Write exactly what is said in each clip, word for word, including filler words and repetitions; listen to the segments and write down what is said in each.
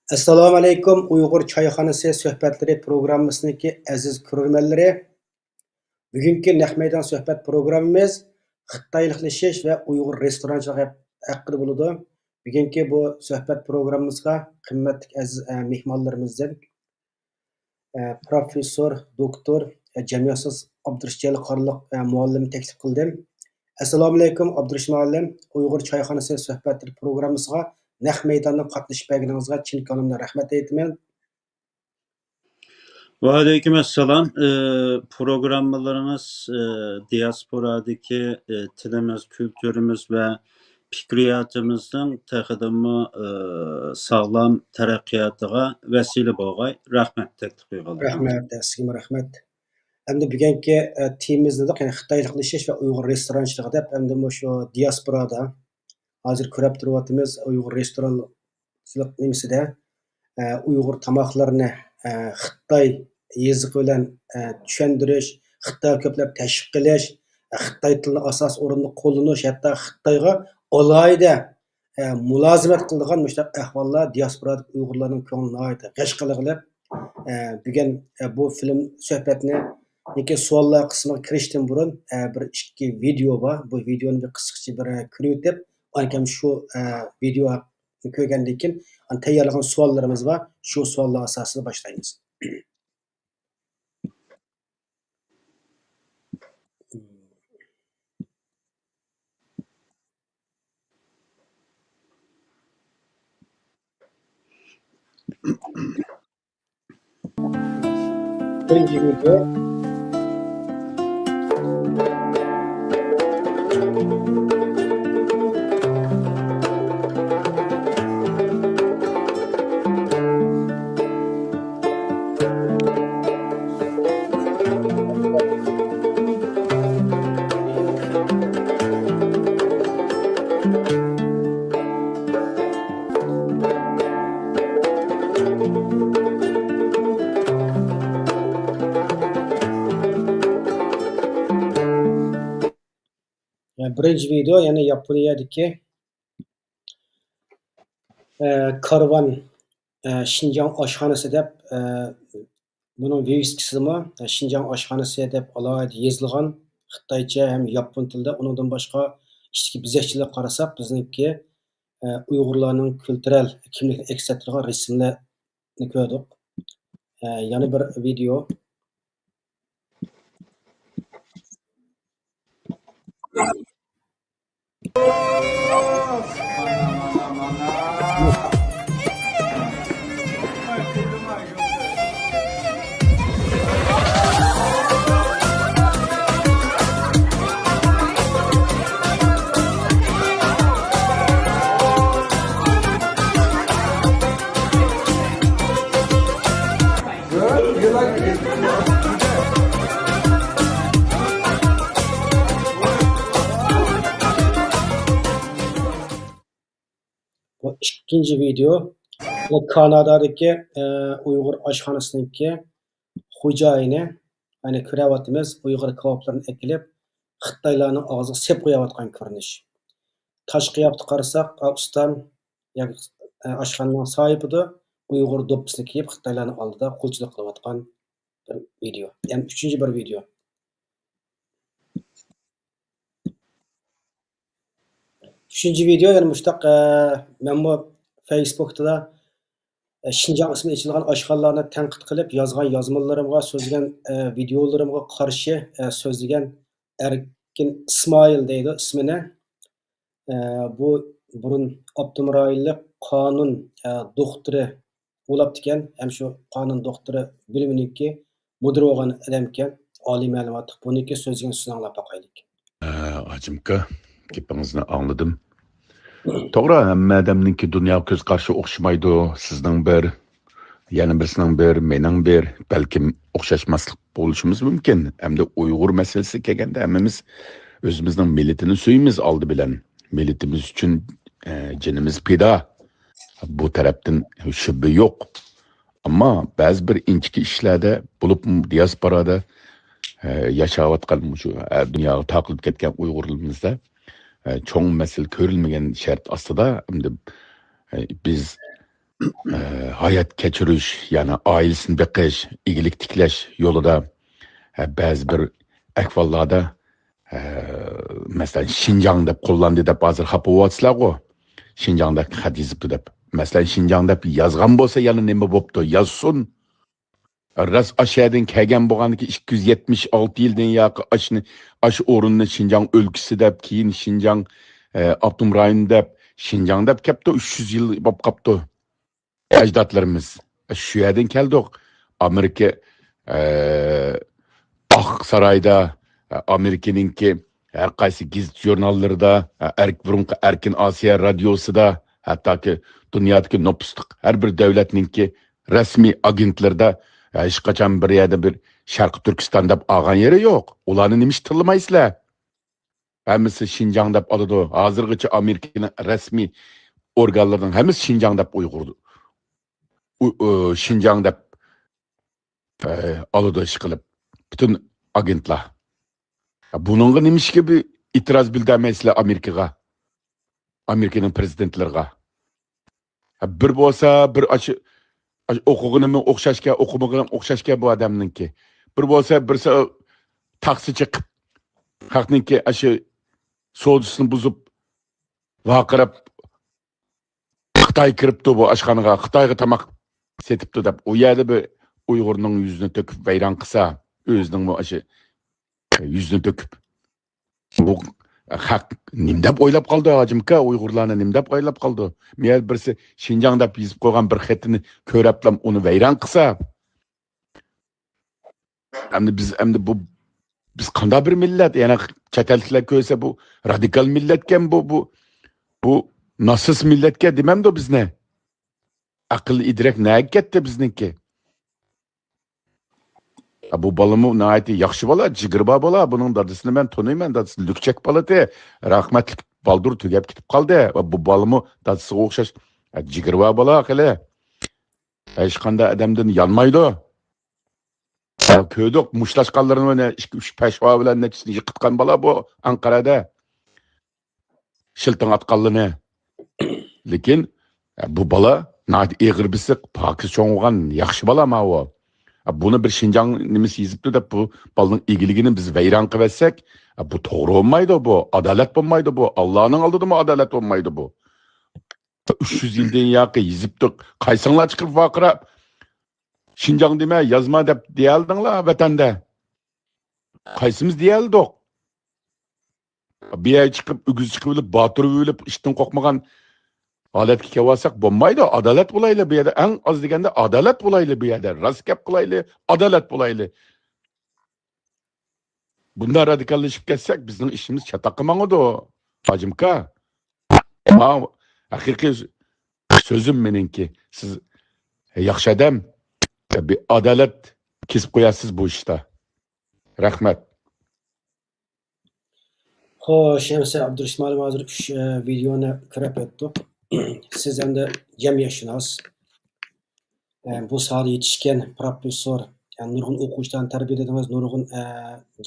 ئەسسالامۇئەلەيكۇم، ئۇيغۇر چايخانىسى سۆھبەتلىرى پروگراممىسىنىڭكى ئەزىز كۆرۈرمەنلىرى. بۈگۈنكى نەق مەيدان سۆھبەت پروگراممىمىز خىتايلىقلىشىش ۋە ئۇيغۇر رېستورانچىلىقى ھەق-، ھەققىدە بولىدۇ. بۈگۈنكى بۇ سۆھبەت پروگراممىمىزغا قىممەتلىك ئەزىز، ئە، مېھمانلىرىمىزدىن، ئە، پروفېسسور، دوكتور، ئە، جەمئىيەتشۇناس ئابدۇرۇشىت جەلىل قارلىق، ئە، مۇئەللىمنى تەكلىپ قىلدىم. ئەسسالامۇئەلەيكۇم، ئابدۇرۇشىت مۇئەللىم. ئۇيغۇر چايخانىسى سۆھبەتلىرى پروگراممىسىغا نەق مەيداندىن قاتنىشىپ بەرگىنىڭىزگە چىن كۆڭلۈمدىن رەھمەت ئېيتىمەن. ۋەئەلەيكۇم ئەسسالام. ئى، پروگراممىلىرىڭىز، ئى، دىياسپورادىكى، ئى، تىلىمىز، كۈلتۈرىمىز ۋە پىكرىياتىمىزنىڭ تېخىدىنمۇ، ئى، ساغلام تەرەققىياتىغا ۋەسىلە بولغاي. رەھمەت تەكلىپ قىلغانلىقىڭىز. رەھمەت، سىزگىمۇ رەھمەت. ئەمدى بۈگۈنكى، ئە، تېمىمىزنى دېدۇق، يەنى خىتايلىقلىشىش ۋە ئۇيغۇر رېستورانچىلىقى دەپ، ئەمدى مۇشۇ دىياسپورادا ھازىر كۆرۈپ تۇرۇۋاتىمىز، ئۇيغۇر رېستورانچىلىق نېمىسىدە، ئە، ئۇيغۇر تاماقلىرىنى، ئە، خىتاي يېزىقى بىلەن، ئە، چۈشەندۈرۈش، خىتايغا كۆپلەپ تەشۋىق قىلىش، ئە، خىتاي تىلىنى ئاساسىي ئورۇندا قوللىنىش، ھەتتا خىتايغا ئالاھىدە ئە، مۇلازىمەت قىلىدىغان مۇشۇنداق ئەھۋاللار دىياسپورادىكى ئۇيغۇرلارنىڭ كۆڭلىنى ناھايىتى غەش قىلغىلى. ئە، بۈگۈن، ئە، بۇ فىلىم سۆھبەتنىڭكى سوئاللار قىسمىغا كىرىشتىن بۇرۇن، ئە، بىر ئىككى ۋىدېئو بار. بۇ ۋىدېئونى بىر قىسقىچە بىر، ئە، كۆرۈۋېتىپ، ئانكەم شۇ، ئە، ۋىدېئونى كۆرگەندىن كېيىن، ئان-، تەييارلىغان سوئاللىرىمىز بار. شۇ سوئاللار ئاساسىدا باشلايمىز. يەنى بىرىنچى ۋىدېئو، يەنى ياپونىيەدىكى، ئە، كارۋان، ئە، شىنجاڭ ئاشخانىسى دەپ، ئە، بۇنىڭ ۋىۋىسكىسىدىمۇ، ئە، شىنجاڭ ئاشخانىسى دەپ ئالاھىدە يېزىلغان خىتايچە ھەم ياپون تىلىدا. ئۇنىڭدىن باشقا ئىچكى بېزەكچىلىككە قارىساق، بىزنىڭكى، ئە، ئۇيغۇرلارنىڭ كۈلتۈرەل كىملىكىنى ئەكس ئەتتۈرىدىغان رەسىملەرنى كۆردۇق. ئە، يەنە بىر ۋىدېئو. بۇ ئىككىنچى ۋىدېئو. بۇ كانادادىكى، ئە، ئۇيغۇر ئاشخانىسىنىڭكى خوجايىنى، يەنى كۆرۈۋاتىمىز، ئۇيغۇر كاۋاپلىرىنى ئەكېلىپ، خىتايلارنىڭ ئاغزىغا سېلىپ قويۇۋاتقان كۆرۈنۈش. تاشقى قىياپىتىگە قارىساق، ئا، ئۇستام ياكى، ئە، ئاشخانىنىڭ ساھىبىدۇر، ئۇيغۇر دوپپىسىنى كىيىپ، خىتايلارنىڭ ئالدىدا قۇلچىلىق قىلىۋاتقان بىر ۋىدېئو. يەنى ئۈچىنچى بىر ۋىدېئو. ئۈچىنچى ۋىدېئو يەنە مۇشۇنداق، ئە، مەنمۇ فېيسبۇكتا، ئە، شىنجاڭ ئىسمى ئېچىلغان ئاشخانىلارنى تەنقىد قىلىپ يازغان يازمىلىرىمغا، سۆزلىگەن، ئە، ۋىدېئولىرىمغا قارشى، ئە، سۆزلىگەن ئەركىن ئىسمائىل دەيدۇ ئىسمىنى. ئە، بۇ بۇرۇن ئاپتونوم رايونلۇق قانۇن، ئە، دوختۇرى بولاپتىكەن، ھەم شۇ قانۇن دوختۇرى بۆلۈمىنىڭكى مۇدىرى بولغان ئادەمكەن، ئالىي مەلۇماتلىق. بۇنىڭكى سۆزلىگەن سۆزىنى ئاڭلاپ باقايلىك. ئە، ھاجىمكا، گېپىڭىزنى ئاڭلىدىم. توغرا، ھەممە ئادەمنىڭكى دۇنيا كۆز قارىشى ئوخشىمايدۇ. سىزنىڭ بىر، يەنە بىرسىنىڭ بىر، مېنىڭ بىر، بەلكىم ئوخشاشماسلىق بولۇشىمىز مۇمكىن. ئەمدى ئۇيغۇر مەسىلىسىگە كەلگەندە، ھەممىمىز ئۆزىمىزنىڭ مىللىتىنى سۆيىمىز ئالدى بىلەن. مىللىتىمىز ئۈچۈن، ئە، جېنىمىز پىدا. بۇ تەرەپتىن شۈبھە يوق. ئەمما بەزى بىر ئىنچىكە ئىشلاردا، بولۇپمۇ دىياسپورادا، ئە، ياشاۋاتقان مۇشۇ، ئە، دۇنياغا تارقىلىپ كەتكەن ئۇيغۇرلىرىمىزدا، ئە، چوڭ مەسىلە كۆرۈلمىگەن شەرت ئاستىدا، ئەمدى، ئە، بىز ئە، ھايات كەچۈرۈش، يەنى ئائىلىسىنى بېقىش، ئىگىلىك تىكلەش يولىدا، ئە، بەزى بىر ئەھۋاللاردا، ئە، مەسىلەن، شىنجاڭ دەپ قوللاندى دەپ ھازىر خاپا بولۇۋاتىسىلەرغۇ. شىنجاڭدا خەت يېزىپتۇ دەپ. مەسىلەن، شىنجاڭ دەپ يازغان بولسا يەنە نېمە بوپتۇ؟ يازسۇن. راست ئاشۇ يەردىن كەلگەن بولغاندىكىن ئىككى يۈز يەتمىش ئالتە يىلدىن ياقى ئاشۇنى، ئاشۇ ئورۇننى شىنجاڭ ئۆلكىسى دەپ، كېيىن شىنجاڭ، ئە، ئاپتونوم رايونى دەپ، شىنجاڭ دەپ كەپتۇ، ئۈچ يۈز يىل بولۇپ قاپتۇ. ئەجدادلىرىمىز. شۇ يەردىن كەلدۇق. ئامېرىكا، ئە، ئاق سارايدا، ئە، ئامېرىكىنىڭكى ھەر قايسى گېزىت ژۇرناللىرىدا، ئە، ئەرك-، بۇرۇنقى ئەركىن ئاسىيا رادىيوسىدا، ھەتتاكى دۇنيادىكى نوپۇسلۇق ھەر بىر دۆلەتنىڭكى رەسمىي ئاگېنتلىرىدا، ئە، ھېچقاچان بىر يەردە بىر شەرقىي تۈركىستان دەپ ئالغان يېرى يوق. ئۇلارنى نېمىشقا تىللىمايسىلەر؟ ھەممىسى شىنجاڭ دەپ ئالىدۇ. ھازىرغىچە ئامېرىكىنىڭ رەسمىي ئورگانلىرىنىڭ ھەممىسى شىنجاڭ دەپ ئۇيغۇر، ئۇ-، ئۇ-، شىنجاڭ دەپ، ئە، ئالىدۇ ئىشقىلىپ. پۈتۈن ئاگېنتلار. بۇنىڭغا نېمىشقا بىر ئېتىراز بىلدۈرمەيسىلەر ئامېرىكىغا؟ ئامېرىكىنىڭ پرېزىدېنتلىرىغا. بىر بولسا، بىر ئاشۇ، ئاشۇ ئوقۇغىنىمۇ ئوخشاشكەن، ئوقۇمىغىنىمۇ ئوخشاشكەن بۇ ئادەمنىڭكى. بىر بولسا، بىرسى تاخسا چېقىپ، خەقنىڭكى ئاشۇ سودىسىنى بۇزۇپ، ۋارقىراپ، «خىتاي كىرىپتۇ بۇ ئاشخانىغا، خىتايغا تاماق سېتىپتۇ» دەپ، ئۇ يەردە بىر ئۇيغۇرنىڭ يۈزىنى تۆكۈپ ۋەيران قىلسا، ئۆزىنىڭمۇ ئاشۇ يۈزىنى تۆكۈپ، بۇ خەق نېمە دەپ ئويلاپ قالدى، ھاجىمكا؟ ئۇيغۇرلارنى نېمە دەپ ئويلاپ قالدى؟ مەيەر بىرسى شىنجاڭ دەپ يېزىپ قويغان بىر خېتىنى كۆرەپلا ئۇنى ۋەيران قىلسا، ئەمدى بىز، ئەمدى بۇ، بىز قانداق بىر مىللەت؟ يەنە چەت ئەللىكلەر كۆرسە، بۇ رادىكال مىللەتكەن، بۇ، بۇ، بۇ ناتسىست مىللەتكەن دېمەمدۇ بىزنى؟ ئەقىل ئىدراك نەگە كەتتى بىزنىڭكى؟ بۇ بالىمۇ ناھايىتى ياخشى بالا، جىگىرى بار بالا. بۇنىڭ دادىسىنى مەن تونۇيمەن، دادىسى لۈكچەك بالىدى. رەھمەتلىك بالدۇر تۈگەپ كېتىپ قالدى. بۇ بالىمۇ دادىسىغا ئوخشاش جىگىرى بار بالا خېلى. ھېچقانداق ئادەمدىن يانمايدۇ. كۆردۇق، مۇشتلاشقانلىرىنى ئىككى، ئۈچ پەشۋا بىلەن نەچچىسىنى يىقىتقان بالا بۇ ئەنقەرەدە. شىلتىڭ ئاتقانلىرىنى. لېكىن، ئە، بۇ بالا ناھايىتى ئېغىر بېسىق، پاكىز چوڭ بولغان ياخشى بالا ماۋۇ. ئە، بۇنى بىر شىنجاڭ نېمىسى يېزىپتۇ دەپ بۇ بالىنىڭ ئىگىلىكىنى بىز ۋەيران قىلىۋەتسەك، ئە، بۇ توغرا بولمايدۇ بۇ، ئادالەت بولمايدۇ بۇ، ئاللانىڭ ئالدىدىمۇ ئادالەت بولمايدۇ بۇ. ئۈچ يۈز يىلدىن ياقى يېزىپتۇق، قايسىڭلار چىقىپ ۋارقىراپ، «شىنجاڭ دېمە، يازما» دەپ دېيەلدىڭلار ۋەتەندە؟ قايسىمىز دېيەلدۇق؟ بىر يەرگە چىقىپ، ئۆگزە چىقىۋېلىپ، باتۇرۇۋېلىپ، ئىشتىن قورقمىغان ھالەتكە كېلىۋالساق بولمايدۇ. ئادالەت بولايلى بۇ يەردە. ئەڭ ئاز دېگەندە ئادالەت بولايلى بۇ يەردە. راست گەپ قىلايلى، ئادالەت بولايلى. بۇنداق رادىكاللىشىپ كەتسەك، بىزنىڭ ئىشىمىز چاتاققا ماڭىدۇ، ھاجىمكا. ماۋۇ ھەقىقىي سۆزۈم مېنىڭكى. سىز ياخشى ئادەم، بىر ئادالەت كېسىپ قويارسىز بۇ ئىشتا. رەھمەت. خوش، ئەمسە ئابدۇرېشىت مۇئەللىم، ھازىر ئۈچ، ئە، ۋىدېئونى كۆرۈپ ئۆتتۇق. سىز ئەمدى جەمئىيەتشۇناس، ئە، بۇ ساھەدە يېتىشكەن پروفېسسور، يەنى نۇرغۇن ئوقۇغۇچىلارنى تەربىيەلىدىڭىز، نۇرغۇن، ئە،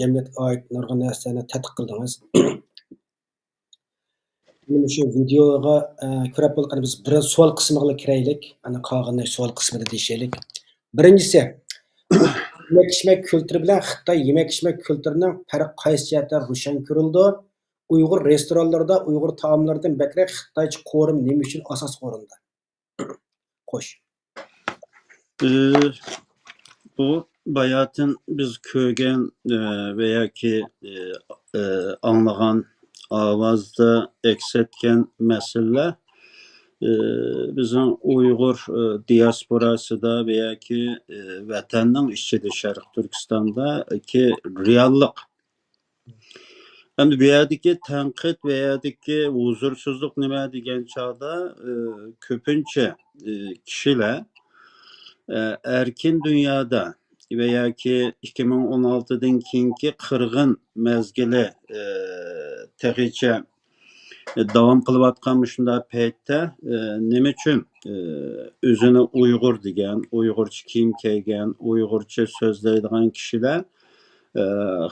جەمئىيەتكە ئائىت نۇرغۇن نەرسىلەرنى تەتقىق قىلدىڭىز. مۇشۇ ۋىدېئوغا، ئە، كۆرۈپ بولغان بىز بىر سوئال قىسمىغا كىرەيلىك. ئانا قالغىنىنى سوئال قىسمىدا دېيىشەيلىك. بىرىنچىسى، يېمەك ئىچمەك كۈلتۈرى بىلەن خىتاي يېمەك ئىچمەك كۈلتۈرىنىڭ پەرقى قايسى جەھەتتە روشەن كۆرۈلىدۇ؟ ئۇيغۇر رېستورانلىرىدا ئۇيغۇر تائاملىرىدىن بەكرەك خىتايچە قورۇما نېمە ئۈچۈن ئاساسلىق ئورۇندا؟ خوش. ئى، بۇ باياتىن بىز كۆرگەن، ئى، ۋە ياكى، ئى، ئى، ئاڭلىغان ئاۋازدا ئەكس ئەتكەن مەسىلىلەر، ئى، بىزنىڭ ئۇيغۇر، ئى، دىياسپوراسىدا ۋە ياكى، ئى، ۋەتەننىڭ ئىچىدە، شەرقىي تۈركىستاندىكى رېئاللىق. ئەمدى بۇ يەردىكى تەنقىد، بۇ يەردىكى ھۇزۇرسىزلىق نېمە دېگەن چاغدا، ئى، كۆپىنچە، ئى، كىشىلەر، ئى، ئەركىن دۇنيادا ۋە ياكى ئىككى مىڭ ئون ئالتىدىن كېيىنكى قىرغىن مەزگىلى، ئى، تېخىچە داۋام قىلىۋاتقان مۇشۇنداق پەيتتە، ئى، نېمە ئۈچۈن، ئى، ئۆزىنى ئۇيغۇر دېگەن، ئۇيغۇرچە كىيىم كىيگەن، ئۇيغۇرچە سۆزلەيدىغان كىشىلەر، ئى،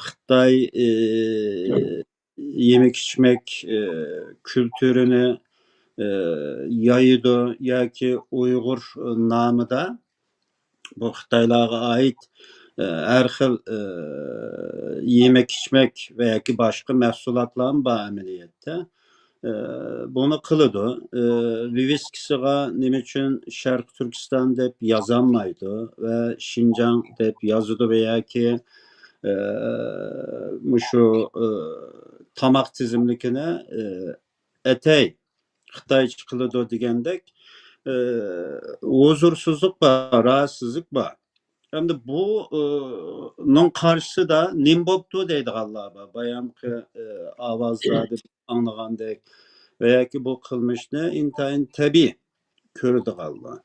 خىتاي، ئى، يېمەك ئىچمەك، ئى، كۈلتۈرىنى ئى، يايىدۇ ياكى ئۇيغۇر نامىدا بۇ خىتايلارغا ئائىت، ئى، ھەر خىل، ئى، يېمەك-ئىچمەك ۋە ياكى باشقا مەھسۇلاتلارمۇ بار ئەمەلىيەتتە. ئى، بۇنى قىلىدۇ. ئى، ۋىۋىسكىسىغا نېمە ئۈچۈن شەرقىي تۈركىستان دەپ يازالمايدۇ ۋە شىنجاڭ دەپ يازىدۇ ۋە ياكى، ئى، مۇشۇ، ئى، تاماق تىزىملىكىنى، ئى، ئەتەي خىتايچە قىلىدۇ دېگەندەك، ئى، ھۇزۇرسىزلىق بار، راھەتسىزلىك بار. ئەمدى بۇ، ئى، نىڭ قارشىسىدا نېمە بوپتۇ دەيدىغانلار بار. بايامقى، ئى، ئاۋازلاردا ئاڭلىغاندەك ۋە ياكى بۇ قىلمىشنى ئىنتايىن تەبىئىي كۆرىدىغانلار.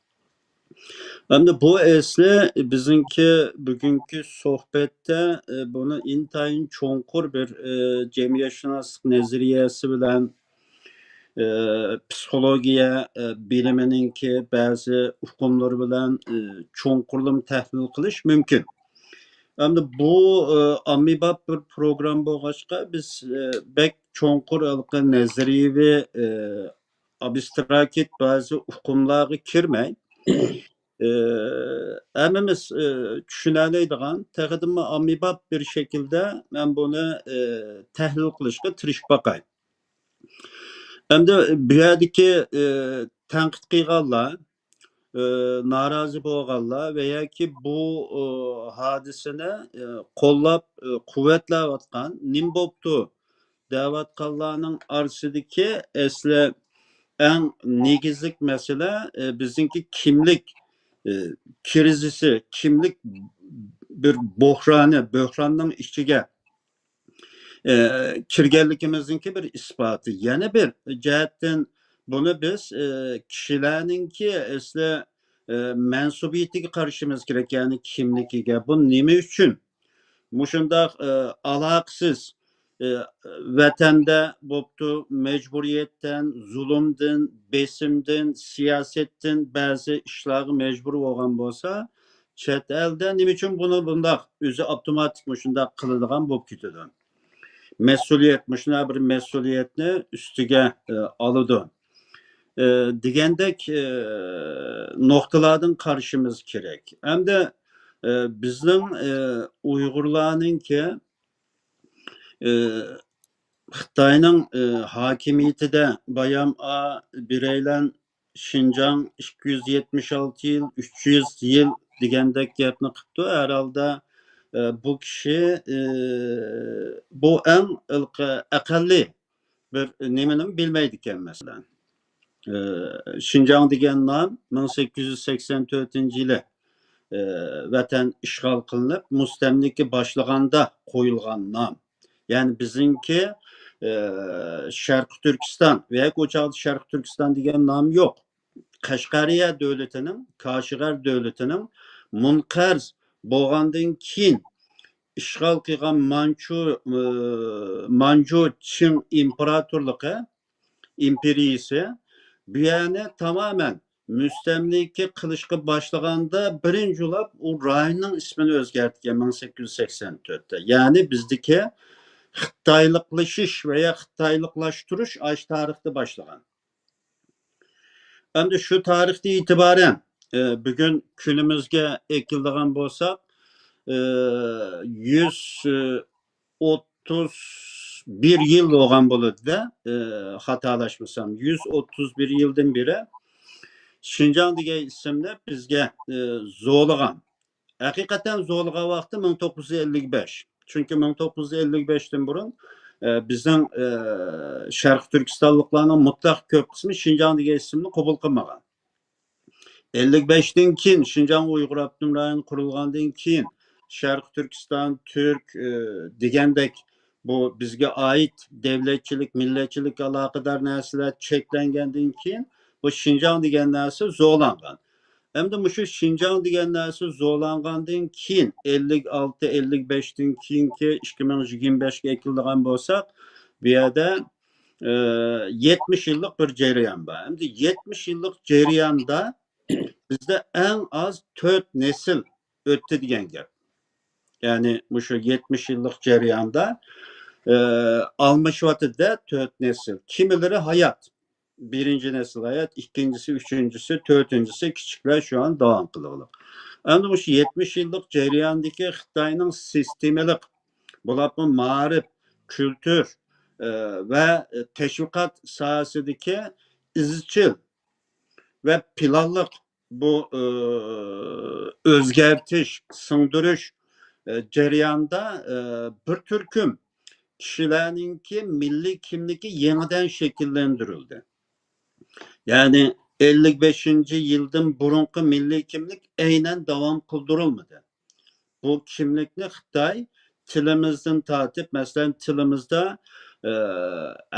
ئەمدى بۇ ئەسلى بىزنىڭكى بۈگۈنكى سۆھبەتتە، ئى، بۇنى ئىنتايىن چوڭقۇر بىر، ئى، جەمئىيەتشۇناسلىق نەزەرىيەسى بىلەن، ئى، پسىخولوگىيە، ئى، بىلىمىنىڭكى بەزى ئۇقۇملىرى بىلەن، ئى، چوڭقۇرلىما تەھلىل قىلىش مۇمكىن. ئەمدى بۇ، ئى، ئاممىباب بىر پروگرامما بولغاچقا، بىز، ئى، بەك چوڭقۇر ھېلىقى نەزەرىيەۋى، ئى، ئابستراكت بەزى ئۇقۇملارغا كىرمەي، ئى، ھەممىمىز، ئى، چۈشىنەلەيدىغان، تېخىدىنمۇ ئاممىباب بىر شەكىلدە مەن بۇنى، ئى، تەھلىل قىلىشقا تىرىشىپ باقاي. ئەمدى بۇ يەردىكى، ئى، تەنقىد قىلغانلار، ئى، نارازى بولغانلار ۋە ياكى بۇ، ئى، ھادىسىنى، ئى، قوللاپ، ئى، قۇۋۋەتلەۋاتقان، نېمە بوپتۇ دەۋاتقانلارنىڭ ئارىسىدىكى ئەسلى ئەڭ نېگىزلىك مەسىلە، ئى، بىزنىڭكى كىملىك، ئى، كىرىزىسى، كىملىك بىر بوھرانى، بۆھراننىڭ ئىچىگە، ئى، كىرگەنلىكىمىزنىڭكى بىر ئىسپاتى. يەنە بىر جەھەتتىن بۇنى بىز، ئى، كىشىلەرنىڭكى ئەسلى، ئى، مەنسۇبىيىتىگە قارىشىمىز كېرەك، يەنى كىملىكىگە. بۇ نېمە ئۈچۈن مۇشۇنداق، ئى، ئالاقىسىز، ئى، ۋەتەندە بوپتۇ، مەجبۇرىيەتتىن، زۇلۇمدىن، بېسىمدىن، سىياسەتتىن بەزى ئىشلارغا مەجبۇر بولغان بولسا، چەت ئەلدە نېمە ئۈچۈن بۇنى بۇنداق ئۆزى ئاپتوماتىك مۇشۇنداق قىلىدىغان بولۇپ كېتىدۇ؟ مەسئۇلىيەت، مۇشۇنداق بىر مەسئۇلىيەتنى ئۈستىگە، ئى، ئالىدۇ، ئى، دېگەندەك، ئى، نۇقتىلاردىن قارىشىمىز كېرەك. ئەمدى، ئى، بىزنىڭ، ئى، ئۇيغۇرلارنىڭكى، ئى، خىتاينىڭ، ئى، ھاكىمىيىتىدە بايام ئا بىرەيلەن شىنجاڭ ئىككى يۈز يەتمىش ئالتە يىل، ئۈچ يۈز يىل دېگەندەك گەپنى قىپتۇ. ھەر ھالدا، ئى، بۇ كىشى، ئى، بۇ ئەڭ ئەقەللىي بىر نېمىنىمۇ بىلمەيدىكەن، مەسىلەن. ئى، شىنجاڭ دېگەن نام مىڭ سەككىز يۈز سەكسەن تۆتىنچى يىلى، ئى، ۋەتەن ئىشغال قىلىنىپ، مۇستەملىكە باشلىغاندا قويۇلغان نام. يەنى بىزنىڭكى، ئى، شەرقىي تۈركىستان ۋە ئۇ چاغدا شەرقىي تۈركىستان دېگەن نام يوق. قەشقەرىيە دۆلىتىنىڭ، كاشغەر دۆلىتىنىڭ مۇنقەرز بولغاندىن كېيىن ئىشغال قىلغان مانچۇ، ئى، مانجۇ چىڭ ئىمپېراتورلۇقى، ئىمپېرىيىسى بۇ يەرنى تامامەن مۇستەملىكە قىلىشقا باشلىغاندا بىرىنچى بولۇپ ئۇ رايوننىڭ ئىسمىنى ئۆزگەرتكەن مىڭ سەككىز يۈز سەكسەن تۆتتە. يەنى بىزدىكى خىتايلىقلىشىش ۋە يا خىتايلىقلاشتۇرۇش ئاشۇ تارىختا باشلىغان. ئەمدى شۇ تارىختىن ئېتىبارەن، ئى، بۈگۈن كۈنىمىزگە ئەكېلىدىغان بولساق، ئى، يۈز ئوتتۇز بىر يىل بولغان بولىدۇ-دە، ئى، خاتالاشمىسام، يۈز ئوتتۇز بىر يىلدىن بېرى شىنجاڭ دېگەن ئىسىمنى بىزگە، ئى، زورلىغان. ھەقىقەتەن زورلىغان ۋاقتى مىڭ توققۇز يۈز ئەللىك بەش. چۈنكى مىڭ توققۇز يۈز ئەللىك بەشتىن بۇرۇن، ئە، بىزنىڭ، ئە، شەرقىي تۈركىستانلىقلارنىڭ مۇتلەق كۆپ قىسمى شىنجاڭ دېگەن ئىسىمنى قوبۇل قىلمىغان. ئەللىك بەشتىن كېيىن شىنجاڭ ئۇيغۇر ئاپتونوم رايونى قۇرۇلغاندىن كېيىن، شەرقىي تۈركىستان، تۈرك، ئە، دېگەندەك بۇ بىزگە ئائىت دەۋلەتچىلىك، مىللەتچىلىككە ئالاقىدار نەرسىلەر چەكلەنگەندىن كېيىن، بۇ شىنجاڭ دېگەن نەرسە زورلانغان. ئەمدى مۇشۇ شىنجاڭ دېگەن نەرسە زورلانغاندىن كېيىن، ئەللىك ئالتە، ئەللىك بەشتىن كېيىنكى ئىككى مىڭ يىگىرمە بەشكە ئەكېلىدىغان بولساق، بۇ يەردە، ئى، يەتمىش يىللىق بىر جەريان بار. ئەمدى يەتمىش يىللىق جەرياندا بىزدە ئەڭ ئاز تۆت نەسىل ئۆتتى دېگەن گەپ. يەنى مۇشۇ يەتمىش يىللىق جەرياندا، ئى، ئالمىشىۋاتىدۇ-دە تۆت نەسىل. كىملىرى ھايات. بىرىنچى نەسىل ھايات، ئىككىنچىسى، ئۈچىنچىسى، تۆتىنچىسى، كىچىكلەر شۇ ئان داۋام قىلغلىق. ئەمدى مۇشۇ يەتمىش يىللىق جەرياندىكى خىتاينىڭ سىستېمىلىق، بولۇپمۇ مائارىپ، كۈلتۈر، ئە، ۋە تەشۋىقات ساھەسىدىكى ئىزچىل ۋە پىلانلىق بۇ، ئە، ئۆزگەرتىش، سىڭدۈرۈش، ئە، جەريانىدا، ئە، بىر تۈركۈم كىشىلەرنىڭكى مىللىي كىملىكى يېڭىدىن شەكىللەندۈرۈلدى. يەنى ئەللىك بەشىنچى يىلدىن بۇرۇنقى مىللىي كىملىك ئەينەن داۋام قىلدۇرۇلمىدى. بۇ كىملىكنى خىتاي تىلىمىزدىن تارتىپ، مەسىلەن، تىلىمىزدا، ئە،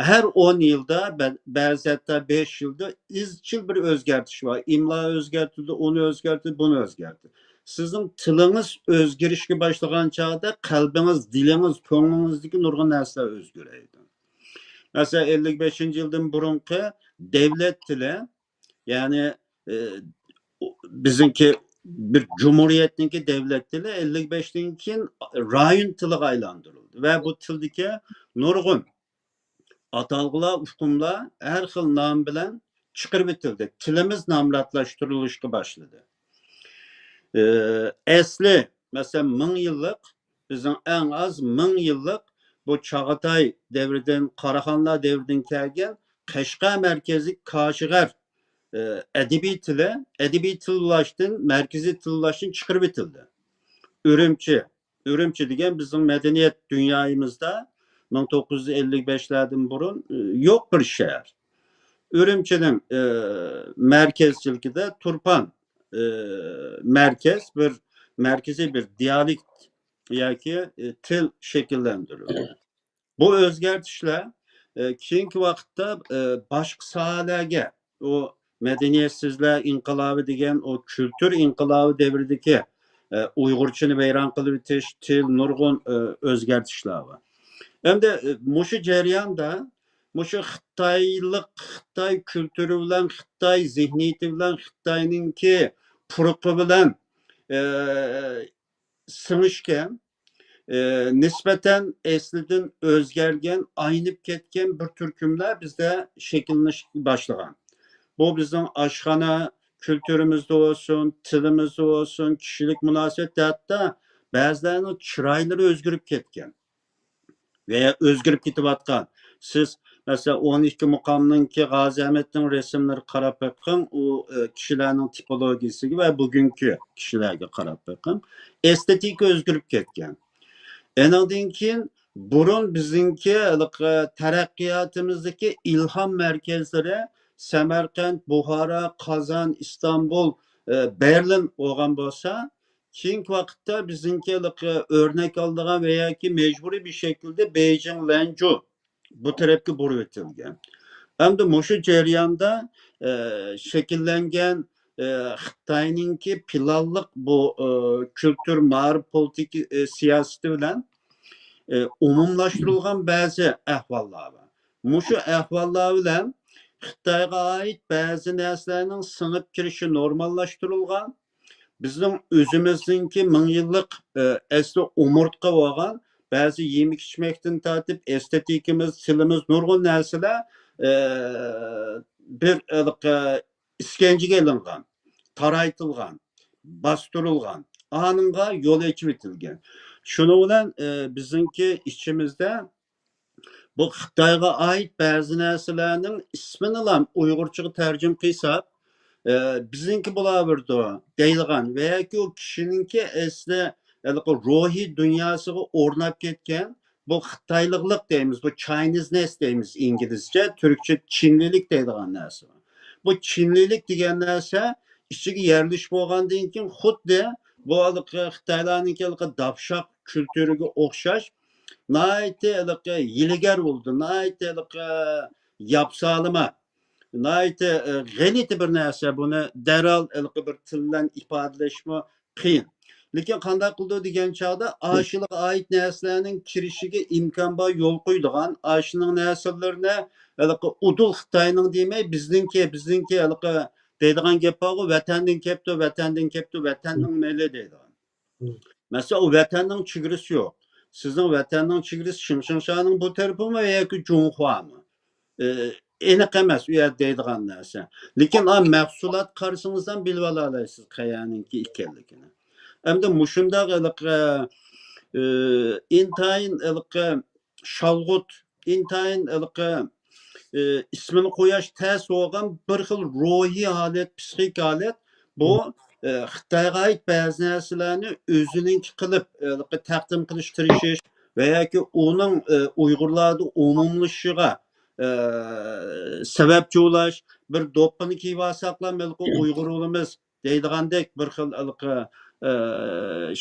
ھەر ئون يىلدا، بە-، بەزى ھەتتا بەش يىلدا ئىزچىل بىر ئۆزگەرتىش بار. ئىملا ئۆزگەرتىلدى، ئۇنى ئۆزگەرتتى، بۇنى ئۆزگەرتتى. سىزنىڭ تىلىڭىز ئۆزگىرىشكە باشلىغان چاغدا قەلبىڭىز، دىلىڭىز، كۆڭلىڭىزدىكى نۇرغۇن نەرسىلەر ئۆزگىرەيدۇ. مەسىلەن، ئەللىك بەشىنچى يىلدىن بۇرۇنقى دەۋلەت تىلى، يەنى، ئە، بىزنىڭكى بىر جۇمھۇرىيەتنىڭكى دەۋلەت تىلى ئەللىك بەشتىن كېيىن رايون تىلىغا ئايلاندۇرۇلدى ۋە بۇ تىلدىكى نۇرغۇن ئاتالغۇلار، ئۇقۇملار ھەر خىل نام بىلەن چىقىرىۋېتىلدى. تىلىمىز نامراتلاشتۇرۇلۇشقا باشلىدى. ئە، ئەسلى، مەسىلەن، مىڭ يىللىق، بىزنىڭ ئەڭ ئاز مىڭ يىللىق بۇ چاغاتاي دەۋرىدىن، قاراخانلار دەۋرىدىن كەلگەن قەشقەر مەركەزلىك كاشغەر، ئە، ئەدەبىي تىلى، ئەدەبىي تىللاشتىن، مەركىزىي تىللاشتىن چىقىرىۋېتىلدى. ئۈرۈمچى، ئۈرۈمچى دېگەن بىزنىڭ مەدەنىيەت دۇنيايىمىزدا مىڭ توققۇز يۈز ئەللىك بەشلەردىن بۇرۇن، ئە، يوق بىر شەھەر. ئۈرۈمچىنىڭ، ئە، مەركەزچىلىكىدە تۇرپان، ئە، مەركەز، بىر مەركىزىي بىر دىيالېكت ياكى، ئە، تىل شەكىللەندۈرۈلدى. بۇ ئۆزگەرتىشلەر، ئە، كېيىنكى ۋاقىتتا، ئە، باشقا ساھەلەرگە، ئۇ مەدەنىيەتسىزلەر ئىنقىلابى دېگەن ئۇ كۈلتۈر ئىنقىلابى دەۋرىدىكى، ئە، ئۇيغۇرچىنى ۋەيران قىلىۋېتىش، تىل، نۇرغۇن، ئە، ئۆزگەرتىشلەر بار. ئەمدى، ئە، مۇشۇ جەرياندا مۇشۇ خىتايلىق، خىتاي كۈلتۈرى بىلەن، خىتاي زېھنىيىتى بىلەن، خىتاينىڭكى پۇرىقى بىلەن، ئە، سىڭىشكەن، ئى، نىسبەتەن ئەسلىدىن ئۆزگەرگەن، ئاينىپ كەتكەن بىر تۈركۈملەر بىزدە شەكىللىنىشكە باشلىغان. بۇ بىزنىڭ ئاشخانا كۈلتۈرىمىزدە بولسۇن، تىلىمىزدا بولسۇن، كىشىلىك مۇناسىۋەتتە ھەتتا بەزىلەرنىڭ چىرايلىرى ئۆزگىرىپ كەتكەن ۋە ئۆزگىرىپ كېتىۋاتقان. سىز، مەسىلەن، ئون ئىككى مۇقامنىڭكى غازى ئەمەتنىڭ رەسىملىرىگە قاراپ بېقىڭ، ئۇ، ئى، كىشىلەرنىڭ تىپولوگىيىسىگە ۋە بۈگۈنكى كىشىلەرگە قاراپ بېقىڭ. ئېستېتىكا ئۆزگىرىپ كەتكەن. ئېنىڭدىن كېيىن بۇرۇن بىزنىڭكى ھېلىقى تەرەققىياتىمىزدىكى ئىلھام مەركەزلىرى سەمەرقەنت، بۇخارا، قازان، ئىستانبۇل، ئى، بېرلىن بولغان بولسا، كېيىنكى ۋاقىتتا بىزنىڭكى ھېلىقى ئۆرنەك ئالىدىغان ۋە ياكى مەجبۇرىي بىر شەكىلدە بېيجىڭ، لەنجۇ بۇ تەرەپكە بۇرۇۋېتىلگەن. ئەمدى مۇشۇ جەرياندا، ئە، شەكىللەنگەن، ئە، خىتاينىڭكى پىلانلىق بۇ، ئە، كۈلتۈر، مائارىپ پولىتىكا، ئە، سىياسىتى بىلەن، ئە، ئومۇملاشتۇرۇلغان بەزى ئەھۋاللار بار. مۇشۇ ئەھۋاللار بىلەن خىتايغا ئائىت بەزى نەرسىلەرنىڭ سىڭىپ كىرىشى نورماللاشتۇرۇلغان. بىزنىڭ ئۆزىمىزنىڭكى مىڭ يىللىق، ئە، ئەسلى ئومۇرتقا بولغان بەزى يېمەك-ئىچمەكتىن تارتىپ، ئېستېتىكىمىز، تىلىمىز، نۇرغۇن نەرسىلەر، ئە، بىر، ئە، ئىسكەنجىگە ئېلىنغان، تارايتىلغان، باستۇرۇلغان، ئانىڭغا يول ئېچىۋېتىلگەن. شۇنىڭ بىلەن، ئە، بىزنىڭكى ئىچىمىزدە بۇ خىتايغا ئائىت بەزى نەرسىلەرنىڭ ئىسمىنىلا ئۇيغۇرچىغا تەرجىمە قىلساق، ئە، بىزنىڭكى بولاۋېرىدۇ دەيدىغان ۋە ياكى ئۇ كىشىنىڭكى ئەسلى ھېلىقى روھىي دۇنياسىغا ئورناپ كەتكەن بۇ خىتايلىقلىق دەيمىز، بۇ Chineseness دەيمىز ئىنگلىزچە، تۈركچە چىنلىلىك دەيدىغان نەرسە. بۇ چىنلىلىك دېگەن نەرسە ئىچىگە يەرلىشىپ بولغاندىن كېيىن خۇددى بۇ ھېلىقى خىتايلارنىڭكى ھېلىقى داپشاق كۈلتۈرىگە ئوخشاش ناھايىتى ھېلىقى ھىيلىگەر بولىدۇ، ناھايىتى ھېلىقى ياپسالىما، ناھايىتى، ئە، غەلىتە بىر نەرسە. بۇنى دەرھال ھېلىقى بىر تىل بىلەن ئىپادىلەشمۇ قىيىن. لېكىن قانداق قىلىدۇ دېگەن چاغدا، ئاشۇلارغا ئائىت نەرسىلەرنىڭ كىرىشىگە ئىمكان بار يول قويىدىغان، ئاشۇنىڭ نەرسىلىرىنى ھېلىقى ئۇدۇل خىتاينىڭ دېمەي، بىزنىڭكى، بىزنىڭكى ھېلىقى دەيدىغان گەپ بارغۇ، ۋەتەندىن كەپتۇ، ۋەتەندىن كەپتۇ، ۋەتەننىڭ مېلى دەيدىغان. مەسىلەن، ئۇ ۋەتەننىڭ چېگرىسى يوق. سىزنىڭ ۋەتەننىڭ چېگرىسى شىڭشىڭشانىڭ بۇ تەرىپىمۇ ياكى جۇڭخۇامۇ؟ ئى، ئېنىق ئەمەس ئۇ يەردە دەيدىغان نەرسە. لېكىن ئا، مەھسۇلات قارىسىڭىز ھەم بىلىۋالالايسىز قەيەرنىڭكى ئىكەنلىكىنى. ئەمدى مۇشۇنداق ھېلىقى، ئە، ئىنتايىن ھېلىقى شالغۇت، ئىنتايىن ھېلىقى، ئە، ئىسمىنى قوياش تەس بولغان بىر خىل روھىي ھالەت، پسىخىك ھالەت. بۇ، ئە، خىتايغا ئائىت بەزى نەرسىلەرنى ئۆزىنىڭكى قىلىپ، ھېلىقى تەقدىم قىلىش تىرىشىش ۋە ياكى ئۇنىڭ، ئە، ئۇيغۇرلاردا ئومۇملىشىشىغا، ئە، سەۋەبچى بولاش، بىر دوپپىنى كىيىۋالساقلا، ھېلىقى ئۇيغۇر بولىمىز دەيدىغاندەك بىر خىل ھېلىقى، ئە،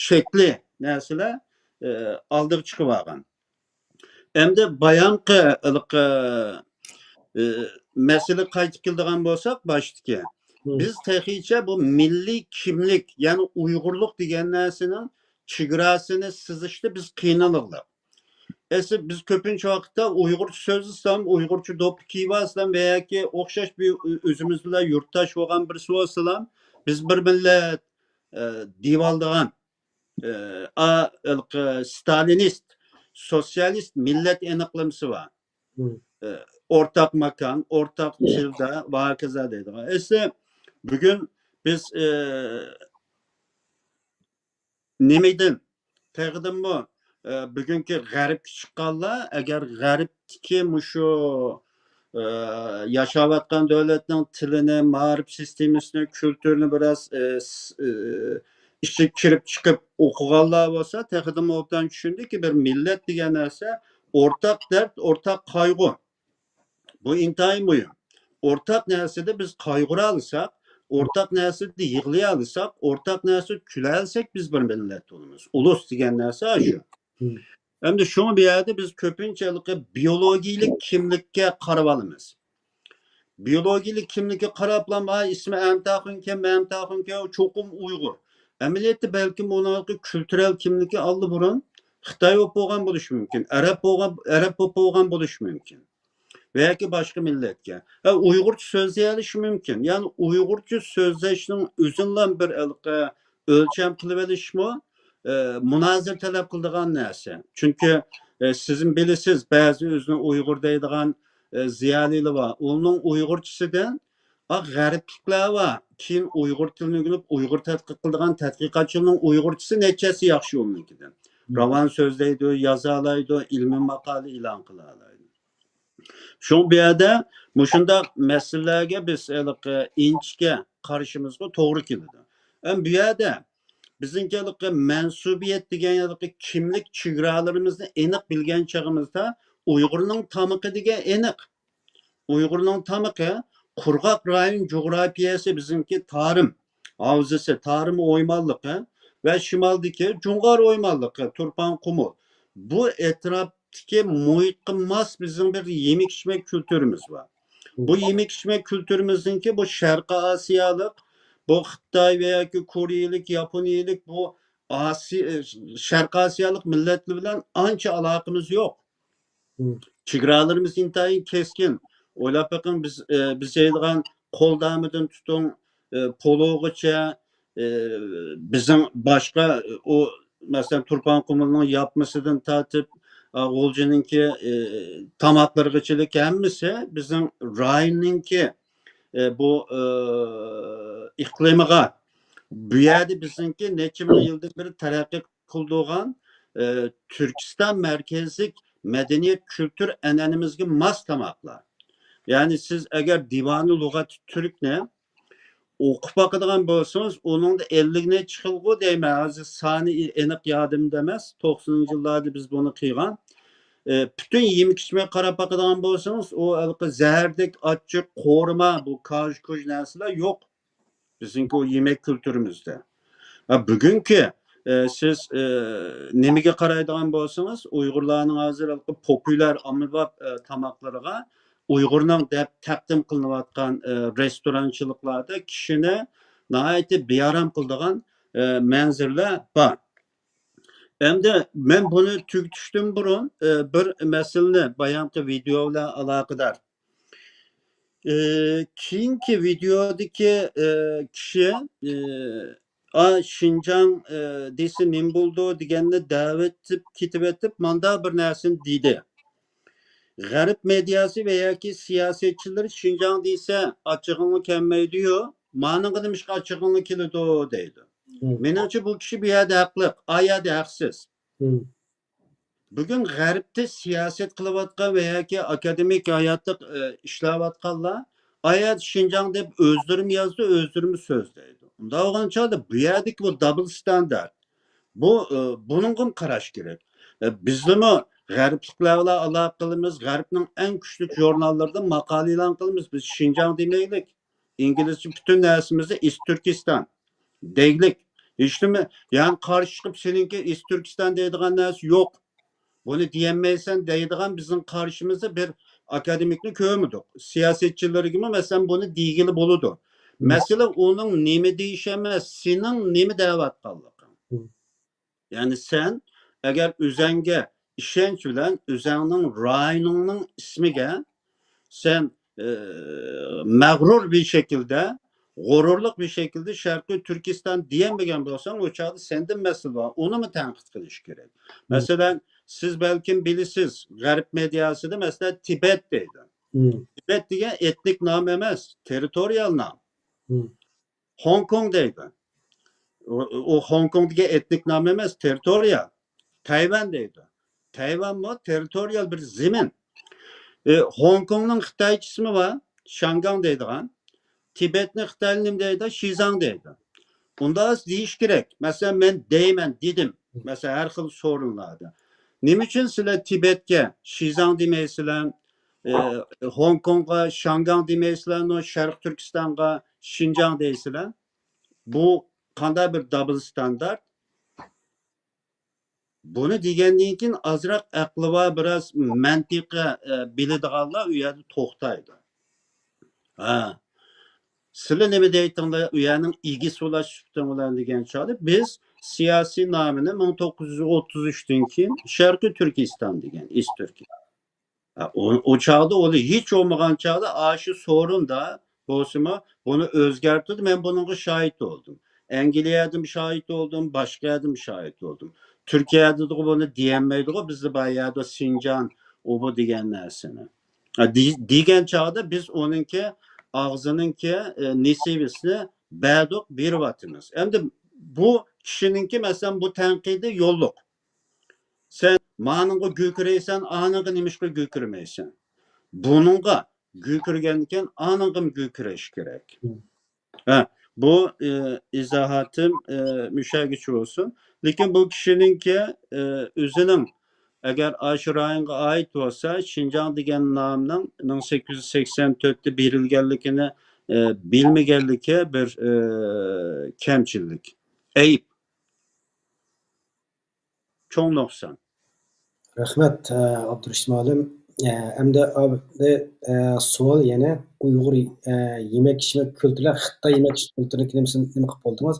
شەكلى نەرسىلەر، ئە، ئالدىغا چىقىۋالغان. ئەمدى بايامقى ھېلىقى، ئە، مەسىلىگە قايتىپ كېلىدىغان بولساق، باشتىكى، بىز تېخىچە بۇ مىللىي كىملىك، يەنى ئۇيغۇرلۇق دېگەن نەرسىنىڭ چېگراسىنى سىزىشتا بىز قىينىلدۇق. ئەسلى بىز كۆپىنچە ۋاقىتتا ئۇيغۇرچە سۆزلىسەم، ئۇيغۇرچە دوپپا كىيىۋالسام ۋە ياكى ئوخشاش بىر ئۆ-، ئۆزىمىز بىلەن يۇرتداش بولغان بىرسى بولسىلا، بىز بىر مىللەت، ئە، دېيىۋالىدىغان، ئە، ئا، ھېلىقى ستالىنىست، سوتسىيالىست مىللەت ئېنىقلىمىسى بار. ئە، ئورتاق ماكان، ئورتاق تىلدا ۋە ھاكازا دەيدىغان. ئەسلى بۈگۈن بىز، ئە، نېمىدىن؟ تېخىدىنمۇ، ئە، بۈگۈنكى غەربكە چىققانلار، ئەگەر غەربتىكى مۇشۇ، ئە، ياشاۋاتقان دۆلەتنىڭ تىلىنى، مائارىپ سىستېمىسىنى، كۈلتۈرىنى بىراز، ئە، س-، ئە، ئىچىگە كىرىپ چىقىپ ئوقۇغانلار بولسا، تېخىدىنمۇ ئوبدان چۈشىنىدۇكى، بىر مىللەت دېگەن نەرسە ئورتاق دەرد، ئورتاق قايغۇ. بۇ ئىنتايىن مۇھىم. ئورتاق نەرسىدە بىز قايغۇرالىساق، ئورتاق نەرسىدە يىغلىيالىساق، ئورتاق نەرسىدە كۈلەلىسەك، بىز بىر مىللەت بولىمىز. ئۇلۇس دېگەن نەرسە شۇ. ئەمدى شۇڭا بۇ يەردە بىز كۆپىنچە ھېلىقى بىيولوگىيىلىك كىملىككە قارىۋالىمىز. بىيولوگىيىلىك كىملىككە قاراپلا، ئاي، ئىسمى ئەمتاخۇنكەن، مەمتاخۇنكەن، چوقۇم ئۇيغۇر. ئەمەلىيەتتە بەلكىم ئۇنىڭ كۈلتۈرەل كىملىكى ئاللىبۇرۇن خىتاي بولۇپ بولغان بولۇشى مۇمكىن، ئەرەب بولغان، ئەرەب بولۇپ بولغان بولۇشى مۇمكىن. ۋە ياكى باشقا مىللەتكە. ھە، ئۇيغۇرچە سۆزلىيەلىشى مۇمكىن. يەنى ئۇيغۇرچە سۆزلەشنىڭ ئۆزىنىلا بىر ھېلىقى ئۆلچەم قىلىۋېلىشمۇ، ئە، مۇنازىرە تەلەپ قىلىدىغان نەرسە. چۈنكى، ئە، سىزمۇ بىلىسىز، بەزى ئۆزىنى ئۇيغۇر دەيدىغان، ئە، زىيالىيلار بار. ئۇنىڭ ئۇيغۇرچىسىدىن، ئا، غەربلىكلەر بار. كېيىن ئۇيغۇر تىلىنى ئۆگىنىپ، ئۇيغۇر تەتقىق قىلىدىغان تەتقىقاتچىلارنىڭ ئۇيغۇرچىسى نەچچە ھەسسە ياخشى ئۇنىڭكىدىن. مم. راۋان سۆزلەيدۇ، يازالايدۇ، ئىلمىي ماقالە ئېلان قىلالايدۇ. شۇڭا بۇ يەردە مۇشۇنداق مەسىلىلەرگە بىز ھېلىقى ئىنچىكە قارىشىمىزغا توغرا كېلىدۇ. ئەمما بۇ يەردە بىزنىڭكى ھېلىقى مەنسۇبىيەت دېگەن ھېلىقى كىملىك چېگرالىرىمىزنى ئېنىق بىلگەن چېغىمىزدا ئۇيغۇرنىڭ تامىقى دېگەن ئېنىق. ئۇيغۇرنىڭ تامىقى قۇرغاق رايون جۇغراپىيەسى بىزنىڭكى تارىم ھاۋزىسى، تارىم ئويمانلىقى ۋە شىمالدىكى جۇڭغار ئويمانلىقى، تۇرپان قۇمۇل. بۇ ئەتراپتىكى مۇھىتقا ماس بىزنىڭ بىر يېمەك-ئىچمەك كۈلتۈرىمىز بار. بۇ يېمەك-ئىچمەك كۈلتۈرىمىزنىڭكى بۇ شەرقىي ئاسىيالىق، بۇ خىتاي ۋە ياكى كورېيىلىك، ياپونىيىلىك، بۇ ئاسىي-، شەرقىي ئاسىيالىق مىللەتلەر بىلەن ئانچە ئالاقىمىز يوق. مم. چېگرالىرىمىز ئىنتايىن كەسكىن. ئويلاپ بېقىڭ، بىز، ئە، بىز يەيدىغان قولدامىدىن تۇتۇڭ، ئە، پولۇغىچە، ئە، بىزنىڭ باشقا، ئۇ، مەسىلەن، تۇرپان قۇمۇلنىڭ ياپمىسىدىن تارتىپ، ئا، غۇلجىنىڭكى، ئە، تاماقلىرىغىچىلىك ھەممىسى بىزنىڭ رايوننىڭكى، ئە، بۇ، ئە، ئىقلىمىغا، بۇ يەردە بىزنىڭكى نەچچە مىڭ يىلدىن بېرى تەرەققىي قىلدۇرغان، ئە، تۈركىستان مەركەزلىك مەدەنىيەت، كۈلتۈر ئەنئەنىمىزگە ماس تاماقلار. يەنى سىز ئەگەر دىۋانۇ لۇغەت تۈركنى ئوقۇپ باقىدىغان بولسىڭىز، ئۇنىڭدا ئەللىك نەچچە خىلغۇ دەيمەن، ھازىر سانى ئېنىق يادىمدا ئەمەس، توقسىنىنچى يىللاردا بىز بۇنى قىلغان. ئە، پۈتۈن يېمەك-ئىچمەككە قاراپ باقىدىغان بولسىڭىز، ئۇ ھېلىقى زەھەردەك ئاچچىق، قورۇما، بۇ كاژ-كۇژ نەرسىلەر يوق. بىزنىڭكى ئۇ يېمەك كۈلتۈرىمىزدە. ھە، بۈگۈنكى، ئە، سىز، ئە، نېمىگە قارايدىغان بولسىڭىز، ئۇيغۇرلارنىڭ ھازىر ھېلىقى پوپۇليار، ئاممىباب، ئە، تاماقلىرىغا ئۇيغۇرنىڭ دەپ تەقدىم قىلىنىۋاتقان، ئە، رېستورانچىلىقلاردا كىشىنى ناھايىتى بىئارام قىلىدىغان، ئە، مەنزىرىلەر بار. ئەمدى مەن بۇنى تۈگىتىشتىن بۇرۇن، ئە، بىر مەسىلىنى بايامقى ۋىدېئو بىلەن ئالاقىدار. ئى، كېيىنكى ۋىدېئودىكى، ئى، كىشى، ئى، ئا، شىنجاڭ، ئى، دېسە نېمە بولىدۇ دېگەننى دەۋېتىپ كېتىۋېتىپ، مانداق بىر نەرسىنى دېدى. غەرب مېدىياسى ۋە ياكى سىياسەتچىلىرى شىنجاڭ دېسە ئاچچىقىڭلار كەلمەيدۇ-يۇ، مانىڭغا نېمىشقا ئاچچىقىڭلار كېلىدۇ دەيدۇ. مېنىڭچە بۇ كىشى بۇ يەردە ھەقلىق، ئا يەردە ھەقسىز. بۈگۈن غەربتە سىياسەت قىلىۋاتقان ۋە ياكى ئاكادېمىك ھاياتتا ئىشلەۋاتقانلار ئا يەردە شىنجاڭ دەپ ئۆزلىرىمۇ يازىدۇ، ئۆزلىرىمۇ سۆزلەيدۇ. ئۇنداق بولغان چاغدا بۇ يەردىكى بۇ دابل ستاندارت، بۇ بۇنىڭغىمۇ قاراش كېرەك. بىزلىمۇ غەربلىكلەر بىلەن ئالاقە قىلىمىز، غەربنىڭ ئەڭ كۈچلۈك ژۇرناللىرىدا ماقالە ئېلان قىلىمىز. بىز شىنجاڭ دېمەيلىك، ئىنگلىزچە پۈتۈن نەرسىمىزنى ئىست تۈركىستان دەيلىك. ھېچنېمە، يەنى قارشى چىقىپ سېنىڭكى ئىست تۈركىستان دەيدىغان نەرسە يوق، بۇنى دېيەلمەيسەن دەيدىغان بىزنىڭ قارشىمىزدا بىر ئاكادېمىكنى كۆرمىدۇق. سىياسەتچىلىرىگىمۇ مەسىلەن بۇنى دېگىلى بولىدۇ. مەسىلە ئۇنىڭ نېمە دېيىشى ئەمەس، سېنىڭ نېمە دەۋاتقانلىقىڭ. يەنى سەن ئەگەر ئۆزەڭگە ئىشەنچ بىلەن ئۆزەڭنىڭ رايونۇڭنىڭ ئىسمىگە سەن مەغرۇر بىر شەكىلدە، غۇرۇرلۇق بىر شەكىلدە شەرقىي تۈركىستان دېيەلمىگەن بولساڭ، ئۇ چاغدا سەندىن مەسىلە بار، ئۇنىمۇ تەنقىد قىلىش كېرەك. مەسىلەن، سىز بەلكىم بىلىسىز، غەرب مېدىياسىدا مەسىلەن تىبەت دەيدۇ. تىبەت دېگەن ئېتنىك نام ئەمەس، تېررىتورىيال نام. خوڭكوڭ دەيدۇ. ئۇ خوڭكوڭ دېگەن ئېتنىك نام ئەمەس، تېررىتورىيال. تەيۋەن دەيدۇ. تەيۋەنمۇ تېررىتورىيال بىر زېمىن. خوڭكوڭنىڭ خىتايچىسىمۇ بار، شاڭگاڭ دەيدىغان. تىبەتنى خىتايلار نېمە دەيدۇ؟ شىزاڭ دەيدۇ. ئۇنداق دېيىش كېرەك. مەسىلەن، مەن دەيمەن، دېدىم. مەسىلەن، ھەر خىل سورۇنلاردا. نېمە ئۈچۈن سىلەر تىبەتكە شىزاڭ دېمەيسىلەر؟ خوڭكوڭغا شاڭگاڭ دېمەيسىلەر، شەرقىي تۈركىستانغا شىنجاڭ دەيسىلەر. بۇ قانداق بىر دابل ستاندارت؟ بۇنى دېگەندىن كېيىن ئازراق ئەقلى بار، بىراز مەنتىقى بىلىدىغانلار ئۇ يەردە توختايدۇ. ھە، سىلەر نېمە دەيتىڭلار، ئۇ يەرنىڭ ئىگىسى بولۇش سۈپىتىڭ بىلەن دېگەن چاغدا، بىز سىياسىي نامىنى مىڭ توققۇز يۈز ئوتتۇز ئۈچتىن كېيىن شەرقىي تۈركىستان دېگەن، ئىست تۈركىي. ئۇ، ئۇ چاغدا ئۇنى ھېچ بولمىغان چاغدا ئاشۇ سورۇندا بولسىمۇ، بۇنى ئۆزگەرتىدۇ. مەن بۇنىڭغا شاھىت بولدۇم. ئەنگلىيەدىمۇ شاھىت بولدۇم، باشقا يەردىمۇ شاھىت بولدۇم. تۈركىيەدىغۇ بۇنى دېيەلمەيدىغۇ، بىزدە بار يەردە سىنجان، ئۇ بۇ دېگەن نەرسىنى. دېگەن چاغدا بىز ئۇنىڭكى ئاغزىنىڭكى نېسىۋىسىنى بەردۇق، بېرىۋاتىمىز. ئەمدى بۇ كىشىنىڭكى، مەسىلەن، بۇ تەنقىدى يوللۇق. سەن مانىڭغا گۆكۈرەيسەن، ئانىڭغا نېمىشقا گۆكۈرمەيسەن؟ بۇنىڭغا گۆكۈرگەندىكىن ئانىڭغىمۇ گۆكۈرەش كېرەك. ھە، بۇ ئىزاھاتىم مۇشەگىچە بولسۇن. لېكىن بۇ كىشىنىڭكى ئۆزىنىڭ ئەگەر ئاشۇ رايونغا ئائىت بولسا، شىنجاڭ دېگەن نامنىڭ مىڭ سەككىز يۈز سەكسەن تۆتتە بېرىلگەنلىكىنى بىلمىگەنلىكى بىر كەمچىللىك، ئەيىب. چوڭ نۇقسان. رەھمەت، ئابدۇرېشىت مۇئەللىم. ئەمدى سوئال يەنە ئۇيغۇر يېمەك ئىچمەك كۈلتۈرى، خىتاي يېمەك ئىچمەك كۈلتۈرىنى نېمە قىلىپ بولدىڭىز؟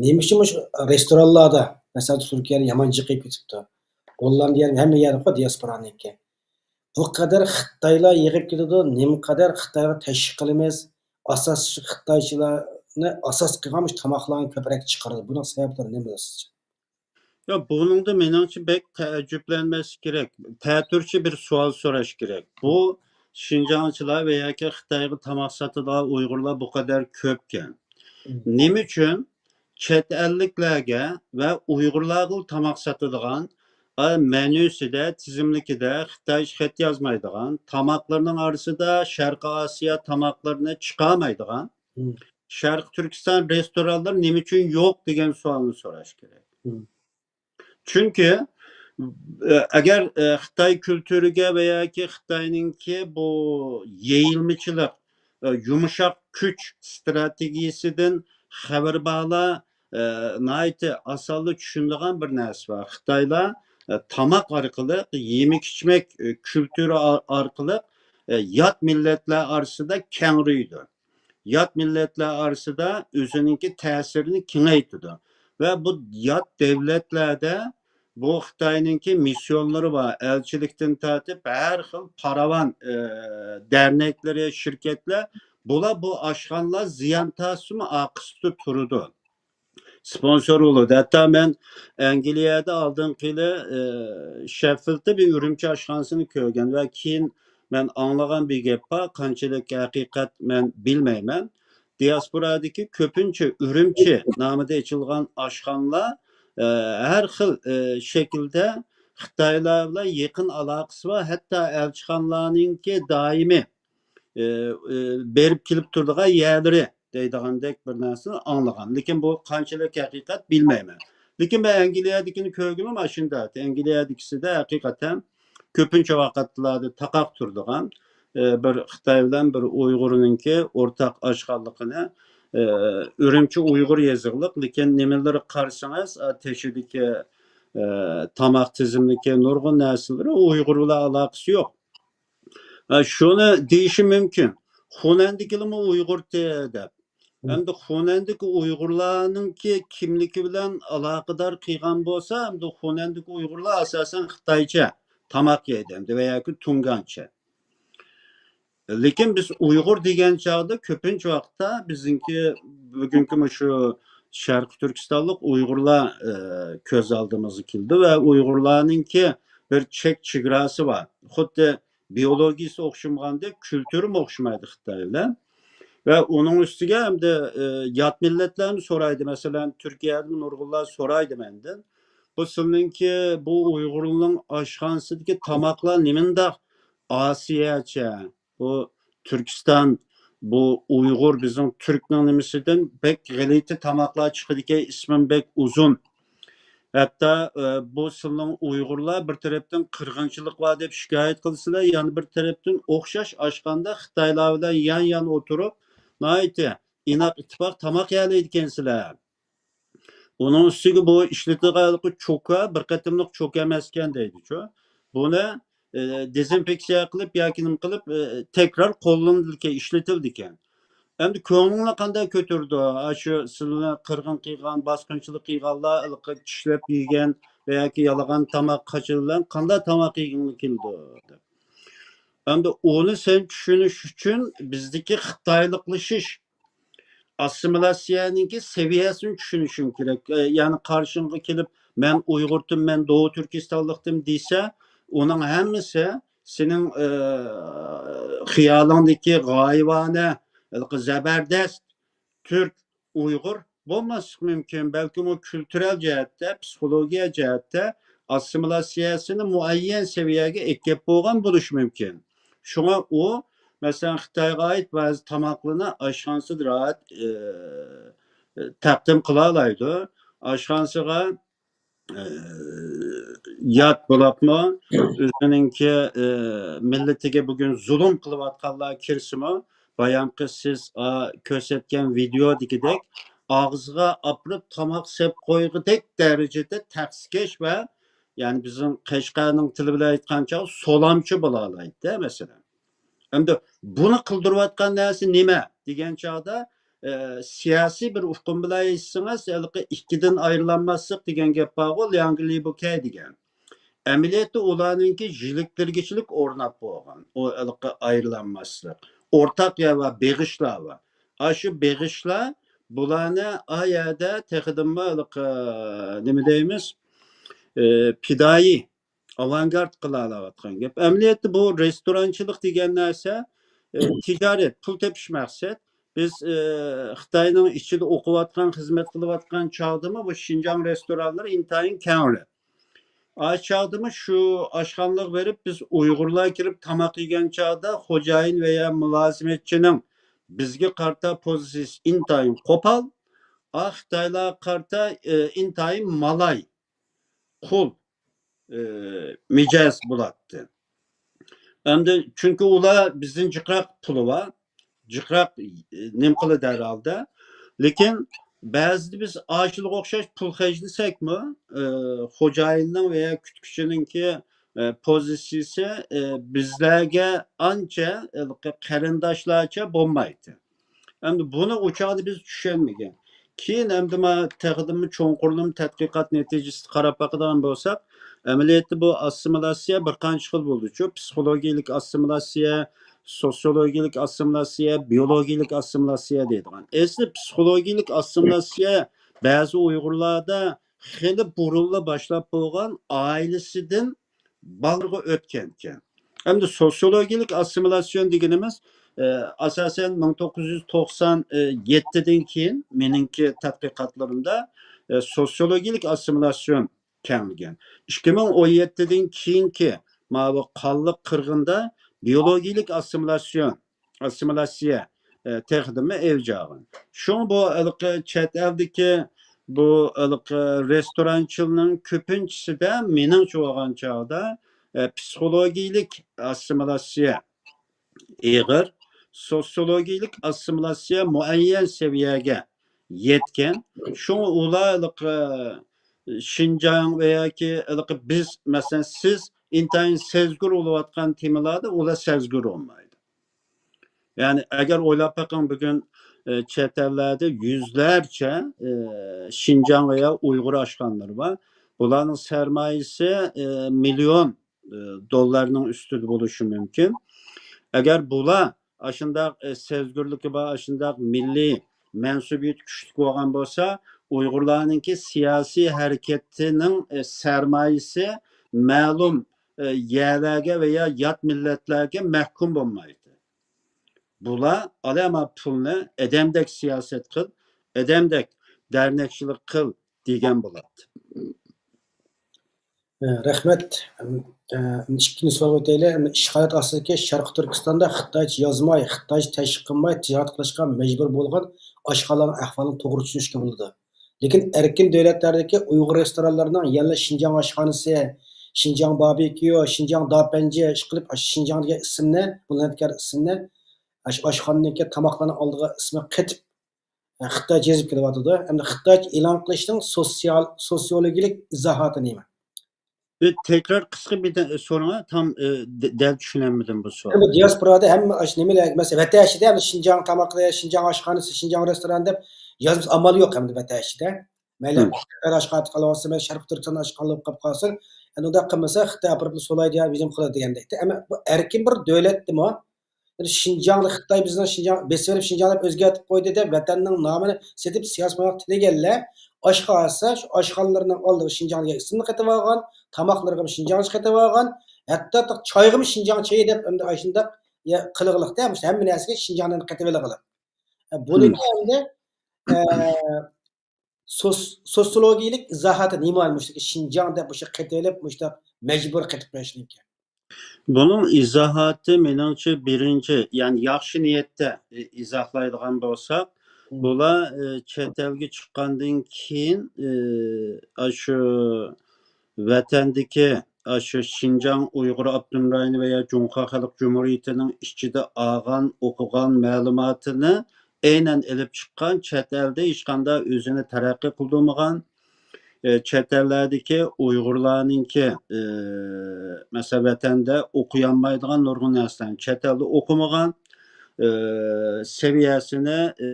نېمە ئۈچۈن مۇشۇ رېستورانلاردا، مەسىلەن، تۈركىيەدە يامان جىق يېيىپ كېتىپتۇ. گوللاندىيە ھەممە يەردە دىياسپورانىڭكى. بۇ قەدەر خىتايلار يىغىپ كېتىدۇ، نېمە قەدەر خىتايغا تەشۋىق قىلىمىز؟ ئاساس خىتايچىلارنى ئاساس قىلغان مۇشۇ تاماقلارنى كۆپرەك چىقىرىدۇ. بۇنىڭ سەۋەبلىرى نېمە سىزچە؟ يا، بۇنىڭدا مېنىڭچە بەك تەئەججۈپلەنمەسلىك كېرەك. تەتۈرچە بىر سوئال سوراش كېرەك. بۇ شىنجاڭچىلار ۋە ياكى خىتايغا تاماق ساتىدىغان ئۇيغۇرلار بۇ قەدەر كۆپكەن. نېمە ئۈچۈن چەت ئەللىكلەرگە ۋە ئۇيغۇرلارغا تاماق ساتىدىغان، ئا، مېنيۇسىدە، تىزىملىكىدە خىتايچە خەت يازمايدىغان، تاماقلىرىنىڭ ئارىسىدا شەرقىي ئاسىيا تاماقلىرىنى چىقارمايدىغان، شەرقىي تۈركىستان رېستورانلىرى نېمە ئۈچۈن يوق دېگەن سوئالنى سوراش كېرەك. چۈنكى، ئە، ئەگەر، ئە، خىتاي كۈلتۈرىگە ۋە ياكى خىتاينىڭكى بۇ يېيىلمىچىلىق، ئە، يۇمشاق كۈچ ئىستراتېگىيىسىدىن خەۋىرى بارلار، ئە، ناھايىتى ئاسانلا چۈشىنىدىغان بىر نەرسە بار. خىتايلار، ئە، تاماق ئارقىلىق، يېمەك-ئىچمەك، ئە، كۈلتۈرى ئار-، ئارقىلىق، ئە، يات مىللەتلەر ئارىسىدا كەڭرىيىدۇ. يات مىللەتلەر ئارىسىدا ئۆزىنىڭكى تەسىرىنى كېڭەيتىدۇ. ۋە بۇ يات دەۋلەتلەردە بۇ خىتاينىڭكى مىسسىيونلىرى بار، ئەلچىلىكتىن تارتىپ ھەر خىل پاراۋان، ئە، دەرنەكلىرى، شىركەتلەر، بۇلار بۇ ئاشخانىلار زىيان تارتسىمۇ ئارقىسىدا تۇرىدۇ. سپونسور بولىدۇ. ھەتتا مەن ئەنگلىيەدە ئالدىنقى يىلى، ئى، شېففىلدتا بىر ئۈرۈمچى ئاشخانىسىنى كۆرگەن ۋە كېيىن مەن ئاڭلىغان بىر گەپ بار، قانچىلىك ھەقىقەت مەن بىلمەيمەن. دىياسپورادىكى كۆپىنچە ئۈرۈمچى نامىدا ئېچىلغان ئاشخانىلار، ئى، ھەر خىل، ئى، شەكىلدە خىتايلار بىلەن يېقىن ئالاقىسى بار، ھەتتا ئەلچىخانىلارنىڭكى دائىمىي ئى، ئى، بېرىپ كېلىپ تۇرىدىغان يەرلىرى دەيدىغاندەك بىر نەرسىنى ئاڭلىغان. لېكىن بۇ قانچىلىك ھەقىقەت بىلمەيمەن. لېكىن مەن ئەنگلىيەدىكىنى كۆرگىنىم ئاشۇنداق. ئەنگلىيەدىكىسىدە ھەقىقەتەن كۆپىنچە ۋاقىتلاردا تاقاق تۇرىدىغان، ئى، بىر خىتاي بىلەن بىر ئۇيغۇرنىڭكى ئورتاق ئاشخانىلىقىنى، ئى، ئۈرۈمچى ئۇيغۇر يېزىقلىق، لېكىن نېمىلىرى قارىسىڭىز، ئا، تېشىدىكى، ئى، تاماق تىزىملىكى نۇرغۇن نەرسىلىرى ئۇيغۇر بىلەن ئالاقىسى يوق. ھە، شۇنى دېيىشى مۇمكىن. خۇنەندىكىلىمۇ ئۇيغۇرتى دەپ. ئەمدى خۇنەندىكى ئۇيغۇرلارنىڭكى كىملىكى بىلەن ئالاقىدار قىلغان بولسا، ئەمدى خۇنەندىكى ئۇيغۇرلار ئاساسەن خىتايچە تاماق يەيدۇ ئەمدى ۋە ياكى تۇڭگانچە. لېكىن بىز ئۇيغۇر دېگەن چاغدا كۆپىنچە ۋاقىتتا بىزنىڭكى بۈگۈنكى مۇشۇ شەرقىي تۈركىستانلىق ئۇيغۇرلار، ئە، كۆز ئالدىمىزغا كېلىدۇ ۋە ئۇيغۇرلارنىڭكى بىر چەك چېگراسى بار. خۇددى بىيولوگىيىسى ئوخشىمىغاندەك، كۈلتۈرىمۇ ئوخشىمايدۇ خىتاي بىلەن. ۋە ئۇنىڭ ئۈستىگە ئەمدى، ئە، يات مىللەتلەرنى سورايدۇ. مەسىلەن، تۈركىيەدىمۇ نۇرغۇنلار سورايدۇ مەندىن. بۇ سىلىنىڭكى بۇ ئۇيغۇرنىڭ ئاشخانىسىدىكى تاماقلار نېمانداق ئاسىيەچە؟ بۇ تۈركىستان، بۇ ئۇيغۇر، بىزنىڭ تۈركنىڭ نېمىسىدىن بەك غەلىتە تاماقلار چىقىدىكەن، ئىسمىم بەك ئۇزۇن. ھەتتا، ئە، بۇ سىلىنىڭ ئۇيغۇرلار بىر تەرەپتىن قىرغىنچىلىق بار دەپ شىكايەت قىلسىلەر، يەنە بىر تەرەپتىن ئوخشاش ئاشخانىدا خىتايلار بىلەن يان-يان ئولتۇرۇپ، ناھايىتى ئىناق ئىتتىپاق تاماق يەلەيدىكەنسىلەر. ئۇنىڭ ئۈستىگە بۇ ئىشلىتىدىغان چوكا بىر قېتىملىق چوكا ئەمەسكەن دەيدىچۇ. بۇنى، ئى، دېزىنفېكسىيە قىلىپ ياكى نېمە قىلىپ، ئى، تەكرار قوللىنىدىكەن، ئىشلىتىلىدىكەن. ئەمدى كۆڭلۈڭلار قانداق كۆتۈرىدۇ؟ ئاشۇ سىلىنى قىرغىن قىلغان، باسقۇنچىلىق قىلغانلار ھېلىقى چىشلەپ يېگەن ۋە ياكى يالىغان تاماق قاچىلىرى بىلەن قانداق تاماق يېگۈڭلار كېلىدۇ؟ دەپ. ئەمدى ئۇنى سەن چۈشىنىش ئۈچۈن بىزدىكى خىتايلىقلىشىش، ئاسسىمىلياتسىيەنىڭكى سەۋىيەسىنى چۈشىنىشىڭ كېرەك. ئە، يەنى قارشىڭغا كېلىپ، «مەن ئۇيغۇرتىم، مەن دوۋا تۈركىستانلىقتىم» دېسە، ئۇنىڭ ھەممىسى سېنىڭ، ئە، خىيالىڭدىكى غايىۋانە، ھېلىقى زەبەردەست تۈرك، ئۇيغۇر بولماسلىقى مۇمكىن. بەلكىم ئۇ كۈلتۈرەل جەھەتتە، پسىخولوگىيە جەھەتتە ئاسسىمىلياتسىيەسىنى مۇئەييەن سەۋىيەگە ئەكىپ بولغان بولۇشى مۇمكىن. شۇڭا ئۇ، مەسىلەن، خىتايغا ئائىت بەزى تاماقلارنى ئاشخانىسىدا راھەت، ئى، تەقدىم قىلالايدۇ. ئاشخانىسىغا، ئى، يات بولاپمۇ، ئۆزىنىڭكى، ئى، مىللىتىگە بۈگۈن زۇلۇم قىلىۋاتقانلار كىرسىمۇ، بايامقى سىز، ئا، كۆرسەتكەن ۋىدېئودىكىدەك ئاغزىغا ئاپىرىپ تاماق سېلىپ قويغۇدەك دەرىجىدە تەخسىكەش ۋە، يەنى بىزنىڭ قەشقەرنىڭ تىلى بىلەن ئېيتقان چاغدا سولامچى بولالايدۇ، مەسىلەن. ئەمدى بۇنى قىلدۇرۇۋاتقان نەرسە نېمە دېگەن چاغدا، ئە، سىياسىي بىر ئۇقۇم بىلەن ئېيتسىڭىز، ھېلىقى ئىككىدىن ئايرىلالماسلىق دېگەن گەپ بارغۇ، لياڭگې لىبۇكەي دېگەن. ئەمەلىيەتتە ئۇلارنىڭكى يىلىكتۈرگۈچىلىك ئورناپ بولغان. ئۇ ھېلىقى ئايرىلالماسلىق. ئورتاق يەر بار، بېغىشلار بار. ئاشۇ بېغىشلار بۇلارنى ئا يەردە تېخىدىنمۇ ھېلىقى، نېمە دەيمىز، ئى، پىدائىي، ئاۋانگارد قىلالاۋاتقان گەپ. ئەمەلىيەتتە بۇ رېستورانچىلىق دېگەن نەرسە، ئى، تىجارەت، پۇل تېپىش مەقسەت. بىز، ئى، خىتاينىڭ ئىچىدە ئوقۇۋاتقان، خىزمەت قىلىۋاتقان چاغدىمۇ بۇ شىنجاڭ رېستورانلىرى ئىنتايىن كەڭرى. ئاشۇ چاغدىمۇ شۇ ئاشخانىلارغا بېرىپ، بىز ئۇيغۇرلار كىرىپ تاماق يېگەن چاغدا خوجايىن ۋەيا مۇلازىمەتچىنىڭ بىزگە قارىتا پوزىتسىيىسى ئىنتايىن قوپال، ئا، خىتايلارغا قارىتا، ئى، ئىنتايىن مالاي، قۇل، ئى، مىجەز بولاتتى. ئەمدى چۈنكى ئۇلار بىزدىن جىقراق پۇلى بار، جىقراق، ئى، نېمە قىلىدۇ ھەر ھالدا. لېكىن بەزىدە بىز ئاشۇلارغا ئوخشاش پۇل خەجلىسەكمۇ، ئى، خوجايىننىڭ ۋەيا كۈتكۈچىنىڭكى، ئى، پوزىتسىيىسى، ئى، بىزلەرگە ئانچە، ھېلىقى قېرىنداشلارچە بولمايتتى. ئەمدى بۇنى ئۇ چاغدا بىز چۈشەنمىگەن. كېيىن ئەمدى ما تېخىدىنمۇ چوڭقۇرلىما تەتقىقات نەتىجىسىدە قاراپ باقىدىغان بولساق، ئەمەلىيەتتە بۇ ئاسسىمىلياتسىيە بىر قانچە خىل بولىدۇچۇ. پسىخولوگىيەلىك ئاسسىمىلياتسىيە، سوتسىيولوگىيەلىك ئاسسىمىلياتسىيە، بىيولوگىيەلىك ئاسسىمىلياتسىيە دەيدىغان. ئەسلى پسىخولوگىيەلىك ئاسسىمىلياتسىيە بەزى ئۇيغۇرلاردا خېلى بۇرۇنلا باشلاپ بولغان ئائىلىسىدىن بالىغا ئۆتكەنكەن. ئەمدى سوسىيولوگىيەلىك ئاسسىمىلياتسىيون دېگىنىمىز، ئە، ئاساسەن مىڭ توققۇز يۈز توقسان يەتتىدىن كېيىن مېنىڭكى تەتقىقاتلىرىمدا، ئە، سوسىيولوگىيەلىك ئاسسىمىلياتسىيون كەڭلىگەن. ئىككى مىڭ ئون يەتتىدىن كېيىنكى ماۋۇ قانلىق قىرغىندا بىيولوگىيەلىك ئاسسىمىلياتسىيون، ئاسسىمىلياتسىيە، ئە، تېخىدىنمۇ ئەۋج ئالغان. شۇڭا بۇ ھېلىقى چەت ئەلدىكى بۇ ھېلىقى رېستورانچىلارنىڭ كۆپىنچىسىدە مېنىڭچە بولغان چاغدا، ئە، پسىخولوگىيەلىك ئاسسىمىلياتسىيە ئېغىر، سوسىيولوگىيەلىك ئاسسىمىلياتسىيە مۇئەييەن سەۋىيەگە يەتكەن. شۇڭا ئۇلار ھېلىقى شىنجاڭ ۋە ياكى ھېلىقى بىز، مەسىلەن، سىز ئىنتايىن سەزگۈر بولۇۋاتقان تېمىلاردا ئۇلار سەزگۈر بولمايدۇ. يەنى ئەگەر ئويلاپ بېقىڭ، بۈگۈن، ئە، چەت ئەللەردە يۈزلەرچە، ئە، شىنجاڭ ۋە يا ئۇيغۇر ئاشخانىلىرى بار. بۇلارنىڭ سەرمايىسى، ئە، مىليون، ئە، دوللارنىڭ ئۈستىدە بولۇشى مۇمكىن. ئەگەر بۇلار ئاشۇنداق، ئە، سەزگۈرلۈكى بار، ئاشۇنداق مىللىي مەنسۇبىيىتى كۈچلۈك بولغان بولسا، ئۇيغۇرلارنىڭكى سىياسىي ھەرىكىتىنىڭ، ئە، سەرمايىسى مەلۇم، ئە، يەرلەرگە ۋە يا يات مىللەتلەرگە مەھكۇم بولمايدۇ. بۇلار ئالەما پۇلنى ئادەمدەك سىياسەت قىل، ئادەمدەك دەرنەكچىلىك قىل دېگەن بولاتتى. ئە، رەھمەت. ئە، ئىككىنچى سوئالغا ئۆتەيلى. ئىشغالىيەت ئاستىدىكى شەرقىي تۈركىستاندا خىتايچە يازماي، خىتايچە تەشۋىق قىلماي تىجارەت قىلىشقا مەجبۇر بولغان ئاشخانىلارنىڭ ئەھۋالىنى توغرا چۈشىنىشكە بولىدۇ. لېكىن ئەركىن دۆلەتلەردىكى ئۇيغۇر رېستورانلىرىنىڭ يەنىلا شىنجاڭ ئاشخانىسى، شىنجاڭ باربېكيۇ، شىنجاڭ داپەنجى، ئىشقىلىپ، ئاشۇ شىنجاڭ دېگەن ئىسىمنى، بۇلغەنكار ئىسىمنى، ئاشۇ ئاشخانىنىڭكى تاماقلارنىڭ ئالدىغا ئىسمى قېتىپ، خىتايچە يېزىپ كېلىۋاتىدۇ. ئەمدى خىتايچە ئېلان قىلىشنىڭ سوسىيال-، سوسىيولوگىيەلىك ئىزاھاتى نېمە؟ بىر تەكرار قىسقا بىر دە-، سورىڭا، تام، ئە، دە-، دەل چۈشىنەلمىدىم بۇ سوئالنى. ئەمدى دىياسپورادا ھەممە ئاشۇ نېمىلەر، مەسىلەن، ۋەتەن ئىچىدە ھەمدە شىنجاڭ تاماقى، شىنجاڭ ئاشخانىسى، شىنجاڭ رېستوران دەپ يازمىسا ئامال يوق ئەمدى ۋەتەن ئىچىدە. مەيلى، خىتاي ئاشخانا قىلىۋالسا، مەيلى شەرقىي تۈركىستان ئاشخانا بولۇپ قاپقالسۇن. ئەمدى ئۇنداق قىلمىسا، خىتاي ئاپىرىپ سولايدۇ يا، ھۇجۇم قىلىدۇ دېگەندەك. ئەمما بۇ ئەركىن بىر دۆلەتتىمۇ، شىنجاڭنى خىتاي بىزنىڭ شىنجاڭ، بېسىۋېلىپ شىنجاڭ دەپ ئۆزگەرتىپ قويدى دەپ ۋەتەننىڭ نامىنى سېتىپ سىياسىي مۇناپىق تىلىگەنلەر ئاشخانا ئاچسا، شۇ ئاشخانىلىرىنىڭ ئالدىغا شىنجاڭ دېگەن ئىسىمنى قېتىۋالغان، تاماقلىرىغا شىنجاڭچە قېتىۋالغان، ھەتتا چايغىمۇ شىنجاڭ چېيى دەپ ئەمدى ئاشۇنداق قىلغىلىقتا، ھەممە نەرسىگە شىنجاڭنى قېتىۋېلىغىلىق. بۇنىڭكى ئەمدى، ئە، سوس-، سوسىيولوگىيەلىك ئىزاھاتى نېمە مۇشۇ شىنجاڭ دەپ مۇشۇ قېتىۋېلىپ، مۇشۇنداق مەجبۇر قېتىپ قويۇشنىڭكى؟ بۇنىڭ ئىزاھاتى مېنىڭچە بىرىنچى، يەنى ياخشى نىيەتتە ئى-، ئىزاھلايدىغان بولساق، بۇلار، ئى، چەت ئەلگە چىققاندىن كېيىن، ئى، ئاشۇ ۋەتەندىكى، ئاشۇ شىنجاڭ ئۇيغۇر ئاپتونوم رايونى ۋە يا جۇڭخۇا خەلق جۇمھۇرىيىتىنىڭ ئىچىدە ئالغان، ئوقۇغان مەلۇماتىنى ئەينەن ئېلىپ چىققان، چەت ئەلدە ھېچقانداق ئۆزىنى تەرەققىي قىلدۇرمىغان، ئى، چەت ئەللەردىكى ئۇيغۇرلارنىڭكى، ئى، مەسىلەن، ۋەتەندە ئوقۇيالمايدىغان نۇرغۇن نەرسىلەرنى، چەت ئەلدە ئوقۇمىغان، ئى، سەۋىيەسىنى، ئى،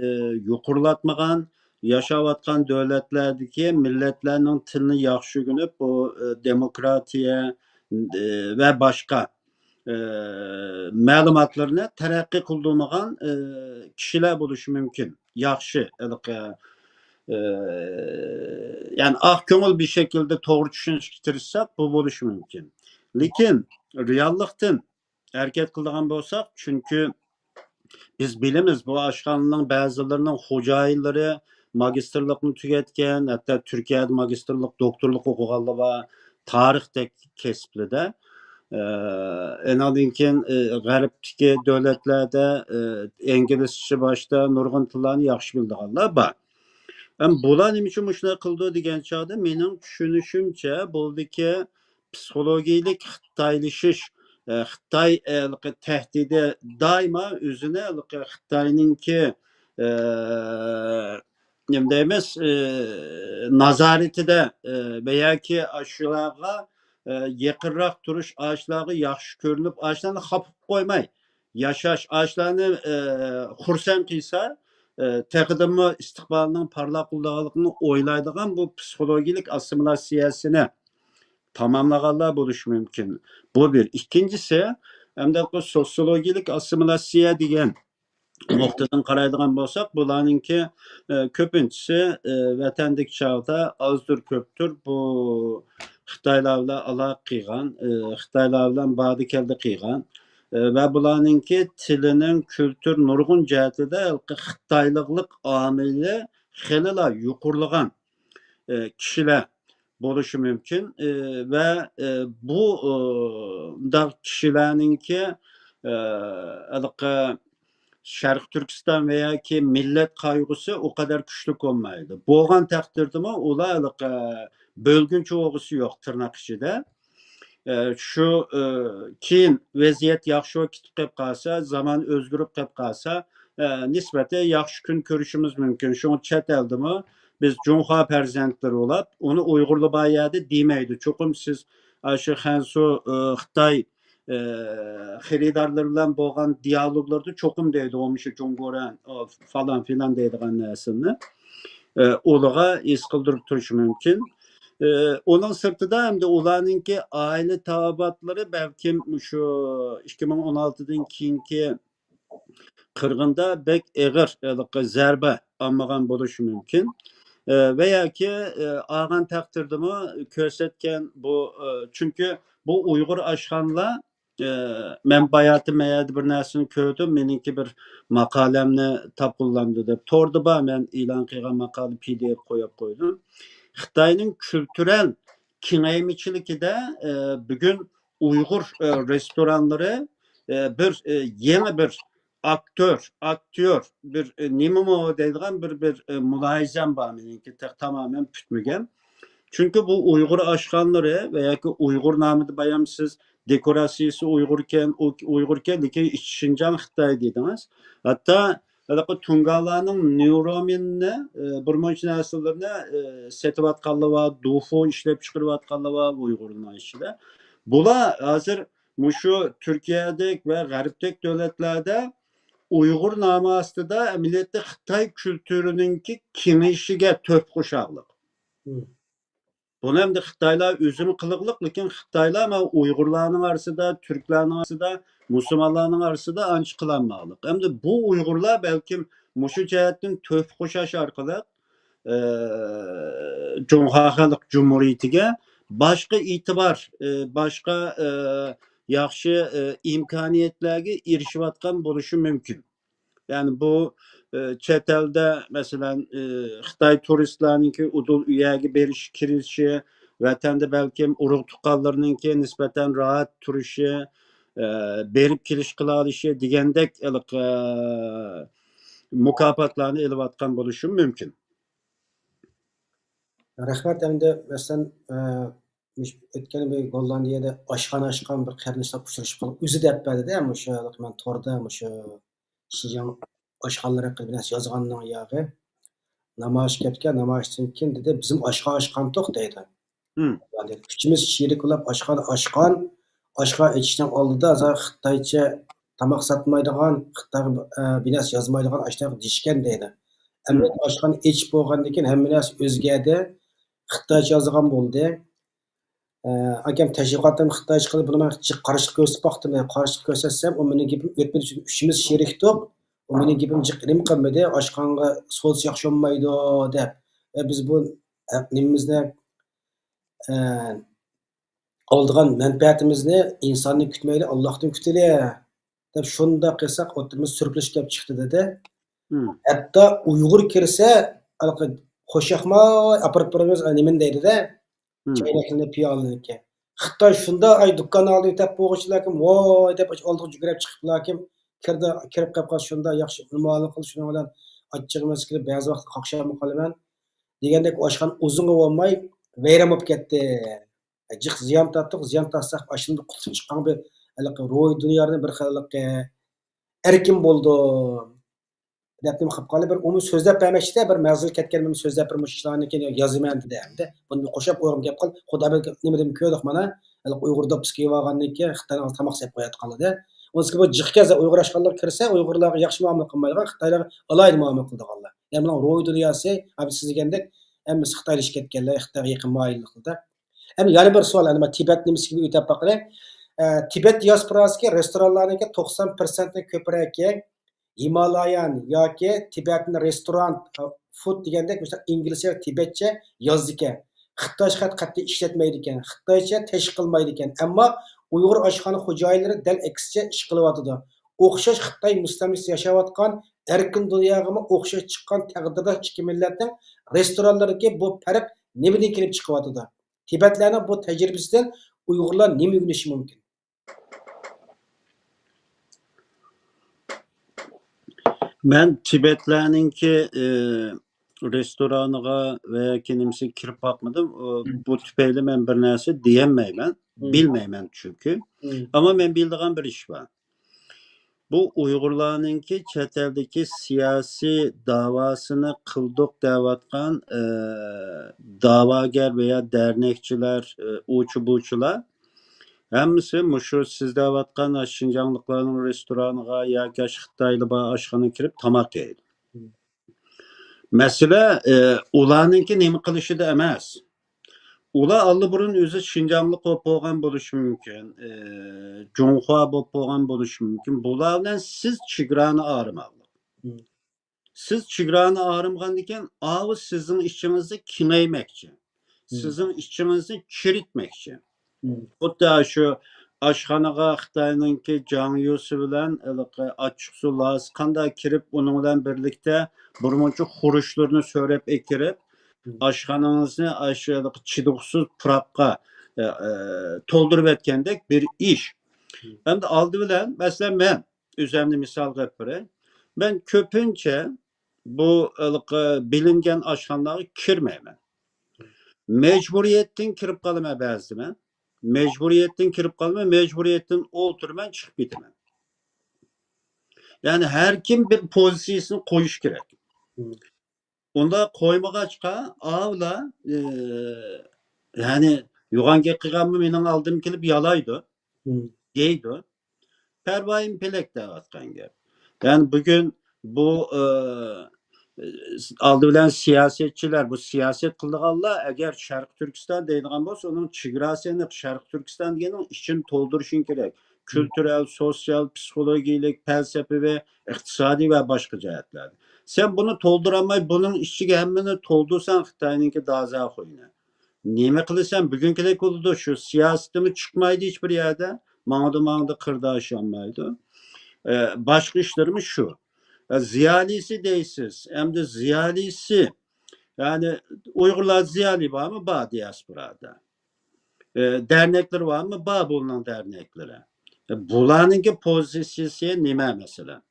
يۇقىرىلاتمىغان، ياشاۋاتقان دۆلەتلەردىكى مىللەتلەرنىڭ تىلىنى ياخشى ئۆگىنىپ، بۇ، ئى، دېموكراتىيە، ئى، ۋە باشقا ئى، مەلۇماتلىرىنى تەرەققىي قىلدۇرمىغان، ئى، كىشىلەر بولۇشى مۇمكىن. ياخشى، ھېلىقى، ئى، يەنى ئاق كۆڭۈل بىر شەكىلدە توغرا چۈشىنىشكە تىرىشساق، بۇ بولۇشى مۇمكىن. لېكىن رېئاللىقتىن ھەرىكەت قىلىدىغان بولساق، چۈنكى بىز بىلىمىز، بۇ ئاشخانىنىڭ بەزىلىرىنىڭ خوجايىنلىرى ماگىستىرلىقنى تۈگەتكەن، ھەتتا تۈركىيەدە ماگىستىرلىق، دوكتورلۇق ئوقۇغانلار بار، تارىختەك كەسىپلىدە. ئە، ئېنىڭدىن كېيىن، ئە، غەربتىكى دۆلەتلەردە، ئە، ئىنگلىزچە باشتا نۇرغۇن تىللارنى ياخشى بىلىدىغانلار بار. ئەمما بۇلار نېمە ئۈچۈن مۇشۇنداق قىلىدۇ دېگەن چاغدا، مېنىڭ چۈشىنىشىمچە، بولدىكى پسىخولوگىيەلىك خىتايلىشىش، ئە، خىتاي، ئە، ھېلىقى تەھدىتى دائىما ئۆزىنى ھېلىقى خىتاينىڭكى، ئە، نېمە دەيمىز، ئە، نازارىتىدە، ئە، ۋە ياكى ئاشۇلارغا، ئە، يېقىنراق تۇرۇش، ئاشۇلارغا ياخشى كۆرۈنۈپ، ئاشۇلارنى خاپا قىلىپ قويماي، ياشاش، ئاشۇلارنى، ئە، خۇرسەن قىلسا، ئە، تېخىدىنمۇ ئىستىقبالىنىڭ پارلاق بولىدىغانلىقىنى ئويلايدىغان بۇ پسىخولوگىيەلىك ئاسسىمىلياتسىيەسىنى تاماملىغانلار بولۇشى مۇمكىن. بۇ بىر. ئىككىنچىسى، ئەمدى بۇ سوسىيولوگىيەلىك ئاسسىمىلياتسىيە دېگەن نۇقتىدىن قارايدىغان بولساق، بۇلارنىڭكى، ئە، كۆپىنچىسى، ئە، ۋەتەندىكى چاغدا ئازدۇر كۆپتۇر بۇ خىتايلار بىلەن ئالاقە قىلغان، ئە، خىتايلار بىلەن باردى كەلدى قىلغان، ئە، ۋە بۇلارنىڭكى تىلىنىڭ كۈلتۈر نۇرغۇن جەھەتلىدە ھېلىقى خىتايلىقلىق ئامىلى خېلىلا يۇقىرىلىغان، ئە، كىشىلەر بولۇشى مۇمكىن. ئە، ۋە، ئە، بۇ، ئە، مۇنداق كىشىلەرنىڭكى، ئە، ھېلىقى شەرقىي تۈركىستان ۋە ياكى مىللەت قايغۇسى ئۇ قەدەر كۈچلۈك بولمايدۇ. بولغان تەقدىردىمۇ ئۇلار ھېلىقى بۆلگۈنچى بولغۇسى يوق، تىرناق ئىچىدە. ئە، شۇ، ئە، كېيىن ۋەزىيەت ياخشى بولۇپ كېتىپ قېلىپ قالسا، زامان ئۆزگىرىپ قېلىپ قالسا، ئە، نىسبەتەن ياخشى كۈن كۆرۈشىمىز مۇمكىن. شۇڭا چەت ئەلدىمۇ بىز جۇڭخۇا پەرزەنتلىرى بولاپ، ئۇنى ئۇيغۇرلار بار يەردە دېمەيدۇ. چوقۇم سىز، ئە، شۇ خەنسۇ، ئە، خىتاي، ئە، خېرىدارلىرى بىلەن بولغان دىيالوگلاردا چوقۇم دەيدۇ، ئۇ مۇشۇ جۇڭگورەن، ئۇ فالان فىلان دەيدىغان نەرسىنى، ئە، ئۇلىغا ھېس قىلدۇرۇپ تۇرۇشى مۇمكىن. ئە، ئۇنىڭ سىرتىدا ئەمدى ئۇلارنىڭكى ئائىلە تاۋابىئاتلىرى بەلكىم مۇشۇ ئىككى مىڭ ئون ئالتىدىن كېيىنكى قىرغىندا بەك ئېغىر ھېلىقى زەربە ئالمىغان بولۇشى مۇمكىن. ئە، ۋە ياكى، ئە، ئالغان تەقدىردىمۇ كۆرسەتكەن بۇ، ئە، چۈنكى بۇ ئۇيغۇر ئاشخانىلار، ئە، مەن باياتىن مەيەردە بىر نەرسىنى كۆردۈم، مېنىڭكى بىر ماقالەمنى تاپقۇنلاندى دەپ. توردا بار، مەن ئېلان قىلغان ماقالە پى دى ئېف قويۇپ قويدۇم. خىتاينىڭ كۈلتۈرەل كېڭەيمىچىلىكىدە، ئە، بۈگۈن ئۇيغۇر، ئە، رېستورانلىرى، ئە، بىر، ئە، يېڭى بىر ئاكتور، ئاكتيور، بىر، ئە، نېمىمۇ دەيدىغان بىر، بىر، ئە، مۇلاھىزەم بار مېنىڭكى، تە-، تامامەن پۈتمىگەن. چۈنكى بۇ ئۇيغۇر ئاشخانىلىرى ۋە ياكى ئۇيغۇر نامىدا بايام سىز دېكوراتسىيىسى ئۇيغۇركەن، ئۇ، ئۇيغۇركەن، لېكىن ئىچى شىنجاڭ خىتاي دېدىڭىز. ھەتتا ھېلىقى تۇڭگانلارنىڭ نيۇرومىننى، ئە، بىر مۇنچە نەرسىلىرىنى، ئە، سېتىۋاتقانلار بار، دۇفۇ ئىشلەپ چىقىرىۋاتقانلار بار ئۇيغۇرلارنىڭ ئىچىدە. بۇلار ھازىر مۇشۇ تۈركىيەدەك ۋە غەربتەك دۆلەتلەردە ئۇيغۇر نامى ئاستىدا ئەمەلىيەتتە خىتاي كۈلتۈرىنىڭكى كېڭىيىشىگە تۆھپە قوشاقلىق. مم. بۇنى ئەمدى خىتايلار ئۆزىمۇ قىلىقلىق، لېكىن خىتايلار مانا ئۇيغۇرلارنىڭ ئارىسىدا، تۈركلەرنىڭ ئارىسىدا، مۇسۇلمانلارنىڭ ئارىسىدا ئانچە قىلالماقلىق. ئەمدى بۇ ئۇيغۇرلار بەلكىم مۇشۇ جەھەتتىن تۆھپە قوشاش ئارقىلىق، ئە، جۇڭخۇا خەلق جۇمھۇرىيىتىگە باشقا ئېتىبار، ئە، باشقا، ئە، ياخشى، ئە، ئىمكانىيەتلەرگە ئېرىشىۋاتقان بولۇشى مۇمكىن. يەنى بۇ، ئە، چەت ئەلدە، مەسىلەن، ئە، خىتاي تۇرىستلارنىڭكى ئۇدۇل ئۇ يەرگە بېرىش، كىرىشى، ۋەتەندە بەلكىم ئۇرۇق تۇغقانلىرىنىڭكى نىسبەتەن راھەت تۇرۇشى، ئە، بېرىپ كېلىش قىلالىشى دېگەندەك ھېلىقى، ئە، مۇكاپاتلارنى ئېلىۋاتقان بولۇشى مۇمكىن. رەھمەت. ئەمدى مەسىلەن، ئە، مۇشۇ ئۆتكەن بىر گوللاندىيەدە ئاشخانا ئاچقان بىر قېرىنداشلار ئۇچرىشىپ قالدى. ئۆزى دەپ بەردى-دە، مۇشۇ مەن توردا مۇشۇ شىنجاڭ ئاشخانىلىرى ھەققىدە بىر نەرسە يازغاننىڭ ياغى. نامايىش كەپتىكەن، نامايىشتىن كېيىن دېدى، بىزمۇ ئاشخانا ئاچقانتۇق دەيدۇ. مم. ئۈچىمىز شېرىك بولۇپ ئاشخانا ئاچقان، ئاشخانا ئېچىشنىڭ ئالدىدا ھازىر خىتايچە تاماق ساتمايدىغان، خىتايغا، ئە، بىر نەرسە يازمايدىغان ئاشۇنداق دېيىشكەن دەيدۇ. ئەمدى مم. ئاشخانا ئېچىپ بولغاندىن كېيىن ھەممە نەرسە ئۆزگەردى. خىتايچە يازغان بولدى. ئە، ئاكام تەشۋىقاتتىن خىتايچە قىلىپ، بۇنىڭغا جىق قارشىلىق كۆرسىتىپ باقتىم. قارشىلىق كۆرسەتسەم، ئۇ مېنىڭ گېپىمنى ئۆتمىدى، چۈنكى ئۈچىمىز شېرىكتۇق. ئۇ مېنىڭ گېپىمنى جىق ئىلىم قىلمىدى. ئاشخانىغا سودىسى ياخشى بولمايدۇ دەپ. ئە، بىز بۇ، ئە، نېمىمىزنى، ئە، ئالىدىغان مەنپەئەتىمىزنى ئىنساندىن كۈتمەيلى، ئاللاھتىن كۈتىلى دەپ شۇنداق قىلساق، ئوتتۇرىمىز سۈركىلىشىپ كەپ چىقتى دېدى. مم. ھەتتا ئۇيغۇر كىرسە، ھېلىقى خوش ياقماي ئاپىرىپ بېرىمىز، نېمىنى دەيدۇ-دە، مم. چاينەكلىرىنى، پىيالىلىرىنى. خىتاي شۇنداق، ئاي، دۇكان ئالدىدا يۆتەپ بولغۇچىلاركىن، ۋاي دەپ ئالدىغا جۈگرەپ چىقىپلاركىن، كىردى، كىرىپ قېلىپ قالسا شۇنداق ياخشى مۇئامىلە قىلدى، شۇنىڭ بىلەن ئاچچىقىمىز كېلىپ، بەزى ۋاقىت قاقشالماي قالىمەن دېگەندەك، ئاشخانا ئۇزۇنغا بولماي ۋەيران بولۇپ كەتتى. جىق زىيان تارتتۇق، زىيان تارتساق، ئاشۇندىن قۇتۇلۇپ چىققان بىر ھېلىقى روھىي دۇنيادىن بىر خىل ھېلىقى ئەركىن بولدۇم دەپ نېمە قىلىپ قالدى. بىر ئۇمۇ سۆزلەپ بەرمەكچىدە، بىر مەزگىل كەتكەندىن بۇيان سۆزلەپ بىر مۇشۇ ئىشلارنى كېيىن يازىمەن دېدى. ئەمدى بۇنى بىر قوشاپ قويغۇم كەپ قالدى. خۇدا بىلىپ نېمىدىن كۆردۇق مانا. ھېلىقى ئۇيغۇر دوپپىسى كىيىۋالغاندىن كېيىن خىتاينىڭ تاماق سېلىپ قويۇۋاتقانلىرى. ئۇنىڭ ئۈستىگە بۇ جىق كەلسە ئۇيغۇر ئاشخانىلىرىغا كىرسە، ئۇيغۇرلارغا ياخشى مۇئامىلە قىلمايدىغان، خىتايلارغا ئالاھىدە مۇئامىلە قىلىدىغانلار. يەنى بۇنىڭ روھىي دۇنياسى، ئەمدى سىز دېگەندەك، ھەممىسى خىتايلىشىپ كەتكەنلەر، خىتايغا يېقىن مايىللىقتا. ئەمدى يەنە بىر سوئال، ئەمدى تىبەت نېمىسىگە ئۆتۈپ باقىلى. ئە، تىبەت دىياسپوراسىدىكى رېستورانلارنىڭكى توقسان پىرسەنتتىن كۆپرەكى ھىمالايان ياكى تىبەتنى رېستوران، فۇد دېگەندەك، مىسال، ئىنگلىزچە ۋە تىبەتچە يازىدىكەن. خىتايچە خەت قەتئىي ئىشلەتمەيدىكەن. خىتايچە تەشۋىق قىلمايدىكەن. ئەمما ئۇيغۇر ئاشخانا خوجايىنلىرى دەل ئەكسىچە ئىش قىلىۋاتىدۇ. ئوخشاش خىتاي مۇستەملىكىسىدە ياشاۋاتقان ئەركىن دۇنياغىمۇ ئوخشاش چىققان تەقدىرداش ئىككى مىللەتنىڭ رېستورانلىرىدىكى بۇ پەرق نېمىدىن كېلىپ چىقىۋاتىدۇ؟ تىبەتلەرنىڭ بۇ تەجرىبىسىدىن ئۇيغۇرلار نېمە ئۆگىنىشى مۇمكىن؟ مەن تىبەتلەرنىڭكى، ئى، رېستورانىغا ۋە ياكى نېمىسىگە كىرىپ باقمىدىم. ئۇ، بۇ تۈپەيلى مەن بىر نەرسە دېيەلمەيمەن، بىلمەيمەن چۈنكى. ئەمما مەن بىلىدىغان بىر ئىش بار. بۇ ئۇيغۇرلارنىڭكى چەت ئەلدىكى سىياسىي داۋاسىنى قىلدۇق دەۋاتقان، ئى، داۋاگەر ۋە يا دەرنەكچىلەر، ئى، ئۇچۇ-بۇچۇلار ھەممىسى مۇشۇ سىز دەۋاتقان ئاشۇ شىنجاڭلىقلارنىڭ رېستورانىغا ياكى ئاشۇ خىتايلار بار ئاشخانىغا كىرىپ تاماق يەيدۇ. مەسىلە، ئى، ئۇلارنىڭكى نېمە قىلىشىدا ئەمەس. ئۇلار ئاللىبۇرۇن ئۆزى شىنجاڭلىق بولۇپ بولغان بولۇشى مۇمكىن، ئى، جۇڭخۇا بولۇپ بولغان بولۇشى مۇمكىن. بۇلار بىلەن سىز چېگرانى ئايرىماقلىق. سىز چېگرانى ئايرىمىغاندىن كېيىن، ئاۋۇ سىزنىڭ ئىچىڭىزنى كېڭەيمەكچى. سىزنىڭ ئىچىڭىزنى چىرىتمەكچى. خۇددى شۇ ئاشخانىغا خىتاينىڭكى جاڭيۇسى بىلەن ھېلىقى ئاچچىقسۇ لاسى قانداق كىرىپ، ئۇنىڭ بىلەن بىرلىكتە بىر مۇنچە خۇرۇچلىرىنى سۆرەپ ئەكىرىپ، ئاشخانىڭىزنى ئاشۇ ھېلىقى چىدىغۇسىز پۇراققا، ئە، ئە، تولدۇرۇپ ئەتكەندەك بىر ئىش. ئەمدى ئالدى بىلەن، مەسىلەن، مەن ئۆزۈمنى مىسالغا ئېلىپ بېرەي. مەن كۆپىنچە بۇ ھېلىقى بىلىنگەن ئاشخانىلارغا كىرمەيمەن. مەجبۇرىيەتتىن كىرىپ قالىمەن بەزىدە مەن. مەجبۇرىيەتتىن كىرىپ قالىمەن، مەجبۇرىيەتتىن ئولتۇرىمەن، چىقىپ كېتىمەن. يەنى ھەر كىم بىر پوزىتسىيىسىنى قويۇشى كېرەك. ئۇنداق قويمىغاچقا، ئاۋۇلار، ئى، يەنى يوغان گەپ قىلغانمۇ مېنىڭ ئالدىمغا كېلىپ يالايدۇ، دەيدۇ. پەرۋايىم پېلەك دەۋاتقان گەپ. يەنى بۈگۈن بۇ، ئى، ئالدى بىلەن سىياسەتچىلەر، بۇ سىياسەت قىلىدىغانلار ئەگەر شەرقىي تۈركىستان دەيدىغان بولسا، ئۇنىڭ چېگراسى ئېنىق. شەرقىي تۈركىستان دېگەننىڭ ئىچىنى تولدۇرۇشۇڭ كېرەك. كۈلتۈرەل، سوتسىيال، پسىخولوگىيەلىك، پەلسەپىۋى، ئىقتىسادىي ۋە باشقا جەھەتلەردە. سەن بۇنى تولدۇرالماي، بۇنىڭ ئىچىگە ھەممىنى تولدۇرساڭ، خىتاينىڭكى دازاخۇيىنى. نېمە قىلىسەن؟ بۈگۈنكىدەك بولىدۇ، شۇ سىياسىتىمۇ چىقمايدۇ ھېچبىر يەردە. ماڭىدۇ، ماڭىدۇ، قىردا ئاشالمايدۇ. ئە، باشقا ئىشلىرىمۇ شۇ. ئە، زىيالىيسى دەيسىز. ئەمدى زىيالىيسى، يەنى ئۇيغۇرلار زىيالىي بارمۇ؟ بار دىياسپورادا. ئە، دەرنەكلىرى بارمۇ؟ بار بۇلارنىڭ دەرنەكلىرى. ئە، بۇلارنىڭكى پوزىتسىيىسى نېمە مەسىلەن؟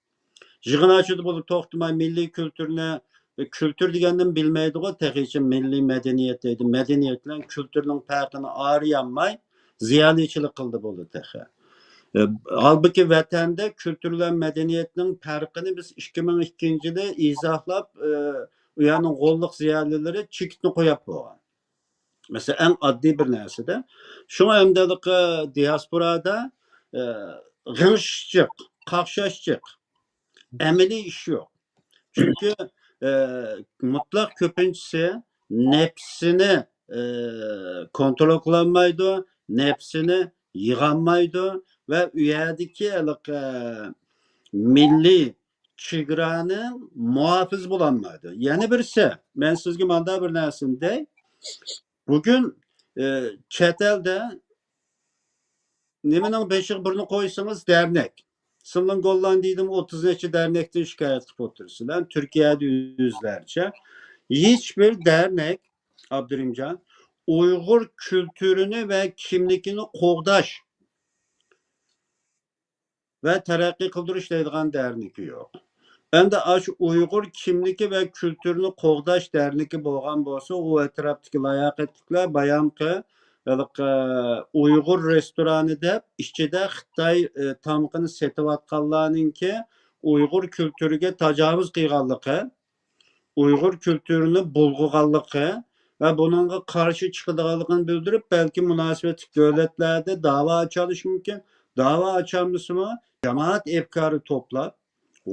يىغىن ئاچىدۇ بولۇپ توختىماي مىللىي كۈلتۈرنى، كۈلتۈر دېگەندىن بىلمەيدىغۇ، تېخىچە مىللىي مەدەنىيەت دەيدۇ. مەدەنىيەت بىلەن كۈلتۈرنىڭ پەرقىنى ئايرىيالماي زىيالىيچىلىق قىلدى بولدى تېخى. ئە، ھالبۇكى ۋەتەندە كۈلتۈر بىلەن مەدەنىيەتنىڭ پەرقىنى بىز ئىككى مىڭ ئىككىنچى يىلى ئىزاھلاپ، ئە، ئۇ يەرنىڭ غوللۇق زىيالىيلىرى چېكىتنى قويۇپ بولغان. مەسىلەن، ئەڭ ئاددىي بىر نەرسىدە. شۇڭا ئەمدى ھېلىقى دىياسپورادا، ئە، غىڭشىشچىق، قاقشاشچىق، ئەمەلىي ئىش يوق. چۈنكى، ئە، مۇتلەق كۆپىنچىسى نەپسىنى، ئە، كونترول قىلالمايدۇ، نەپسىنى يىغالمايدۇ ۋە ئۇ يەردىكى ھېلىقى مىللىي چېگرانى مۇھاپىز بولالمايدۇ. يەنە بىرسى، مەن سىزگە مانداق بىر نەرسىنى دەي. بۈگۈن، ئە، چەت ئەلدە نېمىنىڭ بېشىغا بىرنى قويسىڭىز، دەرنەك. سىلىڭ گوللاندىيىدىمۇ ئوتتۇز نەچچە دەرنەكتىن شىكايەت قىلىپ ئولتۇرىسىلەر. تۈركىيەدە يۈزلەرچە. ھېچبىر دەرنەك، ئابدۇرېھىمجان، ئۇيغۇر كۈلتۈرىنى ۋە كىملىكىنى قوغداش ۋە تەرەققىي قىلدۇرۇش دەيدىغان دەرنىكى يوق. ئەمدى ئاشۇ ئۇيغۇر كىملىكى ۋە كۈلتۈرىنى قوغداش دەرنىكى بولغان بولسا، ئۇ ئەتراپتىكى لاياقەتلىكلەر بايامقى ھېلىقى ئۇيغۇر رېستورانى دەپ ئىچىدە خىتاي، ئى، تامىقىنى سېتىۋاتقانلارنىڭكى ئۇيغۇر كۈلتۈرىگە تاجاۋۇز قىلغانلىقى، ئۇيغۇر كۈلتۈرىنى بۇلغىغانلىقى ۋە بۇنىڭغا قارشى چىقىدىغانلىقىنى بىلدۈرۈپ، بەلكى مۇناسىۋەتلىك دۆلەتلەردە داۋا ئاچالىشى مۇمكىن. داۋا ئاچالمىسىمۇ، جامائەت ئەپكارى توپلاپ،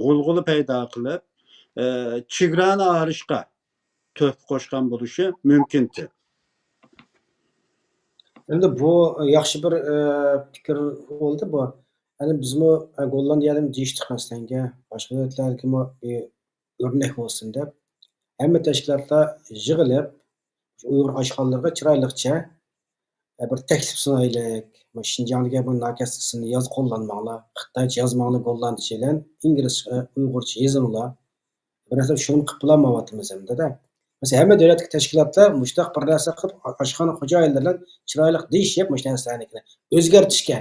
غۇلغۇلا پەيدا قىلىپ، ئە، چېگرانى ئايرىشقا تۆھپە قوشقان بولۇشى مۇمكىنتى. ئەمدى بۇ ياخشى بىر، ئە، پىكىر بولدى بۇ. يەنى بىزمۇ، ئە، گوللاندىيەدىن دېيىشتۇق مەسىلەنگە، باشقا دۆلەتلەرگىمۇ بىر ئۆرنەك بولسۇن دەپ، ھەممە تەشكىلاتلار يىغىلىپ، شۇ ئۇيغۇر ئاشخانىلىرىغا چىرايلىقچە، ئە، بىر تەكلىپ سۇنايلىك. مۇ شىنجاڭدىكى بۇ ناكەستلىك سىننى ياز قوللانماڭلار. خىتايچە يازماڭلار، گوللاندچە بىلەن ئىنگلىزچە، ئۇيغۇرچە يېزىڭلار. بىر نەرسە شۇنى قىلىپ بولالمايۋاتىمىز ئەمدىدە. مەسىلەن، ھەممە دۆلەتتىكى تەشكىلاتلار مۇشۇنداق بىر نەرسە قىلىپ، ئاشخانا خوجايىنلىرى بىلەن چىرايلىق دېيىشىپ، مۇشۇ نەرسىلەرنى ئۆزگەرتىشكە،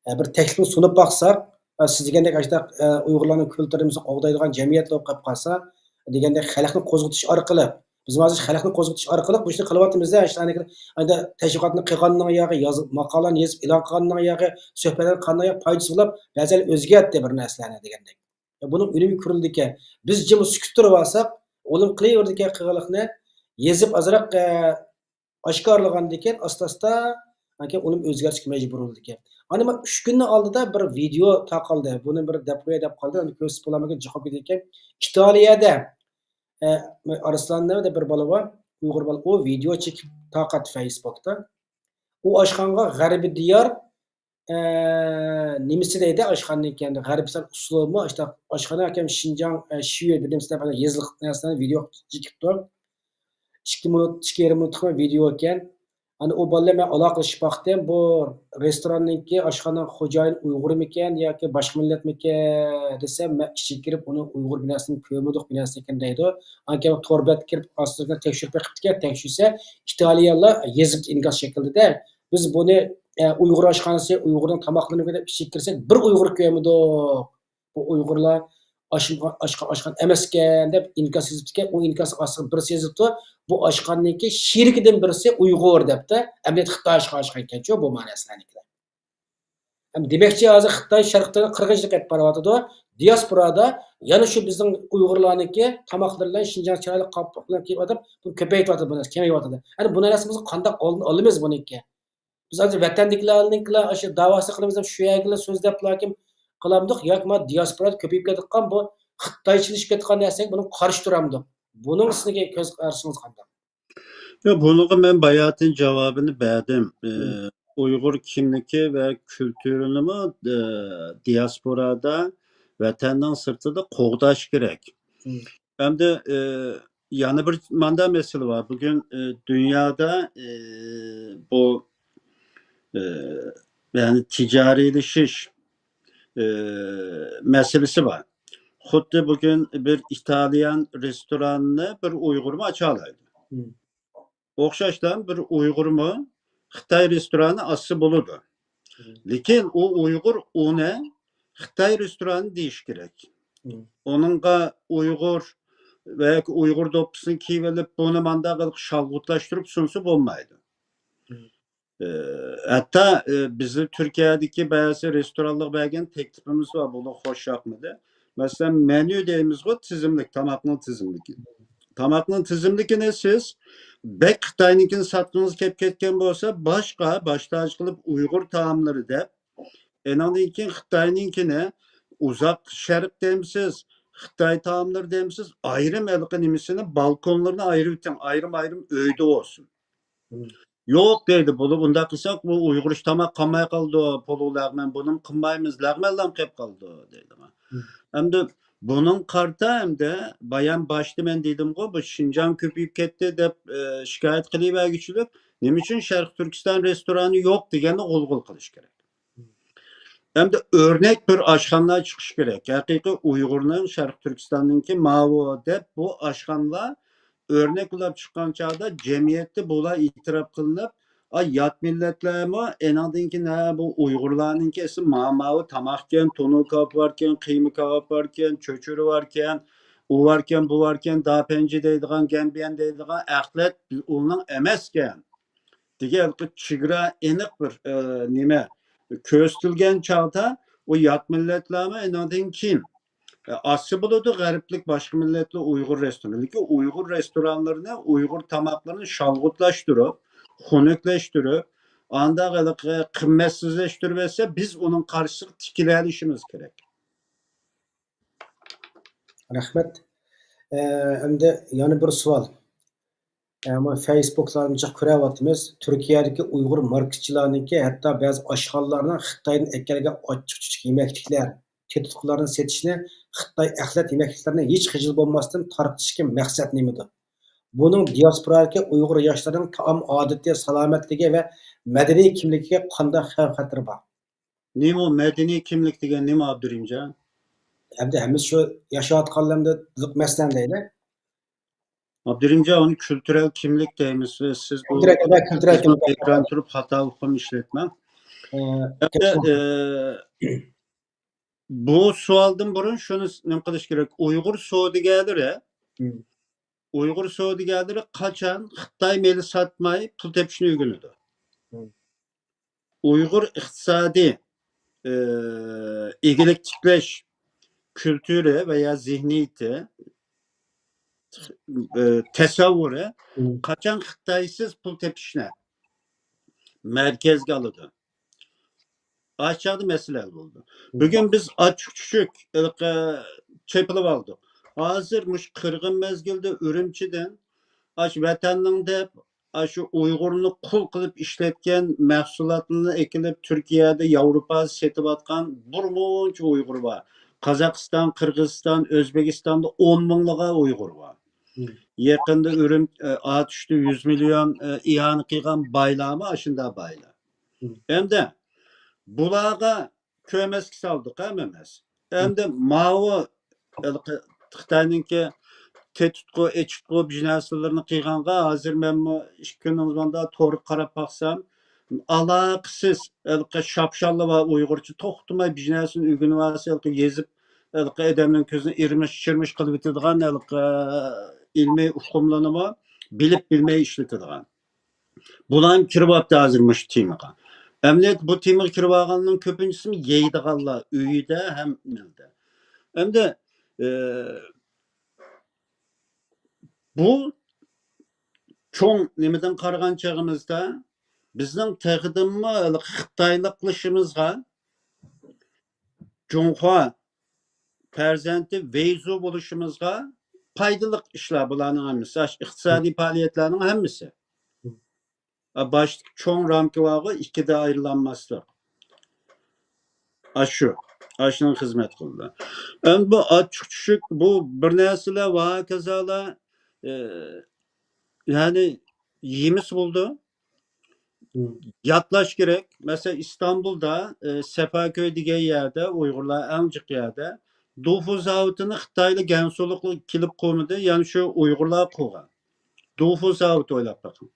ئە، بىر تەكلىپنى سۇنۇپ باقساق، ئە، سىز دېگەندەك ئاشۇنداق، ئە، ئۇيغۇرلارنىڭ كۈلتۈرىمىزنى قوغدايدىغان جەمئىيەت بولۇپ قېلىپ قالسا، دېگەندەك خەلقنى قوزغىتىش ئارقىلىق، بىز ھازىر خەلقنى قوزغىتىش ئارقىلىق بۇ ئىشنى قىلىۋاتىمىز-دە، ئاشۇنداق ئەمدى تەشۋىقاتنى قىلغاننىڭ ياغى، ياز-، ماقالىنى يېزىپ ئېلان قىلغاننىڭ ياغى، سۆھبەتلەرنى قىلغاننىڭ ياغى پايدىسى بولۇپ، بەزىلەر ئۆزگەرتتى بىر نەرسىلەرنى دېگەندەك. بۇنىڭ ئۈنۈمى كۆرۈلىدىكەن. بىز جىم سۈكۈت تۇرۇۋالساق، ئۇلۇم قىلىۋېرىدىكەن قىلغانلىقنى، يېزىپ ئازراق، ئە، ئاشكارىلىغاندىكىن ئاستا-ئاستا، ئاندىن كېيىن ئۇلۇم ئۆزگەرتىشكە مەجبۇر بولىدىكەن. ئانا مانا ئۈچ كۈننىڭ ئالدىدا بىر ۋىدېئو تارقالدى. بۇنى بىر دەپ قوياي دەپ قالدى. ئاندىن كۆرسىتىپ بولالمىغان جىق بولۇپ كېتىدىكەن. ئىتالىيەدە، ئە، ئارسلان دەپ بىر بالا بار، ئۇيغۇر بالا. ئۇ ۋىدېئو چېكىپ تارقاتتى فېيسبۇكتا. ئۇ ئاشخانىغا غەربىي دىيار ئە، نېمىسى دەيدۇ، ئاشخانىنىڭكى ئەمدى غەربىستان ئۇسسۇلىمۇ، ئاشتا-، ئاشخانا ئاكام شىنجاڭ، ئە، شىيۈ بىر نېمىسى دەپ يېزىلىق نەرسىلەرنى ۋىدېو چېكىپتۇ. ئىككى مىنۇت، ئىككى يېرىم مىنۇتلۇق ۋىدېو ئىكەن. ئانا ئۇ بالىلار مەن ئالاقىلىشىپ باقتىم. بۇ رېستوراننىڭكى ئاشخانا خوجايىنى ئۇيغۇرمىكەن ياكى باشقا مىللەتمىكەن دېسەم، مەن ئىچىگە كىرىپ ئۇنىڭ ئۇيغۇر بىناسىنى كۆرمىدۇق، بىناسىنىكىن دەيدۇ. ئاندىن كېيىن تور بەتكە كىرىپ ئاستىدىن تەكشۈرۈپ بېقىپتىكەن، تەكشۈرسە ئىتالىيەلەر يېزىپتۇ ئىنكاس شەكلىدە. بىز بۇنى، ئە، ئۇيغۇر ئاشخانىسى، ئۇيغۇرنىڭ تاماقلىرىنى دەپ ئىچىگە كىرسەك، بىر ئۇيغۇر كۆرمىدۇق. بۇ ئۇيغۇرلار ئاش-، ئاشقان، ئاشقان ئەمەسكەن دەپ ئىنكاس يېزىپتىكەن. ئۇ ئىنكاسنىڭ ئاستىغا بىرسى يېزىپتۇ، بۇ ئاشخانىنىڭكى شېرىكىدىن بىرسى ئۇيغۇر دەپتۇ. ئەمەلىيەتتە خىتاي ئاشقان، ئاشقان ئىكەنچۇ بۇ مەنەسىلەرنىڭكىلەر. ھەم دېمەكچى، ھازىر خىتاي شەرقتىن قىرغىنچىلىق ئېلىپ بېرىۋاتىدۇ. دىياسپورادا يەنە شۇ بىزنىڭ ئۇيغۇرلارنىڭكى تاماقلىرى بىلەن شىنجاڭ چىرايلىق قاپلىق كىيىۋاتىدۇ، بۇنى كۆپەيتىۋاتىدۇ، بۇ نەرسە كېڭەيتىۋاتىدۇ. يەنى بۇ نەرسە بىز قانداق ئالدىنى ئالىمىز بۇنىڭكى؟ بىز ھازىر ۋەتەندىكىلەرنىڭكىلا ئاشۇ داۋاسى قىلىمىز دەپ شۇ يەرگىلا سۆزلەپلا كىم قىلامدۇق ياكى ما دىياسپورادا كۆپىيىپ كېتىدىغان بۇ خىتايچىلىشىپ كېتىدىغان نەرسىگە بۇنىڭغا قارشى تۇرامدۇق؟ بۇنىڭ ئۈستىگە كۆز قارىشىڭىز قانداق؟ ياق، بۇنىڭغا مەن باياتىن جاۋابىنى بەردىم. ئى، ئۇيغۇر كىملىكى ۋە كۈلتۈرىنىمۇ، ئى، دىياسپورادا، ۋەتەننىڭ سىرتىدا قوغداش كېرەك. ئەمدى، ئى، يەنە بىر ماندا مەسىلە بار. بۈگۈن، ئى، دۇنيادا، ئى، بۇ، ئى، يەنى تىجارىيلىشىش، ئى، مەسىلىسى بار. خۇددى بۈگۈن بىر ئىتالىيان رېستورانىنى بىر ئۇيغۇرمۇ ئاچالايدۇ. ئوخشاشلا بىر ئۇيغۇرمۇ خىتاي رېستورانى ئاچسا بولىدۇ. لېكىن ئۇ ئۇيغۇر ئۇنى خىتاي رېستورانى دېيىش كېرەك. ئۇنىڭغا ئۇيغۇر ۋە ياكى ئۇيغۇر دوپپىسىنى كىيىۋېلىپ، بۇنى مانداق قىلىپ شالغۇتلاشتۇرۇپ سۇنسا بولمايدۇ. ئى، ھەتتا، ئى، بىزنىڭ تۈركىيەدىكى بەزى رېستورانلارغا بەرگەن تەكلىپىمىز بار، بۇلار خوش ياقمىدى. مەسىلەن، مېنيۇ دەيمىزغۇ، تىزىملىك، تاماقنىڭ تىزىملىكى. تاماقنىڭ تىزىملىكىنى سىز بەك خىتاينىڭكىنى ساتقىڭىز كېلىپ كەتكەن بولسا، باشقا، باش تاج قىلىپ ئۇيغۇر تائاملىرى دەپ، ئېنىڭدىن كېيىن خىتاينىڭكىنى، ئۇزاق شەرق دەيمسىز، خىتاي تائاملىرى دەيمسىز، ئايرىم ھېلىقى نېمىسىنى، بالكونلىرىنى ئايرىۋېتىڭ، ئايرىم-ئايرىم ئۆيدە بولسۇن. يوق دەيدۇ، بۇلار ئۇنداق قىلساق، بۇ ئۇيغۇرچە تاماق قالماي قالىدۇ، پولۇ لەغمەن، بۇنىمۇ قىلمايمىز، لەغمەنلام قېلىپ قالىدۇ دەيدۇ. ئەمدى بۇنىڭغا قارىتا ئەمدى بايام باشتا مەن دېدىمغۇ، بۇ شىنجاڭ كۆپىيىپ كەتتى دەپ، ئى، شىكايەت قىلىۋەرگۈچىلىك، نېمە ئۈچۈن شەرقىي تۈركىستان رېستورانى يوق دېگەننى غۇلغۇلا قىلىش كېرەك. ئەمدى ئۆرنەك بىر ئاشخانىلار چىقىشى كېرەك. ھەقىقىي ئۇيغۇرنىڭ شەرقىي تۈركىستاننىڭكى ماۋۇ دەپ بۇ ئاشخانىلار ئۆرنەك بولاپ چىققان چاغدا جەمئىيەتتە بۇلار ئېتىراپ قىلىنىپ، ئا، يات مىللەتلەرمۇ ئېنىڭدىن كېيىن، ھە، بۇ ئۇيغۇرلارنىڭكى ئەسلى ما-، ماۋۇ تاماقكەن، تونۇر كاۋاپى باركەن، قىيما كاۋاپى باركەن، چۆچۈرە باركەن، ئۇ باركەن، بۇ باركەن، داپەنجى دەيدىغان، گەنبىيەن دەيدىغان ئەخلەت ئۇنىڭ ئەمەسكەن. دېگەن چېگرا ئېنىق بىر، ئە، نېمە كۆرسىتىلگەن چاغدا ئۇ يات مىللەتلەرمۇ ئېنىڭدىن كېيىن، ئە، ئاچسا بولىدۇ غەربلىك باشقا مىللەتلەر ئۇيغۇر رېستورانى. لېكىن ئۇيغۇر رېستورانلىرىنى، ئۇيغۇر تاماقلىرىنى شالغۇتلاشتۇرۇپ، خۇنۈكلەشتۈرۈپ، ئانداق ھېلىقى قىممەتسىزلەشتۈرۈۋەتسە، بىز ئۇنىڭ قارشىسىغا تىكىلەلىشىمىز كېرەك. رەھمەت. ئە، ئەمدى يەنە بىر سوئال. ئەمما فېيسبۇكلاردىن جىق كۆرۈۋاتىمىز. تۈركىيەدىكى ئۇيغۇر ماركېتچىلارنىڭكى ھەتتا بەزى ئاشخانىلارنىڭ خىتايدىن ئەكەلگەن ئاچچىق-چۈچۈك يېمەكلىكلەر، تېتىتقۇلارنى سېتىشنى خىتاي ئەخلەت يېمەكلىكلىرىنى ھېچ خىجىل بولماستىن تارقىتىشتىكى مەقسەت نېمىدۇ؟ بۇنىڭ دىياسپورادىكى ئۇيغۇر ياشلىرىنىڭ تائام ئادىتى، سالامەتلىكى ۋە مەدەنىي كىملىكىگە قانداق خەۋپ-خەتىرى بار؟ نېمە ئۇ مەدەنىي كىملىك دېگەن نېمە، ئابدۇرېھىمجان؟ ئەمدى ھەممىسى شۇ ياشاۋاتقانلىرىمدا مەسىلەن دەيلى. ئابدۇرېھىمجان، ئۇنى كۈلتۈرەل كىملىك دەيمىز. سىز بۇ كۈلتۈرەل، كۈلتۈرەل كىملىك. ئېكران تۇرۇپ خاتا ئۇقۇم ئىشلەتمەڭ. ئە، ئەمدى، ئە، بۇ سوئالدىن بۇرۇن شۇنى نېمە قىلىش كېرەك؟ ئۇيغۇر سودىگەرلىرى، مم. ئۇيغۇر سودىگەرلىرى قاچان خىتاي مېلى ساتماي پۇل تېپىشنى ئۆگىنىدۇ؟ مم. ئۇيغۇر ئىقتىسادىي، ئى، ئىگىلىك تىكلەش كۈلتۈرى ۋە يا زېھنىيىتى، ئى، تەسەۋۋۇرى مم. قاچان خىتايسىز پۇل تېپىشنى مەركەزگە ئالىدۇ؟ ئاشۇ چاغدا مەسىلە ھەل بولىدۇ. مم. بۈگۈن بىز ئاچچىق-چۈچۈك، ھېلىقى، چېپىلىپ ئالدۇق. ھازىر مۇشۇ قىرغىن مەزگىلدە ئۈرۈمچىدىن ئاشۇ ۋەتەننىڭ دەپ، ئاشۇ ئۇيغۇرنى قۇل قىلىپ ئىشلەتكەن مەھسۇلاتلىرىنى ئەكېلىپ تۈركىيەدە، ياۋروپادا سېتىۋاتقان بىر مۇنچە ئۇيغۇر بار. قازاقىستان، قىرغىزىستان، ئۆزبېكىستاندا ئون مىڭلىغان ئۇيغۇر بار. مم. يېقىندا ئۈرۈم-، ئاتۇشتا يۈز مىليون ئىئانە قىلغان بايلارمۇ ئاشۇنداق بايلار. مم. ئەمدى بۇلارغا كۆرمەسكە سالدۇق ھەممىمىز. مم. ئەمدى ماۋۇ ھېلىقى خىتاينىڭكى تېتىتقۇ، ئېچىتقۇ بىر نەرسىلىرىنى قىلغانغا ھازىر مەنمۇ ئىككى كۈندىن بۇيان تورغا قاراپ باقسام، ئالاقىسىز ھېلىقى شاپشاللا بار ئۇيغۇرچە توختىماي بىر نەرسىنى ئۆگىنىۋالسا، ھېلىقى يېزىپ، ھېلىقى ئادەمنىڭ كۆزىنى ئىرمىش-چىرمىش قىلىۋېتىدىغان ھېلىقى ئىلمىي ئۇقۇملىرىنىمۇ بىلىپ بىلمەي ئىشلىتىدىغان. بۇلارمۇ كىرىۋاپتۇ ھازىر مۇشۇ تېمىغا. ئەمەلىيەتتە بۇ تېمىغا كىرىۋالغانلارنىڭ كۆپىنچىسىمۇ يەيدىغانلار ئۆيىدە ھەم نېمىدە. ئەمدى، ئى، بۇ چوڭ نېمىدىن قارىغان چېغىمىزدا، بىزنىڭ تېخىدىنمۇ ھېلىقى خىتايلىقلىشىمىزغا، جۇڭخۇا پەرزەنتى ۋېيزۇ بولۇشىمىزغا پايدىلىق ئىشلار بۇلارنىڭ ھەممىسى، ئىقتىسادىي پائالىيەتلەرنىڭ ھەممىسى. ئا، باشتىكى چوڭ رامكا بارغۇ، ئىككىدە ئايرىلالماسلىق. ئاشۇ، ئاشۇنىڭ خىزمەت قىلىدۇ. ئەمدى بۇ ئاچچىق چۈشۈك، بۇ بىر نەرسىلەر ۋە ھاكازالار، ئى، يەنى يېمىسە بولىدۇ. مم. ياتلاش كېرەك. مەسىلەن، ئىستانبۇلدا، ئى، سەفەركۆي دېگەن يەردە، ئۇيغۇرلار ئەڭ جىق يەردە، دۇفۇ زاۋۇتىنى خىتايلار، گەنسۇلۇقلار كېلىپ قۇرمىدى، يەنى شۇ ئۇيغۇرلار قۇرغان. دۇفۇ زاۋۇتى ئويلاپ بېقىڭ.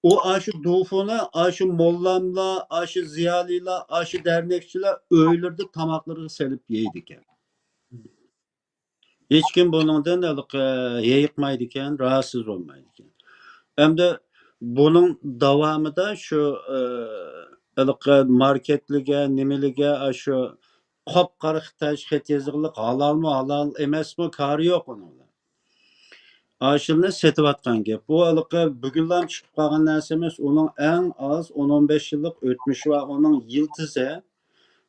ئۇ ئاشۇ دۇفۇنى ئاشۇ موللاملار، ئاشۇ زىيالىيلار، ئاشۇ دەرنەكچىلەر ئۆيلىرىدە تاماقلىرىغا سېلىپ يەيدىكەن. ھېچكىم بۇنىڭدىن ھېلىقى ھېيىقمايدىكەن، راھەتسىز بولمايدىكەن. ئەمدى بۇنىڭ داۋامىدا شۇ، ئى، ھېلىقى ماركېتلىرىگە، نېمىلىرىگە ئاشۇ قاپقارا خىتايچە خەت يېزىقلىق، ھالالمۇ، ھالال ئەمەسمۇ، كارى يوق ئۇنىڭ بىلەن. ئاشۇنى سېتىۋاتقان گەپ. بۇ ھېلىقى بۈگۈنلا چىقىپ قالغان نەرسە ئەمەس، ئۇنىڭ ئەڭ ئاز ئون، ئون بەش يىللىق ئۆتمۈشى بار، ئۇنىڭ يىلتىزى،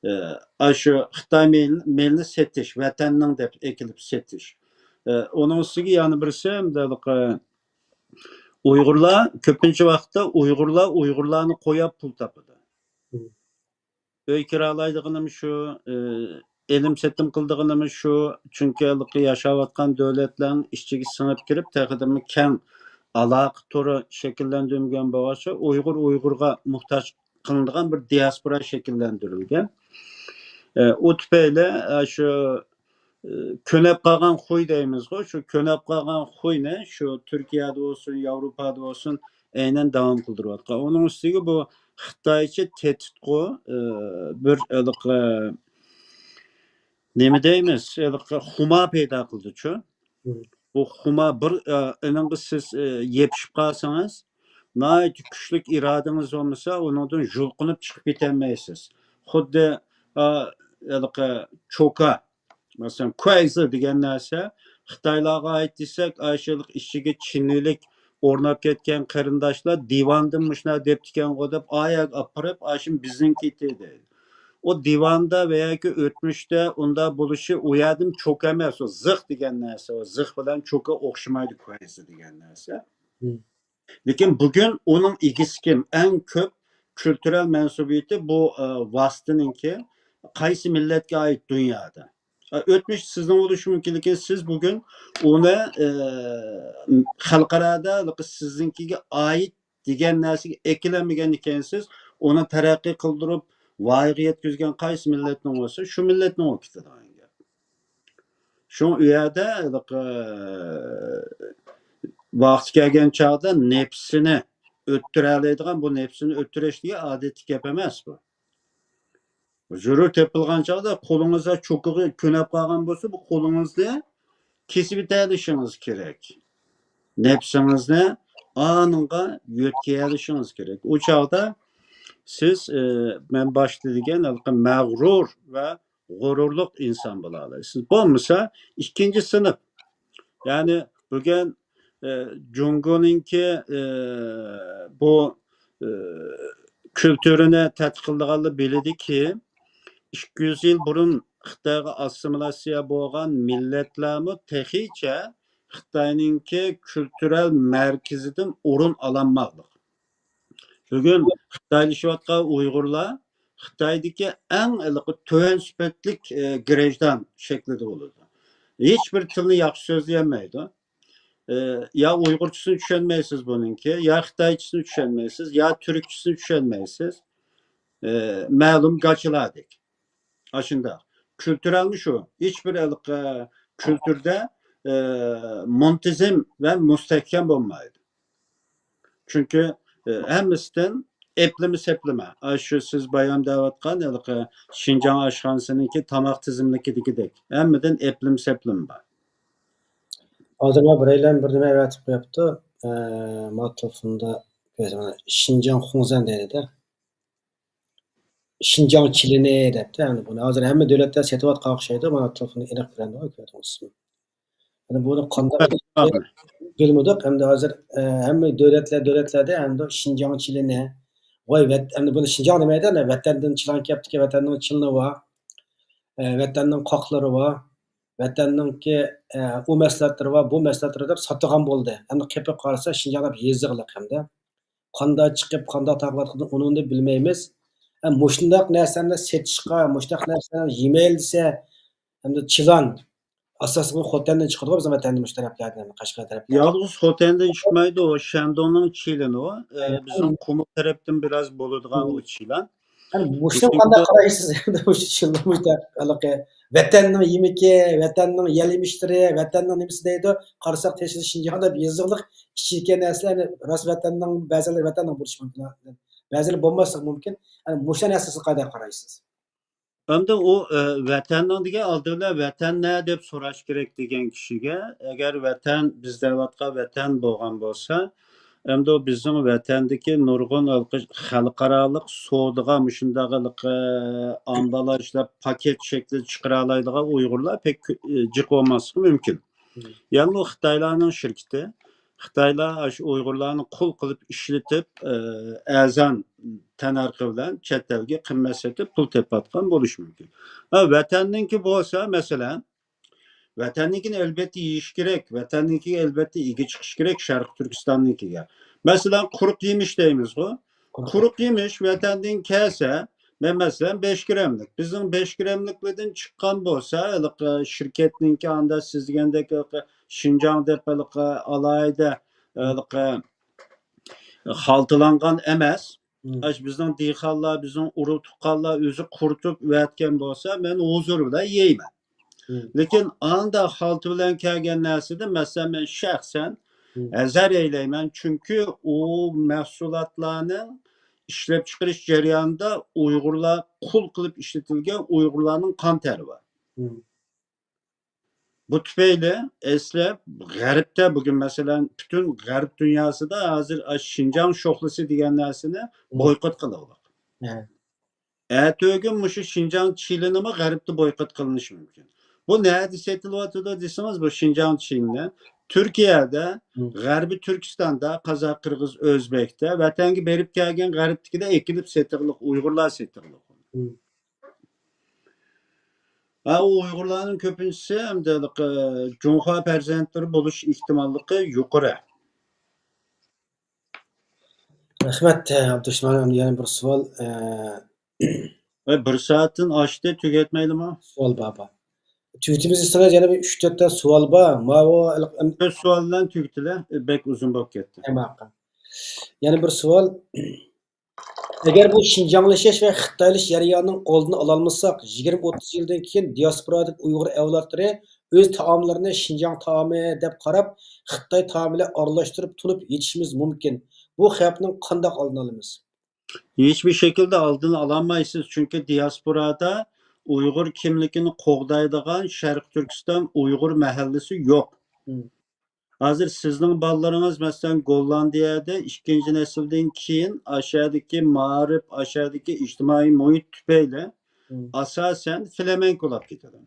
ئى، ئاشۇ خىتاي مېل-، مېلىنى سېتىش، ۋەتەننىڭ دەپ ئېكىلىپ سېتىش. ئى، ئۇنىڭ ئۈستىگە يەنە بىرسى، ئەمدى ھېلىقى ئۇيغۇرلار، كۆپىنچە ۋاقىتتا ئۇيغۇرلار ئۇيغۇرلارنى قوياپ پۇل تاپىدۇ. مم. ئۆي كىرالايدىغىنىمۇ شۇ، ئى، ئېلىم سېتىم قىلىدىغىنىمۇ شۇ. چۈنكى ھېلىقى ياشاۋاتقان دۆلەتلەرنىڭ ئىچىگە سىڭىپ كىرىپ، تېخىدىنمۇ كەڭ ئالاقە تورى شەكىللەندۈرمىگەن بولغاچقا، ئۇيغۇر ئۇيغۇرغا موھتاج قىلىنىدىغان بىر دىياسپورا شەكىللەندۈرۈلگەن. ئى، ئۇ تۈپەيلى، ئى، شۇ، ئى، كۆنەپ قالغان خۇي دەيمىزغۇ، شۇ كۆنەپ قالغان خۇينى شۇ تۈركىيەدە بولسۇن، ياۋروپادا بولسۇن، ئەينەن داۋام قىلدۇرۇۋاتقان. ئۇنىڭ ئۈستىگە بۇ خىتايچە تېتىتقۇ، ئى، بىر ھېلىقى، نېمە دەيمىز، ھېلىقى خۇما پەيدا قىلدىچۇ. مم. بۇ خۇما بىر، ئى، ئېنىڭغا سىز، ئى، يېپىشىپ قالسىڭىز، ناھايىتى كۈچلۈك ئىرادىڭىز بولمىسا، ئۇنىڭدىن يۇلقۇنۇپ چىقىپ كېتەلمەيسىز. خۇددى، ئا، ھېلىقى چوكا، مەسىلەن، كۇەيزى دېگەن نەرسە خىتايلارغا ئائىت دېسەك، ئاشۇ ئىچىگە چىنلىك ئورناپ كەتكەن قېرىنداشلار دىۋاندىن مۇشۇنداق دەپتىكەنغۇ دەپ، ئاياغ ئاپىرىپ، ئاشۇ بىزنىڭكى دەيدۇ. ئۇ دىۋاندا ۋە ياكى ئۆتمۈشتە ئۇنداق بولۇشى ئۇ يەردىن چوكا ئەمەس، ئۇ زىخ دېگەن نەرسە، ئۇ زىخ بىلەن چوكا ئوخشىمايدۇ، كويزا دېگەن نەرسە. لېكىن بۈگۈن ئۇنىڭ ئىگىسى كىم؟ ئەڭ كۆپ كۈلتۈرەل مەنسۇبىيىتى بۇ، ئە، ۋاسىتىنىڭكى قايسى مىللەتكە ئائىت دۇنيادا؟ ئە، ئۆتمۈش سىزنىڭ بولۇشى مۇمكىن، لېكىن سىز بۈگۈن ئۇنى، ئە، خەلقئارادا سىزنىڭكىگە ئائىت دېگەن نەرسىگە ئەكېلەلمىگەن ئىكەنسىز، ئۇنى تەرەققىي قىلدۇرۇپ، ۋايىغا يەتكۈزگەن قايسى مىللەتنىڭ بولسا، شۇ مىللەتنىڭ بولۇپ كېتىدىغان گەپ. شۇڭا ئۇ يەردە ھېلىقى ۋاقتى كەلگەن چاغدا نەپسىنى ئۆتتۈرەلەيدىغان، بۇ نەپسىنى ئۆتتۈرۈش دېگەن ئادەتتىكى گەپ ئەمەس بۇ. زۆرۈر تېپىلغان چاغدا قولىڭىزدا چوكىغا كۆنەپ قالغان بولسا، بۇ قولىڭىزنى كېسىۋېتەلىشىڭىز كېرەك. نەپسىڭىزنى ئانىڭغا يۆتكىيەلىشىڭىز كېرەك. ئۇ چاغدا سىز، ئە، مەن باشتا دېگەن ھېلىقى مەغرۇر ۋە غۇرۇرلۇق ئىنسان بولالايسىز. بولمىسا ئىككىنچى سىنىپ. يەنى بۈگۈن، ئە، جۇڭگونىڭكى، ئە، بۇ، ئە، كۈلتۈرىنى تەتقىق قىلىدىغانلار بىلىدۇكى، ئىككى يۈز يىل بۇرۇن خىتايغا ئاسسىمىلياتسىيە بولغان مىللەتلەرمۇ تېخىچە خىتاينىڭكى كۈلتۈرەل مەركىزىدىن ئورۇن ئالالماقلىق. بۈگۈن خىتايلىشىۋاتقان ئۇيغۇرلار خىتايدىكى ئەڭ ھېلىقى تۆۋەن سۈپەتلىك، ئە، گرېژدان شەكلىدە بولىدۇ. ھېچ بىر تىلنى ياخشى سۆزلىيەلمەيدۇ. ئە، يا ئۇيغۇرچىسىنى چۈشەنمەيسىز بۇنىڭكى، يا خىتايچىسىنى چۈشەنمەيسىز، يا تۈركچىسىنى چۈشەنمەيسىز. ئە، مەلۇم گاچىلاردەك. ئاشۇنداق. كۈلتۈرەلمۇ شۇ. ھېچ بىر ھېلىقى كۈلتۈردە، ئە، مۇنتىزىم ۋە مۇستەھكەم بولمايدۇ. چۈنكى، ئە، ھەممىسىدىن ئەپلىمە سەپلىمە. ئاشۇ سىز بايام دەۋاتقان ھېلىقى شىنجاڭ ئاشخانىسىنىڭكى تاماق تىزىملىكىدىكىدەك. ھەممىدىن ئەپلىمە سەپلىمە بار. ھازىر مانا بىرەيلەن بىر نېمە ئەۋەتىپ قويۇپتۇ. ئە، ما تېلېفوندا كۆرسەم، شىنجاڭ خۇڭزەن دەيدۇ-دە. شىنجاڭ چىلىنى دەپتۇ. ئەمدى بۇنى ھازىر ھەممە دۆلەتلەر سېتىۋاتقان ئوخشايدۇ. مانا تېلېفوندا ئېنىق كۆرۈنىدۇ، كۆردىڭىزمۇ؟ ئەمدى بۇنى قانداق بىلمىدۇق. ئەمدى ھازىر، ئە، ھەممە دۆلەتلەر، دۆلەتلەردە ئەمدى شىنجاڭ چىلىنى. ۋاي، ۋەت-، ئەمدى بۇنى شىنجاڭ دېمەيدۇ، ئەمدى ۋەتەندىن چىلان كەپتىكەن، ۋەتەننىڭ چىلىنى بار، ئە، ۋەتەننىڭ قاقلىرى بار، ۋەتەننىڭكى، ئە، ئۇ مەھسۇلاتلىرى بار، بۇ مەھسۇلاتلىرى دەپ ساتىدىغان بولدى. ئەمدى قېپىپ قارىسا، شىنجاڭ دەپ يېزىقلىق ئەمدى. قانداق چىقىپ، قانداق تارقىلىۋاتقىنىنى ئۇنىڭدا بىلمەيمىز. ئە، مۇشۇنداق نەرسىلەرنى سېتىشقا، مۇشۇنداق نەرسىلەرنى يېمەيلى دېسە، ئەمدى چىلان ئاساسلىقى خوتەندىن چىقىدىغۇ بىزنىڭ ۋەتەندە مۇشۇ تەرەپلەردىن، قەشقەر تەرەپلەردىن. يالغۇز خوتەندىن چىقمايدۇ، ئۇ شەندۇڭنىڭ چىلىنى ئۇ. ئە، بىزنىڭ قۇمۇل تەرەپتىن بىراز بولىدىغان ئۇ چىلان. ئەمدى مۇشۇنى قانداق قارايسىز؟ ئەمدى مۇشۇ چىلان، مۇشۇنداق ھېلىقى ۋەتەننىڭ يېمىكى، ۋەتەننىڭ يەل يېمىشلىرى، ۋەتەننىڭ نېمىسى دەيدۇ، قارىساق تېشىدا شىنجاڭ دەپ يېزىقلىق ئىچىدىكى نەرسىلەر، ئەمدى راست ۋەتەننىڭ، بەزىلىرى ۋەتەننىڭ بولۇشى مۇمكىن، بەزىلىرى بولماسلىقى مۇمكىن. ئەمدى مۇشۇ نەرسىگە قانداق قارايسىز؟ ئەمدى ئۇ، ئە، ۋەتەننىڭ دېگەن ئالدى بىلەن ۋەتەن نە دەپ سوراش كېرەك دېگەن كىشىگە، ئەگەر ۋەتەن، بىز دەۋاتقان ۋەتەن بولغان بولسا، ئەمدى ئۇ بىزنىڭ ۋەتەندىكى نۇرغۇن ھېلىقى خەلقئارالىق سودىغا مۇشۇنداق ھېلىقى ئامبالاژلاپ، پاكېت شەكلىدە چىقىرالايدىغان ئۇيغۇرلار پەك، ئە، جىق بولماسلىقى مۇمكىن. يەنى ئۇ خىتايلارنىڭ شىركىتى. خىتايلار ئاشۇ ئۇيغۇرلارنى قۇل قىلىپ ئىشلىتىپ، ئە، ئەرزان تەننەرخى بىلەن چەت ئەلگە قىممەت سېتىپ پۇل تېپىۋاتقان بولۇشى مۇمكىن. ھە، ۋەتەننىڭكى بولسا، مەسىلەن، ۋەتەننىڭكىنى ئەلۋەتتە يېيىش كېرەك، ۋەتەننىڭكىگە ئەلۋەتتە ئىگە چىقىش كېرەك، شەرقىي تۈركىستاننىڭكىگە. مەسىلەن، قۇرۇق يېمىش دەيمىزغۇ، قۇرۇق يېمىش ۋەتەندىن كەلسە، مەن، مەسىلەن، بەش گراملىق. بىزنىڭ بەش گراملىقلىرىدىن چىققان بولسا، ھېلىقى شىركەتنىڭكى ئاندا سىز دېگەندەك ھېلىقى شىنجاڭ دەپ ھېلىقى ئالاھىدە، ھېلىقى خالتىلانغان ئەمەس. ئاشۇ بىزنىڭ دېھقانلار، بىزنىڭ ئۇرۇق تۇغقانلار ئۆزى قۇرۇتۇپ ئەۋەتكەن بولسا، مەن ھۇزۇر بىلەن يەيمەن. لېكىن ئاندا خالتا بىلەن كەلگەن نەرسىدىن، مەسىلەن، مەن شەخسەن ھەزەر ئەيلەيمەن، چۈنكى ئۇ مەھسۇلاتلارنىڭ ئىشلەپچىقىرىش جەريانىدا ئۇيغۇرلار قۇل قىلىپ ئىشلىتىلگەن ئۇيغۇرلارنىڭ قان تەرى بار. بۇ تۈپەيلى ئەسلى غەربتە بۈگۈن، مەسىلەن، پۈتۈن غەرب دۇنياسىدا ھازىر ئاشۇ شىنجاڭ شوخلىسى دېگەن نەرسىنى بويكوت قىلىۋالدۇق. ئەتىگۈن مۇشۇ شىنجاڭ چىلىنىمۇ غەربتە بويكوت قىلىنىشى مۇمكىن. بۇ نەدە سېتىلىۋاتىدۇ دېسىڭىز، بۇ شىنجاڭ چىلىنى تۈركىيەدە، غەربىي تۈركىستاندا، قازاق، قىرغىز، ئۆزبەكتە، ۋەتەنگە بېرىپ كەلگەن غەربتىكىدە ئېكىلىپ سېتىغلىق، ئۇيغۇرلار سېتىغلىق. ھە، ئۇ ئۇيغۇرلارنىڭ كۆپىنچىسى ئەمدى ھېلىقى جۇڭخۇا پەرزەنتلىرى بولۇش ئېھتىماللىقى يۇقىرى. رەھمەت، ئابدۇرېھمان. يەنە بىر سوئال. ئە، ۋە بىر سائەتتىن ئاشتى، تۈگەتمەيلىما؟ سوئال بار، بار. تۈگىتىمىز دېسىڭىز، يەنە بىر ئۈچ تۆتتە سوئال بار. ماۋۇ، سوئال بىلەن تۈگىتىلە، بەك ئۇزۇن بولۇپ كەتتى. يەنە بىر سوئال. ئەگەر بۇ شىنجاڭلىشىش ۋە خىتايلىشىش جەريانىنىڭ ئالدىنى ئالالمىساق، يىگىرمە ئوتتۇز يىلدىن كېيىن دىياسپورادىكى ئۇيغۇر ئەۋلادلىرى ئۆز تائاملىرىنى شىنجاڭ تائامى دەپ قاراپ، خىتاي تائامى بىلەن ئارىلاشتۇرۇپ تونۇپ يېتىشىمىز مۇمكىن. بۇ خەۋپنىڭ قانداق ئالدىنى ئالىمىز؟ ھېچبىر شەكىلدە ئالدىنى ئالالمايسىز، چۈنكى دىياسپورادا ئۇيغۇر كىملىكىنى قوغدايدىغان شەرقىي تۈركىستان ئۇيغۇر مەھەللىسى يوق. ھازىر سىزنىڭ بالىلىرىڭىز، مەسىلەن، گوللاندىيەدە ئىككىنچى نەسىلدىن كېيىن ئاشۇ يەردىكى مائارىپ، ئاشۇ يەردىكى ئىجتىمائىي مۇھىت تۈپەيلى ئاساسەن فلامېنكولاپ كېتىدۇ.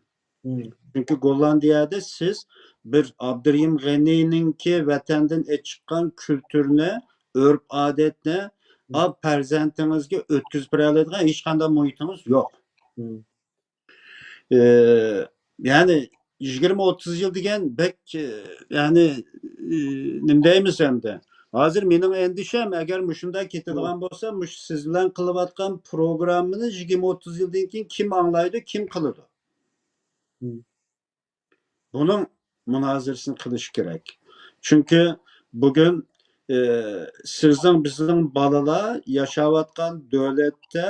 چۈنكى گوللاندىيەدە سىز بىر ئابدۇرېھىم غېنىنىڭكى ۋەتەندىن ئېچىققان كۈلتۈرنى، ئۆرپ-ئادەتنى پەرزەنتىڭىزگە ئۆتكۈزۈپ بېرەلەيدىغان ھېچقانداق مۇھىتىڭىز يوق. ئى، يەنى يىگىرمە ئوتتۇز يىل دېگەن بەك، ئى، يەنى، ئى، نېمە دەيمىز ئەمدى؟ ھازىر مېنىڭ ئەندىشەم، ئەگەر مۇشۇنداق كېتىدىغان بولسا، مۇشۇ سىز بىلەن قىلىۋاتقان پروگراممىنى يىگىرمە ئوتتۇز يىلدىن كېيىن كىم ئاڭلايدۇ، كىم قىلىدۇ؟ بۇنىڭ مۇنازىرىسىنى قىلىش كېرەك. چۈنكى بۈگۈن، ئى، سىزنىڭ، بىزنىڭ بالىلار ياشاۋاتقان دۆلەتتە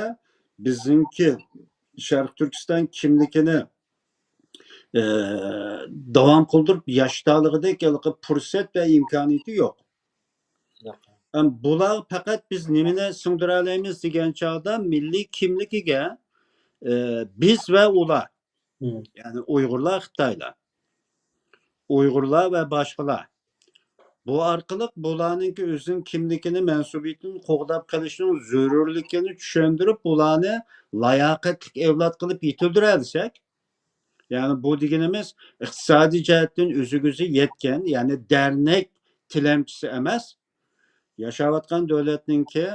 بىزنىڭكى شەرقىي تۈركىستان كىملىكىنى، ئى، داۋام قىلدۇرۇپ ياشىتالىغۇدەك ھېلىقى پۇرسەت ۋە ئىمكانىيىتى يوق. ھەم بۇلار پەقەت بىز نېمىنى سىڭدۈرەلەيمىز دېگەن چاغدا مىللىي كىملىكىگە، ئى، بىز ۋە ئۇلار، يەنى ئۇيغۇرلار، خىتايلار، ئۇيغۇرلار ۋە باشقىلار. بۇ ئارقىلىق بۇلارنىڭكى ئۆزىنىڭ كىملىكىنى، مەنسۇبىيىتىنى قوغداپ قېلىشنىڭ زۆرۈرلۈكىنى چۈشەندۈرۈپ، بۇلارنى لاياقەتلىك ئەۋلاد قىلىپ يېتىلدۈرەلىسەك، يەنى بۇ دېگىنىمىز ئىقتىسادىي جەھەتتىن ئۆزىگە ئۆزى يەتكەن، يەنى دەرنەك تىلەمچىسى ئەمەس، ياشاۋاتقان دۆلەتنىڭكى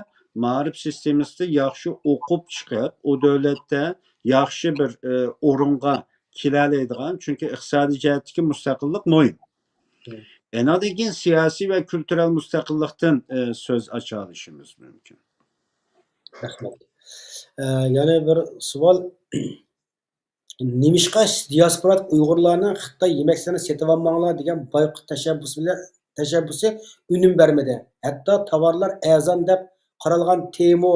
مائارىپ سىستېمىسىدا ياخشى ئوقۇپ چىقىپ، ئۇ دۆلەتتە ياخشى بىر، ئى، ئورۇنغا كېلەلەيدىغان، چۈنكى ئىقتىسادىي جەھەتتىكى مۇستەقىللىق مۇھىم. ئاندىن كېيىن سىياسىي ۋە كۈلتۈرەل مۇستەقىللىقتىن، ئى، سۆز ئاچالىشىمىز مۇمكىن. رەھمەت. ئە، يەنە بىر سوئال. نېمىشقا دىياسپورادىكى ئۇيغۇرلارنىڭ خىتاي يېمەكلىكلىرىنى سېتىۋالماڭلار دېگەن بايقۇت تەشەببۇسى بىلەن، تەشەببۇسى ئۈنۈم بەرمىدى؟ ھەتتا تاۋارلار ئەرزان دەپ قارالغان تېمۇ،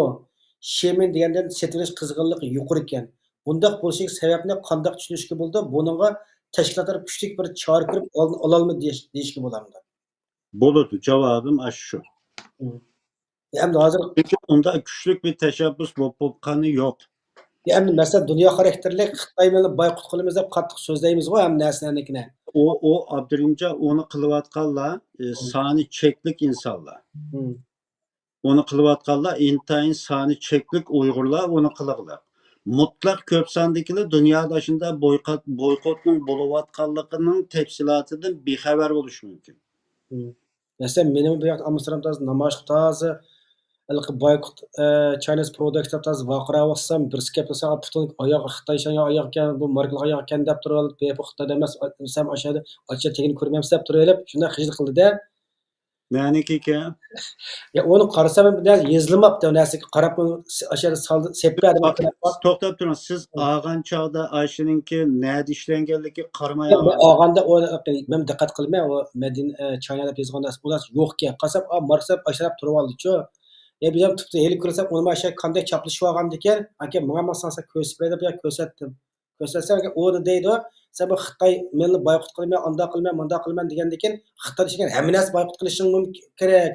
شېمىن دېگەندىن سېتىۋېلىش قىزغىنلىقى يۇقىرى ئىكەن. بۇنداق بولۇشىدىكى سەۋەبنى قانداق چۈشىنىشكە بولىدۇ؟ بۇنىڭغا تەشكىلاتلار كۈچلۈك بىر چارە كۆرۈپ ئالدىنى ئالالمىدى دېيىش-، دېيىشكە بولامدۇ؟ بولىدۇ، جاۋابىم ئاشۇ شۇ. ئەمدى ھازىر چۈنكى ئۇنداق كۈچلۈك بىر تەشەببۇس بولۇپ، بولۇپ قالغىنى يوق. ئەمدى مەسىلەن، دۇنيا خاراكتېرلىك خىتاي بىلەن بايقۇت قىلىمىز دەپ قاتتىق سۆزلەيمىزغۇ ھەممە نەرسىلەرنىڭكىنى. ئۇ، ئۇ ئابدۇرېھىمجان، ئۇنى قىلىۋاتقانلار، ئى، سانى چەكلىك ئىنسانلار. ئۇنى قىلىۋاتقانلار ئىنتايىن سانى چەكلىك ئۇيغۇرلار ئۇنى قىلغۇلۇق. مۇتلەق كۆپ ساندىكىلەر دۇنيادا ئاشۇنداق بويقات-، بويقوتنىڭ بولۇۋاتقانلىقىنىڭ تەپسىلاتىدىن بىخەۋەر بولۇشى مۇمكىن. مەسىلەن، مېنىڭ بۇ ياقتا ئامستېردامدا ھازىر نامايىشقا تازا ھېلىقى بايقۇت، ئە، چاينىز پروداكتس دەپ تازا ۋارقىراۋاتسام، بىرسى كەپ دېسە، «ئا، پۇتۇڭ ئاياغ خىتاي ئاياغ ئىكەن، بۇ ماركىلىق ئاياغ ئىكەن» دەپ تۇرۇۋېلىپ، «بۇ خىتايدا ئەمەس، سەن ئاشۇ يەردە ئاچا تېگىنى كۆرمەمسىز» دەپ تۇرۇۋېلىپ، شۇنداق خىجىل قىلدى-دە. نەنىكى ئىكەن؟ يا، ئۇنى قارىسام، بىر نەرسە يېزىلماپتۇ، نەرسىگە قاراپ، ئاشۇ يەردە سالدى، سېپىپ بەردى. توختاپ تۇرۇڭ، سىز ئالغان چاغدا ئاشۇنىڭكى نەدە ئىشلەنگەنلىكىگە قارىماي مەن ئالغان. ئالغاندا ئۇ، مەن دىققەت قىلماي، ئۇ مەدىن، ئە، چاينا دەپ يازغان نەرسە، ئۇ نەرسە يوقكەن. قارىسام، ئا، ماركس دەپ ئاشۇنداق تۇرۇۋالدىچۇ. يا، بىزەم تۇپتا ھېلى كۆرسەم، ئۇنىمۇ ئاشۇ كاندەك چاپلىشىۋالغاندىكەن، ئاكا، ماڭا ماڭساڭ سەن كۆرسىتىپ بېرەي دەپ، يا، كۆرسەتتىم. كۆرسەتسەڭ، ئۇ دەيدۇ، سەن بۇ خىتاي مېنى بايقۇت قىلىمەن، ئانداق قىلىمەن، مۇنداق قىلىمەن دېگەندىكىن، خىتاي دېگەن ھەممە نەرسە بايقۇت قىلىشىڭ مۇمكىن، كېرەك.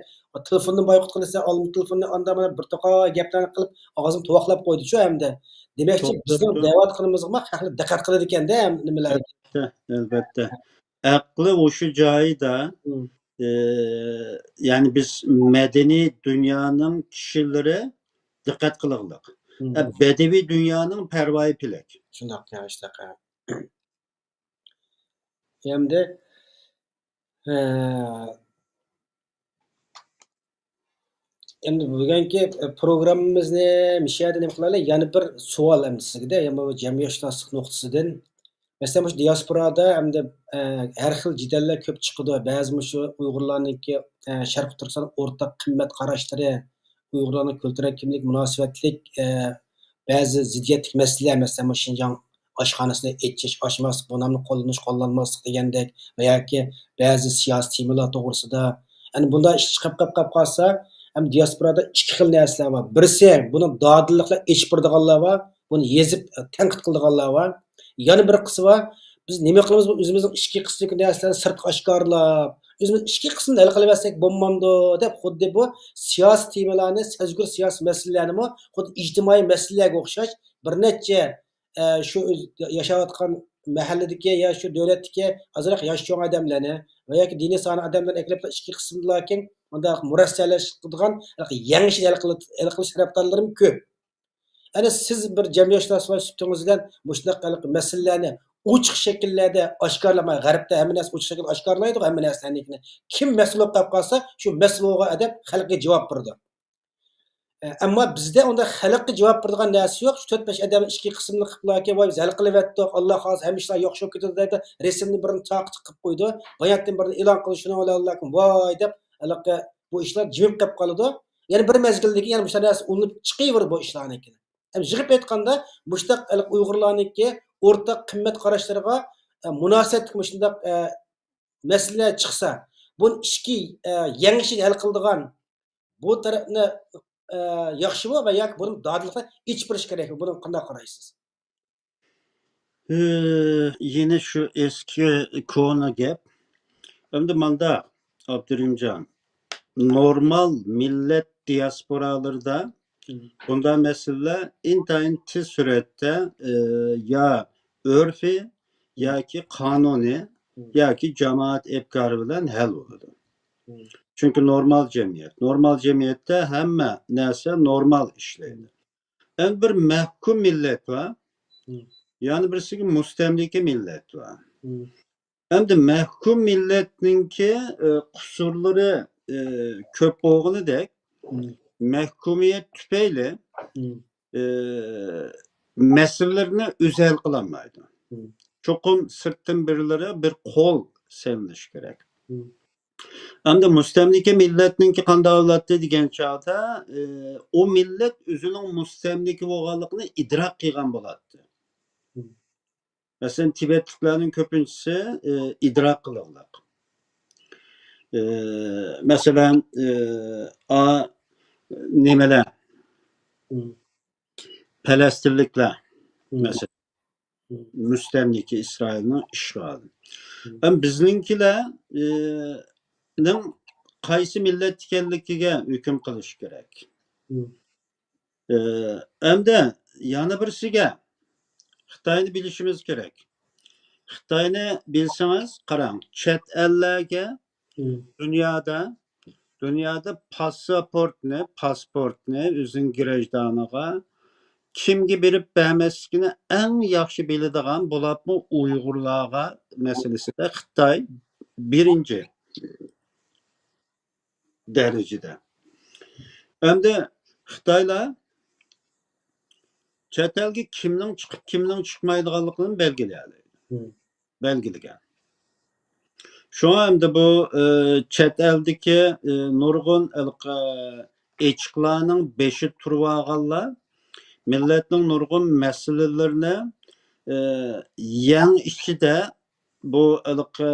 تېلېفوننى بايقۇت قىلىسەن، ئالما تېلېفوننى ئاندا مانا بىر توقا گەپلەرنى قىلىپ، ئاغزىمنى تۇۋاقلاپ قويدىچۇ ئەمدى. دېمەكچى، بىزنىڭ دەۋاتقىنىمىزغىمۇ خەقلەر دىققەت قىلىدىكەن-دە، نېمىلەرگە. ئەلبەتتە، ئەلبەتتە. ئەقلى ئوشۇ جايىدا، ئى، يەنى بىز مەدەنىي دۇنيانىڭ كىشىلىرى دىققەت قىلغۇلۇق. ئە، بەدىۋىي دۇنيانىڭ پەرۋايى پېلەك. شۇنداق، شۇنداق. ئەمدى، ئە، ئەمدى بۈگۈنكى، ئە، پروگراممىمىزنى مۇشۇ يەردە نېمە قىلايلى؟ يەنە بىر سوئال ئەمدى سىزگە-دە، يەنە بۇ جەمئىيەتشۇناسلىق نۇقتىسىدىن. مەسىلەن، مۇشۇ دىياسپورادا ئەمدى، ئە، ھەر خىل جېدەللەر كۆپ چىقىدۇ. بەزى مۇشۇ ئۇيغۇرلارنىڭكى، ئە، شەرقىي تۈركىستان ئورتاق قىممەت قاراشلىرى، ئۇيغۇرلارنىڭ كۈلتۈرەل كىملىك مۇناسىۋەتلىك، ئە، بەزى زىددىيەتلىك مەسىلىلەر، مەسىلەن، مۇشۇ شىنجاڭ ئاشخانىسىنى ئېچىش، ئاچماسلىق، بۇ نامنى قوللىنىش، قوللانماسلىق دېگەندەك ۋە ياكى بەزى سىياسىي تېمىلار توغرىسىدا، يەنى بۇنداق ئىش چىقىپ قېلىپ قالسا، ھەم دىياسپورادا ئىككى خىل نەرسىلەر بار. بىرسى، بۇنى دادىللىق بىلەن ئېچىپ بېرىدىغانلار بار، بۇنى يېزىپ، تەنقىد قىلىدىغانلار بار. يەنە بىر قىسمى بار، بىز نېمە قىلىمىز، بۇ ئۆزىمىزنىڭ ئىچكى قىسمىدىكى نەرسىلەرنى سىرتقا ئاشكارىلاپ، ئۆزىمىز ئىچكى قىسمىنى ھەل قىلىۋەتسەك بولمامدۇ دەپ، خۇددى بۇ سىياسىي تېمىلارنى، سەزگۈر سىياسىي مەسىلىلەرنىمۇ خۇددى ئىجتىمائىي مەسىلىلەرگە ئوخشاش بىر نەچچە، ئە، شۇ ئۆز ياشاۋاتقان مەھەللىدىكى يا شۇ دۆلەتتىكى ئازراق ياشى چوڭ ئادەملەرنى ۋە ياكى دىنىي سانا ئادەملەرنى ئەكىرىپلا ئىچكى قىسمىدىلاركىن مۇنداق مۇرەسسەلەشتۈرىدىغان يېڭى ئىشنى ھەل قىلىش، ھەل قىلىش تەرەپدارلىرىمۇ كۆپ. ئەنە سىز بىر جەمئىيەتشۇناس سۈپىتىڭىز بىلەن مۇشۇنداق ھېلىقى مەسىلىلەرنى ئوچۇق شەكىللەردە ئاشكارىلىماي، غەربتە ھەممە نەرسە ئوچۇق شەكىلدە ئاشكارىلايدۇ، ھەممە نەرسىلەرنى. كىم مەسئۇل بولۇپ قېلىپ قالسا، شۇ مەسئۇل بولغان ئادەم خەلققە جاۋاب بېرىدۇ. ئە، ئەمما بىزدە ئۇنداق خەلققە جاۋاب بېرىدىغان نەرسە يوق. شۇ تۆت-بەش ئادەم ئىچكى قىسىمنى قىلىپ، ۋاي، بىز ھەل قىلىۋەتتۇق، ئاللا خالىسا ھەممە ئىشلار ياخشى بولۇپ كېتىدۇ دەيدۇ. رەسىمنى بىرنى چاقچاق قىلىپ قويىدۇ. باياتتىن بىرنى ئېلان قىلىش، شۇنىڭ بىلەن ۋاي دەپ، ھېلىقى بۇ ئىشلار جىمىپ قېلىپ قالىدۇ. يەنە بىر مەزگىلدىن كېيىن يەنە مۇشۇنداق نەرسە ئۇلىنىپ چىقىۋېرىدۇ بۇ ئىشلارنىڭكى. ھەم يىغىپ ئېيتقاندا، مۇشۇنداق ھېلىقى ئۇيغۇرلارنىڭكى ئورتاق قىممەت قاراشلىرىغا، ئە، مۇناسىۋەتلىك مۇشۇنداق، ئە، مەسىلىلەر چىقسا، بۇنى ئىچكى، ئە، يېڭىشىن ھەل قىلىدىغان بۇ تەرەپنى، ئە، ياخشىمۇ ۋە ياكى بۇنى دادىللىقتا ئېچىپ بېرىش كېرەكمۇ؟ بۇنىڭغا قانداق قارايسىز؟ ئى، يەنە شۇ ئەسكى كونا گەپ. ئەمدى ماندا، ئابدۇرېھىمجان، نورمال مىللەت دىياسپورالىرىدا بۇنداق مەسىلىلەر ئىنتايىن تېز سۈرئەتتە، ئى، يا ئۆرفىي، ياكى قانۇنىي، ياكى جامائەت ئەپكارى بىلەن ھەل بولىدۇ. چۈنكى نورمال جەمئىيەت. نورمال جەمئىيەتتە ھەممە نەرسە نورمال ئىشلەيدۇ. ئەمدى بىر مەھكۇم مىللەت بار. يەنە بىرسىگە مۇستەملىكە مىللەت بار. ئەمدى مەھكۇم مىللەتنىڭكى، ئى، قۇسۇرلىرى، ئى، كۆپ بولغىنىدەك، مەھكۇمىيەت تۈپەيلى، ئى، مەسىلىلىرىنى ئۆزى ھەل قىلالمايدۇ. چوقۇم سىرتتىن بىرلىرى بىر قول سېلىنىشى كېرەك. ئەمدى مۇستەملىكە مىللەتنىڭكى قانداق بولاتتى دېگەن چاغدا، ئى، ئۇ مىللەت ئۆزىنىڭ مۇستەملىكە بولغانلىقىنى ئىدراك قىلغان بولاتتى. مەسىلەن، تىبەتلىكلەرنىڭ كۆپىنچىسى، ئى، ئىدراك قىلغانلىق. ئى، مەسىلەن، ئى، ئا، نېمىلەر؟ پەلەستىنلىكلەر، مەسىلەن، مۇستەملىكە ئىسرائىلنىڭ ئىشغالى. ئەمما بىزنىڭكىلەر، ئى، نىڭ قايسى مىللەت ئىكەنلىكىگە ھۆكۈم قىلىش كېرەك. ئى، ئەمدى يەنە بىرسىگە خىتاينى بىلىشىمىز كېرەك. خىتاينى بىلسىڭىز، قاراڭ، چەت ئەللەرگە دۇنيادا، دۇنيادا پاسپورتنى، پاسپورتنى ئۆزىنىڭ گراژدانىغا كىمگە بېرىپ بەرمەسلىكىنى ئەڭ ياخشى بىلىدىغان، بولۇپمۇ ئۇيغۇرلارغا مەسىلىسىدە خىتاي بىرىنچى دەرىجىدە. ئەمدى خىتايلار چەت ئەلگە كىمنىڭ چىقىپ، كىمنىڭ چىقمايدىغانلىقىنى بەلگىلىيەلەيدۇ. بەلگىلىگەن. شۇڭا ئەمدى بۇ، ئى، چەت ئەلدىكى، ئى، نۇرغۇن ھېلىقى ئېچىقلارنىڭ بېشىدا تۇرۇۋالغانلار مىللەتنىڭ نۇرغۇن مەسىلىلىرىنى، ئى، يەڭ ئىچىدە بۇ ھېلىقى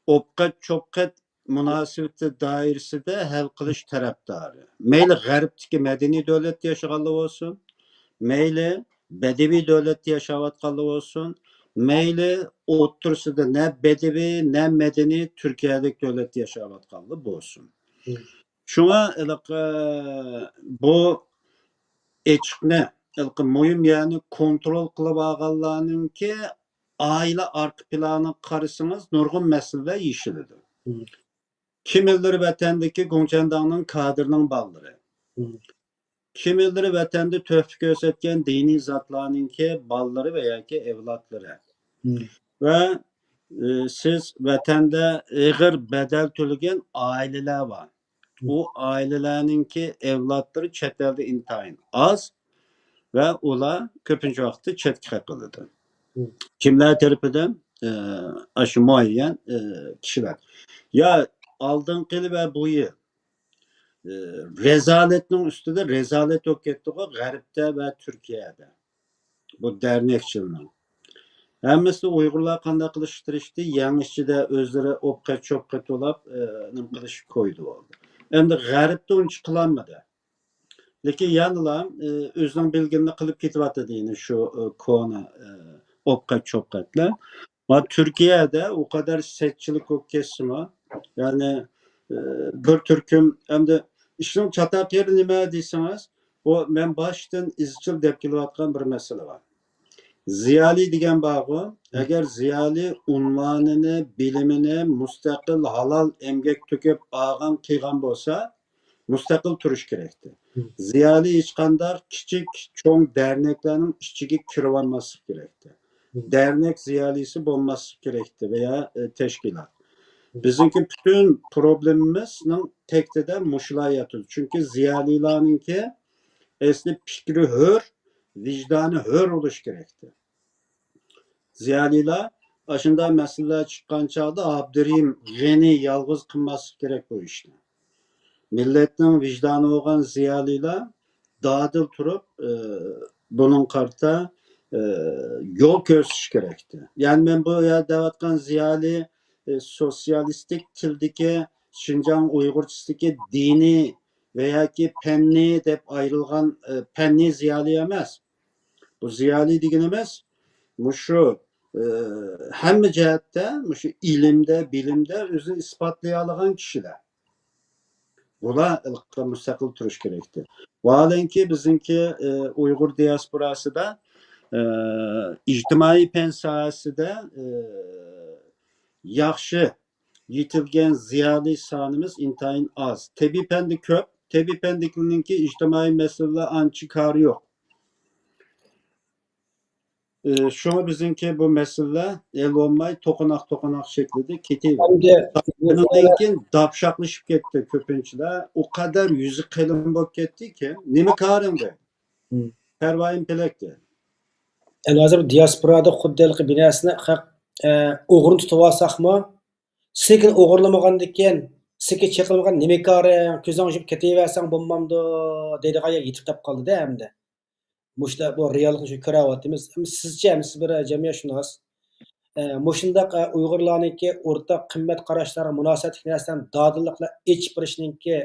ئوپقەت چوپقەت مۇناسىۋىتى دائىرىسىدە ھەل قىلىش تەرەپدارى. مەيلى غەربتىكى مەدەنىي دۆلەتتە ياشىغانلار بولسۇن، مەيلى بەدىۋىي دۆلەتتە ياشاۋاتقانلار بولسۇن، مەيلى ئوتتۇرىسىدا نە بەدىۋىي، نە مەدەنىي تۈركىيەدەك دۆلەتتە ياشاۋاتقانلار بولسۇن. شۇڭا ھېلىقى بۇ ئېچىقنى، ھېلىقى مۇھىم يەرنى كونترول قىلىۋالغانلارنىڭكى ئائىلە ئارقا پىلانىغا قارىسىڭىز، نۇرغۇن مەسىلىلەر يېشىلىدۇ. كىملىرى ۋەتەندىكى گوڭچەنداڭنىڭ كادىرىنىڭ بالىلىرى. كىملىرى ۋەتەندە تۆھپە كۆرسەتكەن دىنىي زاتلارنىڭكى بالىلىرى ۋە ياكى ئەۋلادلىرى. ۋە، ئى، سىز ۋەتەندە ئېغىر بەدەل تۆلىگەن ئائىلىلەر بار. ئۇ ئائىلىلەرنىڭكى ئەۋلادلىرى چەت ئەلدە ئىنتايىن ئاز ۋە ئۇلار كۆپىنچە ۋاقىتتا چەتكە قېقىلىدۇ. كىملەر تەرىپىدىن؟ ئە، ئاشۇ مۇئەييەن، ئە، كىشىلەر. يا ئالدىنقى يىلى ۋە بۇ يىل، ئە، رەزالەتنىڭ ئۈستىدە رەزالەت بولۇپ كەتتىغۇ غەربتە ۋە تۈركىيەدە. بۇ دەرنەكچىلىنىڭ ھەممىسى ئۇيغۇرلار قانداق قىلىشقا تىرىشتى؟ يەڭ ئىچىدە ئۆزلىرى ئوپقا چوپقا تولاپ، ئە، نېمە قىلىشقا كويدى بولدى. ئەمدى غەربتە ئۇنچە قىلالمىدى. لېكىن يەنىلا، ئە، ئۆزىنىڭ بىلگىنىنى قىلىپ كېتىۋاتىدۇ، يەنى شۇ، ئە، كونا، ئە، ئوپقا چوپقەتلەر. ۋە تۈركىيەدە ئۇ قەدەر سەتچىلىك بولۇپ كەتسىمۇ، يەنى، ئە، بىر تۈركۈم، ئەمدى ئىشنىڭ چاتاق يېرى نېمە دېسىڭىز، بۇ مەن باشتىن ئىزچىل دەپ كېلىۋاتقان بىر مەسىلە بار. زىيالىي دېگەن بارغۇ، ئەگەر زىيالىي ئۇنۋانىنى، بىلىمىنى مۇستەقىل ھالال ئەمگەك تۆكۈپ ئالغان قىلغان بولسا، مۇستەقىل تۇرۇش كېرەكتى. زىيالىي ھېچقانداق كىچىك، چوڭ دەرنەكلەرنىڭ ئىچىگە كىرىۋالماسلىق كېرەكتى. دەرنەك زىيالىيسى بولماسلىق كېرەكتى ۋەيا، ئە، تەشكىلات. بىزنىڭكى پۈتۈن پروبلېمىمىزنىڭ تەكتىدە مۇشۇلار ياتىدۇ. چۈنكى زىيالىيلارنىڭكى ئەسلى پىكرى ھۆر، ۋىجدانى ھۆر بولۇشى كېرەكتى. زىيالىيلار ئاشۇنداق مەسىلىلەر چىققان چاغدا ئابدۇرېھىم غېنى يالغۇز قىلماسلىق كېرەك بۇ ئىشنى. مىللەتنىڭ ۋىجدانى بولغان زىيالىيلار دادىل تۇرۇپ، ئە، بۇنىڭ قارىتا، ئە، يول كۆرسىتىش كېرەكتى. يەنى مەن بۇ يەردە دەۋاتقان زىيالىي، ئە، سوتسىيالىستىك تىلدىكى شىنجاڭ ئۇيغۇرچىسىدىكى دىنىي ۋە ياكى پەننىي دەپ ئايرىلغان، ئە، پەننىي زىيالىي ئەمەس. بۇ زىيالىي دېگىنىمىز مۇشۇ، ئە، ھەممە جەھەتتە، مۇشۇ ئىلىمدە، بىلىمدە ئۆزىنى ئىسپاتلىيالىغان كىشىلەر. بۇلار مۇستەقىل تۇرۇش كېرەكتى. ۋاھالەنكى بىزنىڭكى، ئە، ئۇيغۇر دىياسپوراسىدا، ئە، ئىجتىمائىي پەن ساھەسىدە، ئە، ياخشى يېتىلگەن زىيالىي سانىمىز ئىنتايىن ئاز. تېببىي پەندە كۆپ. تېببىي پەندىكىلەرنىڭكى ئىجتىمائىي مەسىلىلەر ئانچە كارى يوق. ئى، شۇڭا بىزنىڭكى بۇ مەسىلىلەر ھەل بولماي، توقۇناق-توقۇناق شەكلىدە كېتىۋېرىدۇ. ئەمدى بۇنىڭدىن كېيىن داپشاقلىشىپ كەتتى كۆپىنچىلەر. ئۇ قەدەر يۈزى قېلىن بولۇپ كەتتىكى، نېمە كارىڭ دەيدۇ. مم. پەرۋايىم پېلەك دەيدۇ. ئەمدى ھازىر دىياسپورادا خۇددى ھېلىقى بىناسىنى خەق، ئە، ئوغرىنى تۇتۇۋالساقمۇ، سېكىن ئوغرىلىمىغاندىكىن، سېكىن چېقىلمىغان، نېمە كارىڭ، كۆزۈڭ يۇمۇپ كېتىۋەرسەڭ بولمامدۇ دەيدىغان يەرگە يېتىپ قاپ قالدى-دە ئەمدى. مۇشۇنداق بۇ رېئاللىقنى شۇ كۆرۈۋاتىمىز. ئەمدى سىزچە، ئەمدى سىز بىر جەمئىيەتشۇناس. ئە، مۇشۇنداق، ئە، ئۇيغۇرلارنىڭكى ئورتاق قىممەت قاراشلارغا مۇناسىۋەتلىك نەرسىلەرنى دادىللىق بىلەن ئېچىپ بېرىشنىڭكى،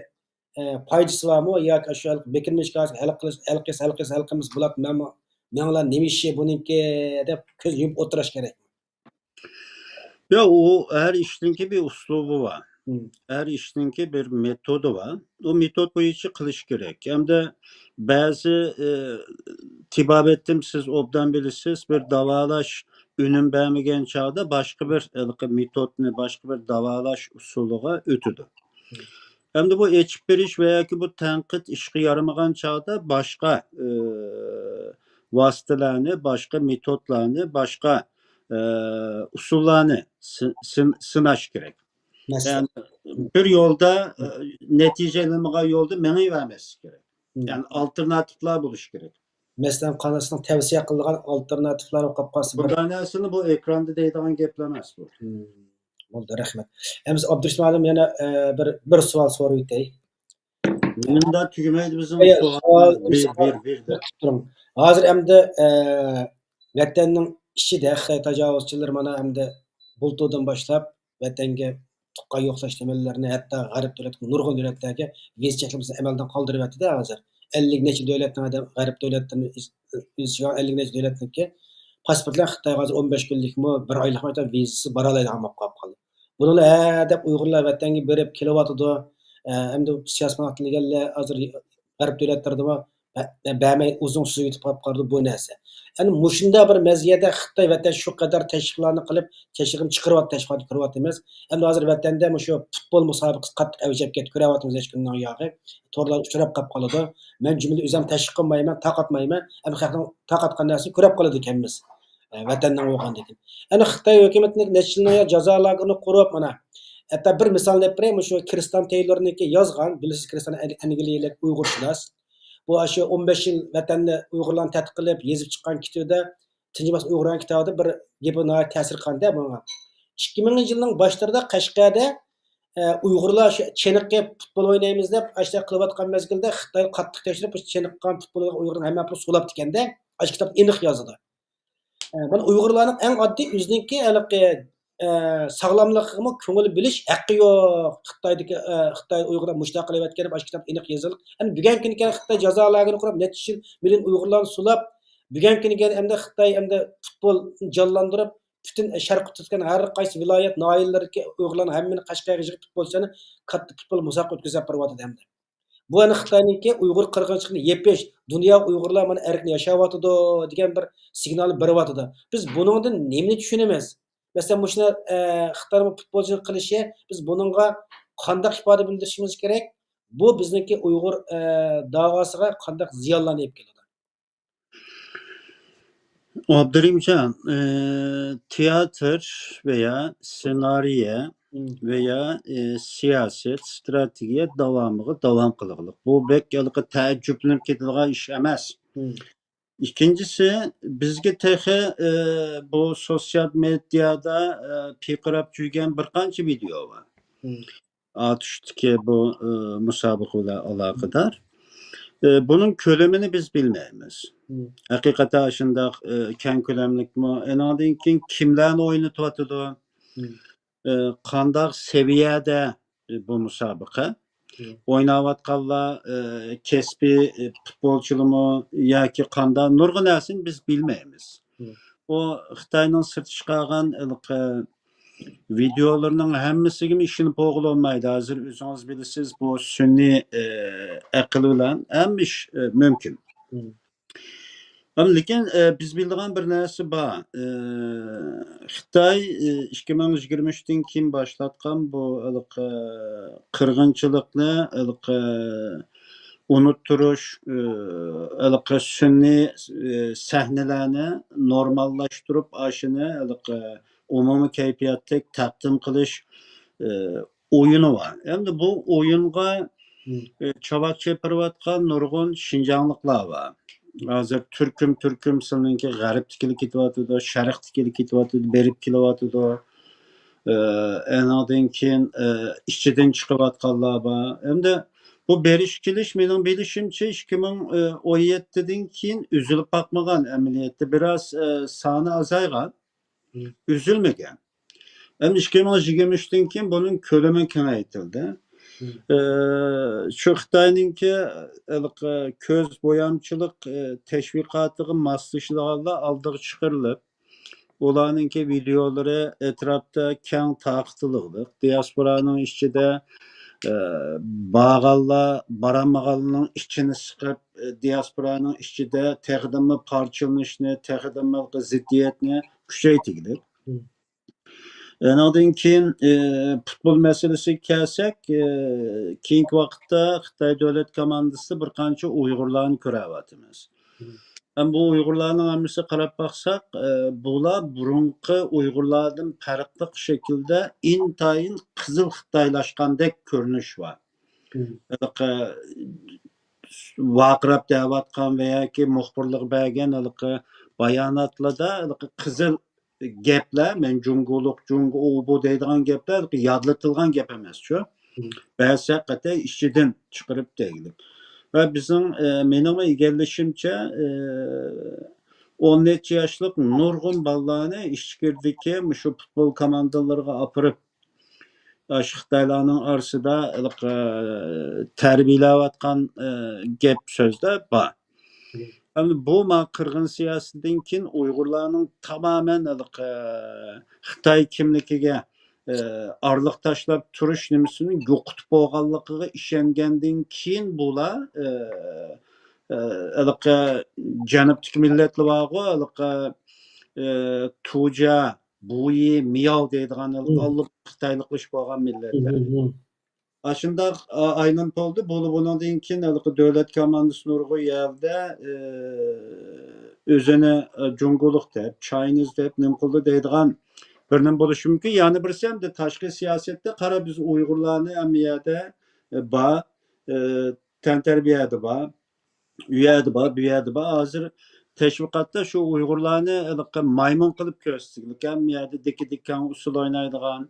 ئە، پايدىسى بارمۇ؟ ياكى شۇ ھېلىقى بېكىنىش كاسىپ ھەل قىلىش، ھەل قىلسا، ھەل قىلسا، ھەل قىلمىسا بولاتتى، مەنمۇ، مېنىڭلا نېمە ئىشى بۇنىڭكى دەپ كۆز يۇمۇپ ئولتۇرۇش كېرەكمۇ؟ ياق، ئۇ ھەر ئىشنىڭكى بىر ئۇسلۇبى بار. مم. ھەر ئىشنىڭكى بىر مېتودى بار. ئۇ مېتود بويىچە قىلىش كېرەك. ھەمدە بەزى، ئى، تېبابەتتىن سىز ئوبدان بىلىسىز، بىر داۋالاش ئۈنۈم بەرمىگەن چاغدا باشقا بىر ھېلىقى مېتودنى، باشقا بىر داۋالاش ئۇسۇلىغا ئۆتىدۇ. مم. ھەمدە بۇ ئېچىپ بېرىش ۋە ياكى بۇ تەنقىد ئىشقا يارىمىغان چاغدا باشقا، ئى، ۋاسىتىلەرنى، باشقا مېتودلارنى، باشقا، ئى، ئۇسۇللارنى سى-، سىن-، سىناش كېرەك. مەسىلەن. يەنى بىر يولدا، ئى، نەتىجە ئېلىنمىغان يولدا مېڭىۋەرمەسلىك كېرەك. مم. يەنى ئالتېرناتىپلار بولۇشى كېرەك. مەسىلەن، قاناسنىڭ تەۋسىيە قىلىدىغان ئالتېرناتىپلار بولۇپ قالسا بۇ. بۇنداق نەرسىنى بۇ ئېكراندا دەيدىغان گەپلەر ئەمەس بۇ. مم. بولدى، رەھمەت. ئەمىسە ئابدۇرېشىت مۇئەللىم يەنە، ئە، بىر، بىر سوئال سوراۋېتەي. مۇندا تۈگىمەيدۇ بىزنىڭ ئەي، سوئاللار. سوئال، بىر، سوئال. بىر، بىر دەپ. تۇرۇڭ. ھازىر ئەمدى، ئە، ۋەتەننىڭ ئىچىدە خىتاي تاجاۋۇزچىلىرى مانا ئەمدى بۇلتۇردىن باشلاپ ۋەتەنگە تۇغقان يوقلاش تەمەللىرىنى، ھەتتا غەرب دۆلەت، نۇرغۇن دۆلەتلەرگە ۋىزا چەكلىمىسىنى ئەمەلدىن قالدۇرۇۋەتتى-دە ھازىر. ئەللىك نەچچە دۆلەتنىڭ ئادەم، غەرب دۆلەتلىرىنى ئىز-، ئىز-، ئەللىك نەچچە دۆلەتنىڭكى پاسپورتلار خىتايغا ھازىر ئون بەش كۈنلۈكمۇ، بىر ئايلىقمۇ ھەتتا ۋىزىسىز بارالايدىغان بولۇپ قالىدۇ. بۇنىڭ ھە دەپ ئۇيغۇرلار ۋەتەنگە بېرىپ كېلىۋاتىدۇ. ئە، ئەمدى سىياسىي پاناھ تىلىگەنلەر ھازىر غەرب دۆلەتلىرىدىمۇ بە-، بە-، بەرمەي ئۇزۇن سۈزۈۋېتىپ قاپ قالىدۇ بۇ نەرسە. ئەنە مۇشۇنداق بىر مەزگىلدە خىتاي ۋەتەن شۇ قەدەر تەشۋىقلارنى قىلىپ، تەشۋىقىنى چىقىرىۋاتىدۇ، تەشۋىقاتنى كۆرۈۋاتىمىز. ئەمدى ھازىر ۋەتەندە مۇشۇ پۇتبول مۇسابىقىسى قاتتىق ئەۋج ئېلىپ كەتتى، كۆرۈۋاتىمىز ھېچ كۈننىڭ ياغى. تورلار ئۇچراپ قاپ قالىدۇ. مەن جۈملىدە ئۆزۈم تەشۋىق قىلمايمەن، تارقاتمايمەن. ئەمدى خەقنىڭ تارقاتقان نەرسىنى كۆرۈپ قالىدىكەنمىز. ئە، ۋەتەندىن بولغاندىكىن. ئەنە خىتاي ھۆكۈمىتىنىڭ نەچچە يىلنىڭ يا جازا لاگېرىنى قۇرۇپ، مانا، ھەتتا بىر مىسال دەپ بېرەي، مۇشۇ كىرستىيان تېيلورنىڭكى يازغان، بىلىسىز، كىرستىيان ئەن-، ئەنگلىيەلىك ئۇيغۇرشۇناس. بۇ ئاشۇ ئون بەش يىل ۋەتەندە ئۇيغۇرلارنى تەتقىق قىلىپ يېزىپ چىققان كىتابىدا، تۇنجى مەسىلە ئۇيغۇرلارنىڭ كىتابىدا بىر گېپى ناھايىتى تەسىر قالدى ماڭا. ئىككى مىڭىنچى يىلنىڭ باشلىرىدا قەشقەردە، ئە، ئۇيغۇرلار شۇ چېنىقىپ پۇتبول ئوينايمىز دەپ ئاشۇنداق قىلىۋاتقان مەزگىلدە خىتاي قاتتىق تەكشۈرۈپ، چېنىققان پۇتبول ئوينىغان ھەممە پۇلنى سولاپتىكەن-دە، ئاشۇ كىتابتا ئېنىق يازىدۇ. ئە، مانا ئۇيغۇرلارنىڭ ئەڭ ئاددىي ئۆزىنىڭكى ھېلىقى، ئە، ساغلاملىقىغىمۇ كۆڭۈل بۆلۈش ھەققى يوق. خىتايدىكى، ئە، خىتاي ئۇيغۇرلار مۇشۇنداق قىلىۋەتكەن دەپ ئاشۇ كىتابتا ئېنىق يېزىلغان. ئەمدى بۈگۈنكى كۈنى كەلگەن خىتاي جازا لاگېرىنى قۇرۇپ، نەچچە يۈز مىليون ئۇيغۇرلارنى سولاپ، بۈگۈنكى كۈنى كەلگەن ئەمدى خىتاي ئەمدى پۇتبول جانلاندۇرۇپ، پۈتۈن شەرقىي تۈركىستان ھەر قايسى ۋىلايەت، ناھىيەلەردىكى ئۇيغۇرلارنى ھەممىنى قەشقەرگە يىغىپ پۇتبولچىلارنى كاتتا پۇتبول مۇسابىقە ئۆتكۈزۈپ بېرىۋاتىدۇ ئەمدى. بۇ ئەنە خىتاينىڭكى ئۇيغۇر قىرغىنچىلىقىنى يېپىش، دۇنيا ئۇيغۇرلار مانا ئەركىن ياشاۋاتىدۇ دېگەن بىر سىگنالنى بېرىۋاتىدۇ. بىز بۇنىڭدىن نېمىنى چۈشىنىمىز؟ مەسىلەن، مۇشۇنى، ئە، خىتاينىڭ پۇتبولچىنىڭ قىلىشى، بىز بۇنىڭغا قانداق ئىپادە بىلدۈرۈشىمىز كېرەك؟ بۇ بىزنىڭكى ئۇيغۇر، ئە، داۋاسىغا قانداق زىيانلارنى ئېلىپ كېلىدۇ؟ ئابدۇرېھىمجان، ئى، تىياتىر ۋەيا سېنارىيە ۋەيا، ئى، سىياسەت، ستراتېگىيە داۋامىغا داۋام قىلغۇلۇق. بۇ بەك ھېلىقى تەئەججۈپلىنىپ كېتىدىغان ئىش ئەمەس. ئىككىنچىسى، بىزگە تېخى، ئى، بۇ سوتسىيال مېدىيادا، ئى، پىرقىراپ يۈرگەن بىر قانچە ۋىدېئو بار. ئاتۇشتىكى بۇ، ئى، مۇسابىقە بىلەن ئالاقىدار. ئى، بۇنىڭ كۆلىمىنى بىز بىلمەيمىز. ھەقىقەتەن ئاشۇنداق، ئى، كەڭ كۆلەملىكمۇ؟ ئېنىڭدىن كېيىن كىملەرنى ئوينىتىۋاتىدۇ؟ ئى، قانداق سەۋىيەدە، ئى، بۇ مۇسابىقە؟ ئويناۋاتقانلار، ئى، كەسپىي، ئى، پۇتبولچىلىمۇ ياكى قانداق؟ نۇرغۇن نەرسىنى بىز بىلمەيمىز. ئۇ خىتاينىڭ سىرتقا چىقارغان ھېلىقى ۋىدېئولىرىنىڭ ھەممىسىگىمۇ ئىشىنىپ بولغىلى بولمايدۇ. ھازىر ئۆزىڭىز بىلىسىز، بۇ سۈنئىي، ئى، ئەقىل بىلەن ھەممە ئىش، ئى، مۇمكىن. ئەمما لېكىن، ئى، بىز بىلىدىغان بىر نەرسە بار. ئى، خىتاي، ئى، ئىككى مىڭ يىگىرمە ئۈچتىن كېيىن باشلاتقان بۇ ھېلىقى قىرغىنچىلىقنى، ھېلىقى ئۇنتتۇرۇش، ئى، ھېلىقى سۈنئىي، ئى، سەھنىلەرنى نورماللاشتۇرۇپ، ئاشۇنى ھېلىقى ئومۇمىي كەيپىياتتەك تەقدىم قىلىش، ئى، ئويۇنى بار. ئەمدى بۇ ئويۇنغا، ئى، چاۋاك چېپىرىۋاتقان نۇرغۇن شىنجاڭلىقلار بار. ھازىر تۈركۈم، تۈركۈم سىلىنىڭكى غەربتىكىلا كېتىۋاتىدۇ، شەرقتىكىلا كېتىۋاتىدۇ، بېرىپ كېلىۋاتىدۇ. ئى، ئەنىڭدىن كېيىن، ئى، ئىچىدىن چىقىۋاتقانلار بار. ئەمدى بۇ بېرىش كېلىش مېنىڭ بىلىشىمچە ئىككى مىڭ ئون يەتتىدىن كېيىن ئۈزۈلۈپ باقمىغان ئەمەلىيەتتە. بىراز، ئى، سانى ئازايغان، ئۈزۈلمىگەن. ئەمدى ئىككى مىڭ يىگىرمە ئۈچتىن كېيىن بۇنىڭ كۆلىمى كېڭەيتىلدى. ئى، شۇ خىتاينىڭكى ھېلىقى كۆز بويامچىلىق، ئى، تەشۋىقاتىغا ماسلىشىدىغانلار ئالدىغا چىقىرىلىپ، ئۇلارنىڭكى ۋىدېئولىرى ئەتراپتا كەڭ تارقىتىلغۇلۇق. دىياسپورانىڭ ئىچىدە، ئى، بارغانلار، بارالمىغانلارنىڭ ئىچىنى سىقىپ، ئى، دىياسپورانىڭ ئىچىدە تېخىدىنمۇ پارچىلىنىشنى، تېخىدىنمۇ زىددىيەتنى كۈچەيتىگۈلۈك. ئانىڭدىن كېيىن، ئى، پۇتبول مەسىلىسىگە كەلسەك، ئى، كېيىنكى ۋاقىتتا خىتاي دۆلەت كوماندىسىدا بىر قانچە ئۇيغۇرلارنى كۆرەۋاتىمىز. ھەم بۇ ئۇيغۇرلارنىڭ ھەممىسىگە قاراپ باقساق، ئى، بۇلار بۇرۇنقى ئۇيغۇرلاردىن پەرقلىق شەكىلدە ئىنتايىن قىزىل خىتايلاشقاندەك كۆرۈنۈش بار. ھېلىقى ۋارقىراپ دەۋاتقان ۋە ياكى مۇخبىرلىققا بەرگەن ھېلىقى باياناتلاردا ھېلىقى قىزىل گەپلەر، مەن جۇڭگولۇق، جۇڭگو ئۇ بۇ دەيدىغان گەپلەر يادلىتىلغان گەپ ئەمەسچۇ. بەزى ھەقىقەتەن ئىچىدىن چىقىرىپ دەيلى. ۋە بىزنىڭ، ئى، مېنىڭمۇ ئىگىلىشىمچە، ئى، ئون نەچچە ياشلىق نۇرغۇن بالىلارنى ئىچكىرىدىكى مۇشۇ پۇتبول كوماندىلىرىغا ئاپىرىپ، ئاشۇ خىتايلارنىڭ ئارىسىدا ھېلىقى، ئى، تەربىيەلەۋاتقان، ئى، گەپ سۆزلەر بار. ئەمدى بۇ ما قىرغىن سىياسىتىدىن كېيىن ئۇيغۇرلارنىڭ تامامەن ھېلىقى خىتاي كىملىكىگە، ئى، ئارىلىق تاشلاپ تۇرۇش نېمىسىنى يوقىتىپ بولغانلىقىغا ئىشەنگەندىن كېيىن بۇلار، ئى، ئى، ھېلىقى جەنۇبتىكى مىللەتلەر بارغۇ، ھېلىقى، ئى، تۇجيا، بۇيى، مياۋ دەيدىغان ھېلىقى ئاللىبۇرۇن خىتايلىقلىشىپ بولغان مىللەتلەر. ئاشۇنداق، ئا-، ئايلىنىپ بولدى. بولۇپ بۇنىڭدىن كېيىن ھېلىقى دۆلەت كوماندىسى نۇرغۇن يەردە، ئى، ئۆزىنى، ئى، جۇڭگولۇق دەپ، چاينىز دەپ نېمە قىلدى دەيدىغان بىر نېمە بولۇشى مۇمكىن. يەنە بىرسى ئەمدى تاشقى سىياسەتتە قارا، بىز ئۇيغۇرلارنى ھەممە يەردە، ئى، بار، ئى، تەنتەربىيەدە بار، ئۇ يەردە بار، بۇ يەردە بار. ھازىر تەشۋىقاتتا شۇ ئۇيغۇرلارنى ھېلىقى مايمۇن قىلىپ كۆرسىتىدىكەن، ھەممە يەردە دىككە دىككەڭ ئۇسسۇل ئوينايدىغان،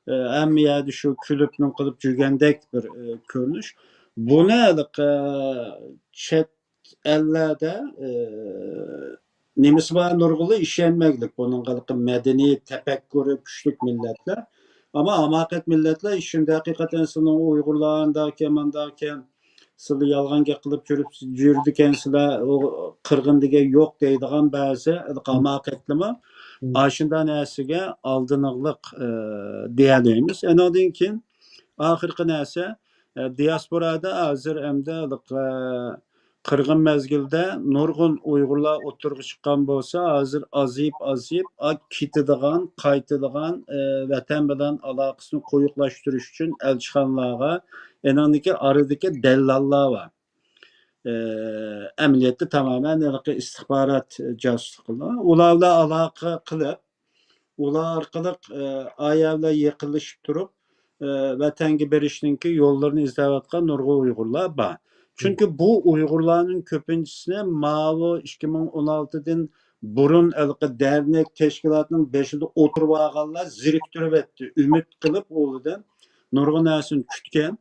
ئە، ھەممە يەردە شۇ كۈلۈپ نېمە قىلىپ يۈرگەندەك بىر، ئە، كۆرۈنۈش. بۇنى ھېلىقى چەت ئەللەردە، ئە، نېمىسى بار نۇرغۇنلار ئىشەنمەيدۇ. بۇنىڭغا ھېلىقى مەدەنىي تەپەككۇرى كۈچلۈك مىللەتلەر. ئەمما ھاماقەت مىللەتلەر ئىشىندە ھەقىقەتەن سېنىڭ ئۇيغۇرلار ئانداقكەن، مانداقكەن، سىلەر يالغان گەپ قىلىپ يۈرۈپ، يۈرىدىكەنسىلەر، ئۇ قىرغىن دېگەن يوق دەيدىغان بەزى ھاماقەتلىمۇ ئاشۇنداق نەرسىگە ئالدىنىغلىق، ئە، دېيەلەيمىز. ئەنىڭدىن كېيىن ئاخىرقى نەرسە، ئە، دىياسپورادا ھازىر ئەمدى، ئە، قىرغىن مەزگىلدە نۇرغۇن ئۇيغۇرلار ئوتتۇرىغا چىققان بولسا، ھازىر ئازىيىپ، ئازىيىپ، ئا، كېتىدىغان، قايتىدىغان، ئە، ۋەتەن بىلەن ئالاقىسىنى قويۇقلاشتۇرۇش ئۈچۈن ئەلچىخانىلارغا، ئېنىڭدىكى ئارىدىكى دەللاللار بار. ئە، ئەمەلىيەتتە تامامەن ھېلىقى ئىستىخبارات جاسۇسلۇقىلا. ئۇلار بىلەن ئالاقە قىلىپ، ئۇلار ئارقىلىق، ئە، ئايەر بىلەن يېقىنلىشىپ تۇرۇپ، ئە، ۋەتەنگە بېرىشنىڭكى يوللىرىنى ئىزدەۋاتقان نۇرغۇن ئۇيغۇرلار بار. چۈنكى بۇ ئۇيغۇرلارنىڭ كۆپىنچىسىنى ماۋۇ ئىككى مىڭ ئون ئالتىدىن بۇرۇن ھېلىقى دەرنەك تەشكىلاتىنىڭ بېشىدا ئولتۇرۇۋالغانلار زېرىكتۈرۈۋەتتى. ئۈمىد قىلىپ ئۇلىدىن نۇرغۇن نەرسىنى كۈتكەن.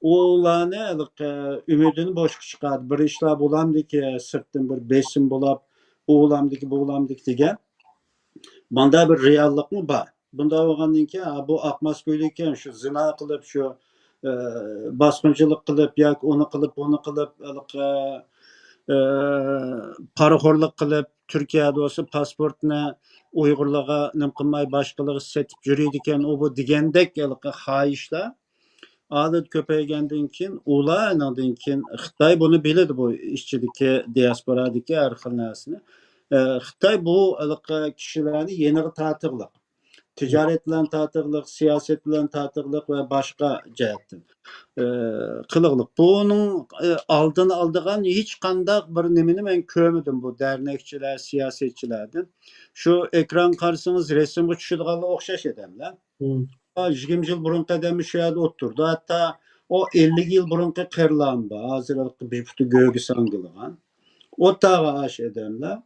ئۇلارنى ھېلىقى ئۈمىدىنى بوشقا چىقاردى. بىر ئىشلار بولامدىكى، سىرتتىن بىر بېسىم بولاپ، ئۇلامدىكى، بۇلامدىكى دېگەن. ماندا بىر رېئاللىقمۇ بار. بۇنداق بولغاندىن كېيىن، ھا، بۇ ئاقماس كۆيلۈككەن، شۇ زىنا قىلىپ، شۇ، ئە، باسقۇنچىلىق قىلىپ ياكى ئۇنى قىلىپ، بۇنى قىلىپ، ھېلىقى، ئە، پارىخورلۇق قىلىپ، تۈركىيەدە بولسا پاسپورتنى ئۇيغۇرلارغا نېمە قىلماي، باشقىلارغا سېتىپ يۈرىدىكەن، ئۇ بۇ دېگەندەك ھېلىقى خاھىشلار ئادەت كۆپەيگەندىن كېيىن، ئۇلار ئانىڭدىن كېيىن خىتاي بۇنى بىلىدۇ، بۇ ئىچىدىكى دىياسپورادىكى ھەر خىل نەرسىنى. ئە، خىتاي بۇ ھېلىقى كىشىلەرنى يېنىغا تارتىغلىق. تىجارەت بىلەن تارتىغلىق، سىياسەت بىلەن تارتىغلىق ۋە باشقا جەھەتتىن، ئە، قىلىغلىق. بۇنىڭ، ئە، ئالدىنى ئالىدىغان ھېچقانداق بىر نېمىنى مەن كۆرمىدىم بۇ دەرنەكچىلەر، سىياسەتچىلەردىن. شۇ ئېكرانغا قارىسىڭىز، رەسىمگە چۈشىدىغانلار ئوخشاش ئادەملەر. يىگىرمە يىل بۇرۇنقى ئادەممۇ شۇ يەردە ئولتۇرىدۇ. ھەتتا ئۇ ئەللىك يىل بۇرۇنقى قېرىلارمۇ بار. ھازىر بىپۇتى گۆگە ساڭگىلىغان. ئوتتاغا ئاش ئادەملەر.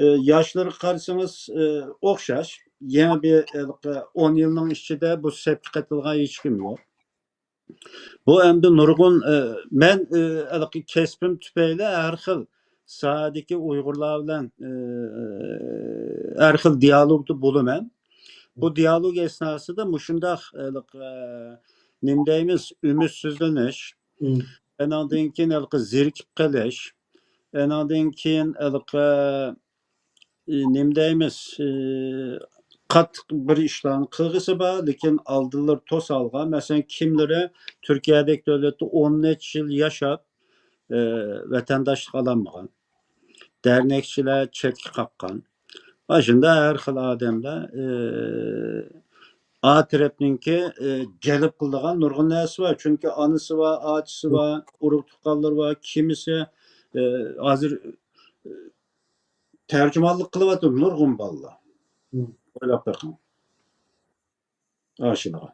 ئى، ياشلىرىغا قارىسىڭىز، ئى، ئوخشاش. يېڭى بىر، ئى، ئون يىلنىڭ ئىچىدە بۇ سەپكە قېتىلغان ھېچكىم يوق. بۇ ئەمدى نۇرغۇن، ئى، مەن، ئى، ھېلىقى كەسپىم تۈپەيلى ھەر خىل ساھەدىكى ئۇيغۇرلار بىلەن، ئى، ھەر خىل دىيالوگدا بولىمەن. بۇ دىيالوگ ئەسناسىدا مۇشۇنداق، ھېلىقى، نېمە دەيمىز، ئۈمىدسىزلىنىش، ئانىڭدىن كېيىن ھېلىقى زېرىكىپ قېلىش، ئانىڭدىن كېيىن ھېلىقى، نېمە دەيمىز، قاتتىق بىر ئىشلارنى قىلغۇسى بار، لېكىن ئالدىلىرى توسالغان. مەسىلەن، كىملىرى تۈركىيەدەك دۆلەتتە ئون نەچچە يىل ياشاپ، ۋەتەنداشلىق ئالالمىغان. دەرنەكچىلەر چەتكە قاققان. ئاشۇنداق ھەر خىل ئادەملەر، ئى، ئا تەرەپنىڭكى، ئى، جەلپ قىلىدىغان نۇرغۇن نەرسە بار. چۈنكى ئانىسى بار، ئاچىسى بار، ئۇرۇق تۇغقانلىرى بار، كىمىسى، ئى، ھازىر، ئى، تەرجىمانلىق قىلىۋاتىدۇ نۇرغۇن بالىلار. ئويلاپ بېقىڭ. ئاشۇنىغا.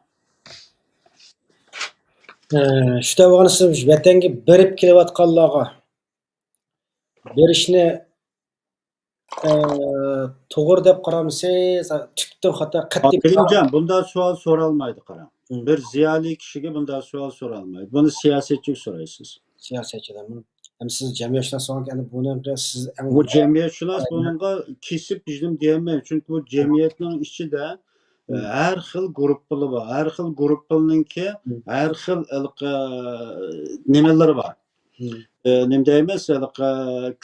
ئى، شۇ دەپ بولغان سىز ۋەتەنگە بېرىپ كېلىۋاتقانلارغا بېرىشنى، ئە، توغرا دەپ قارامسىز؟ تۈپتىن خاتا، قەتئىي. كېرىمجان، بۇنداق سوئال سورالمايدۇ، قاراڭ. بىر زىيالىي كىشىگە بۇنداق سوئال سورالمايدۇ. بۇنى سىياسەتچىگە سورايسىز. سىياسەتچىدىن. ھەم سىز جەمئىيەتشۇناس بولغان كېيىن، بۇنى سىز ئەڭ بۇ جەمئىيەتشۇناس بۇنىڭغا كېسىپ ھېچنېمە دېيەلمەيدۇ. چۈنكى بۇ جەمئىيەتنىڭ ئىچىدە، ئە، ھەر خىل گۇرۇپپىلار بار. ھەر خىل گۇرۇپپىلىنىڭكى ھەر خىل، ئە، نېمىلىرى بار. ئە، نېمە دەيمىز، ھېلىقى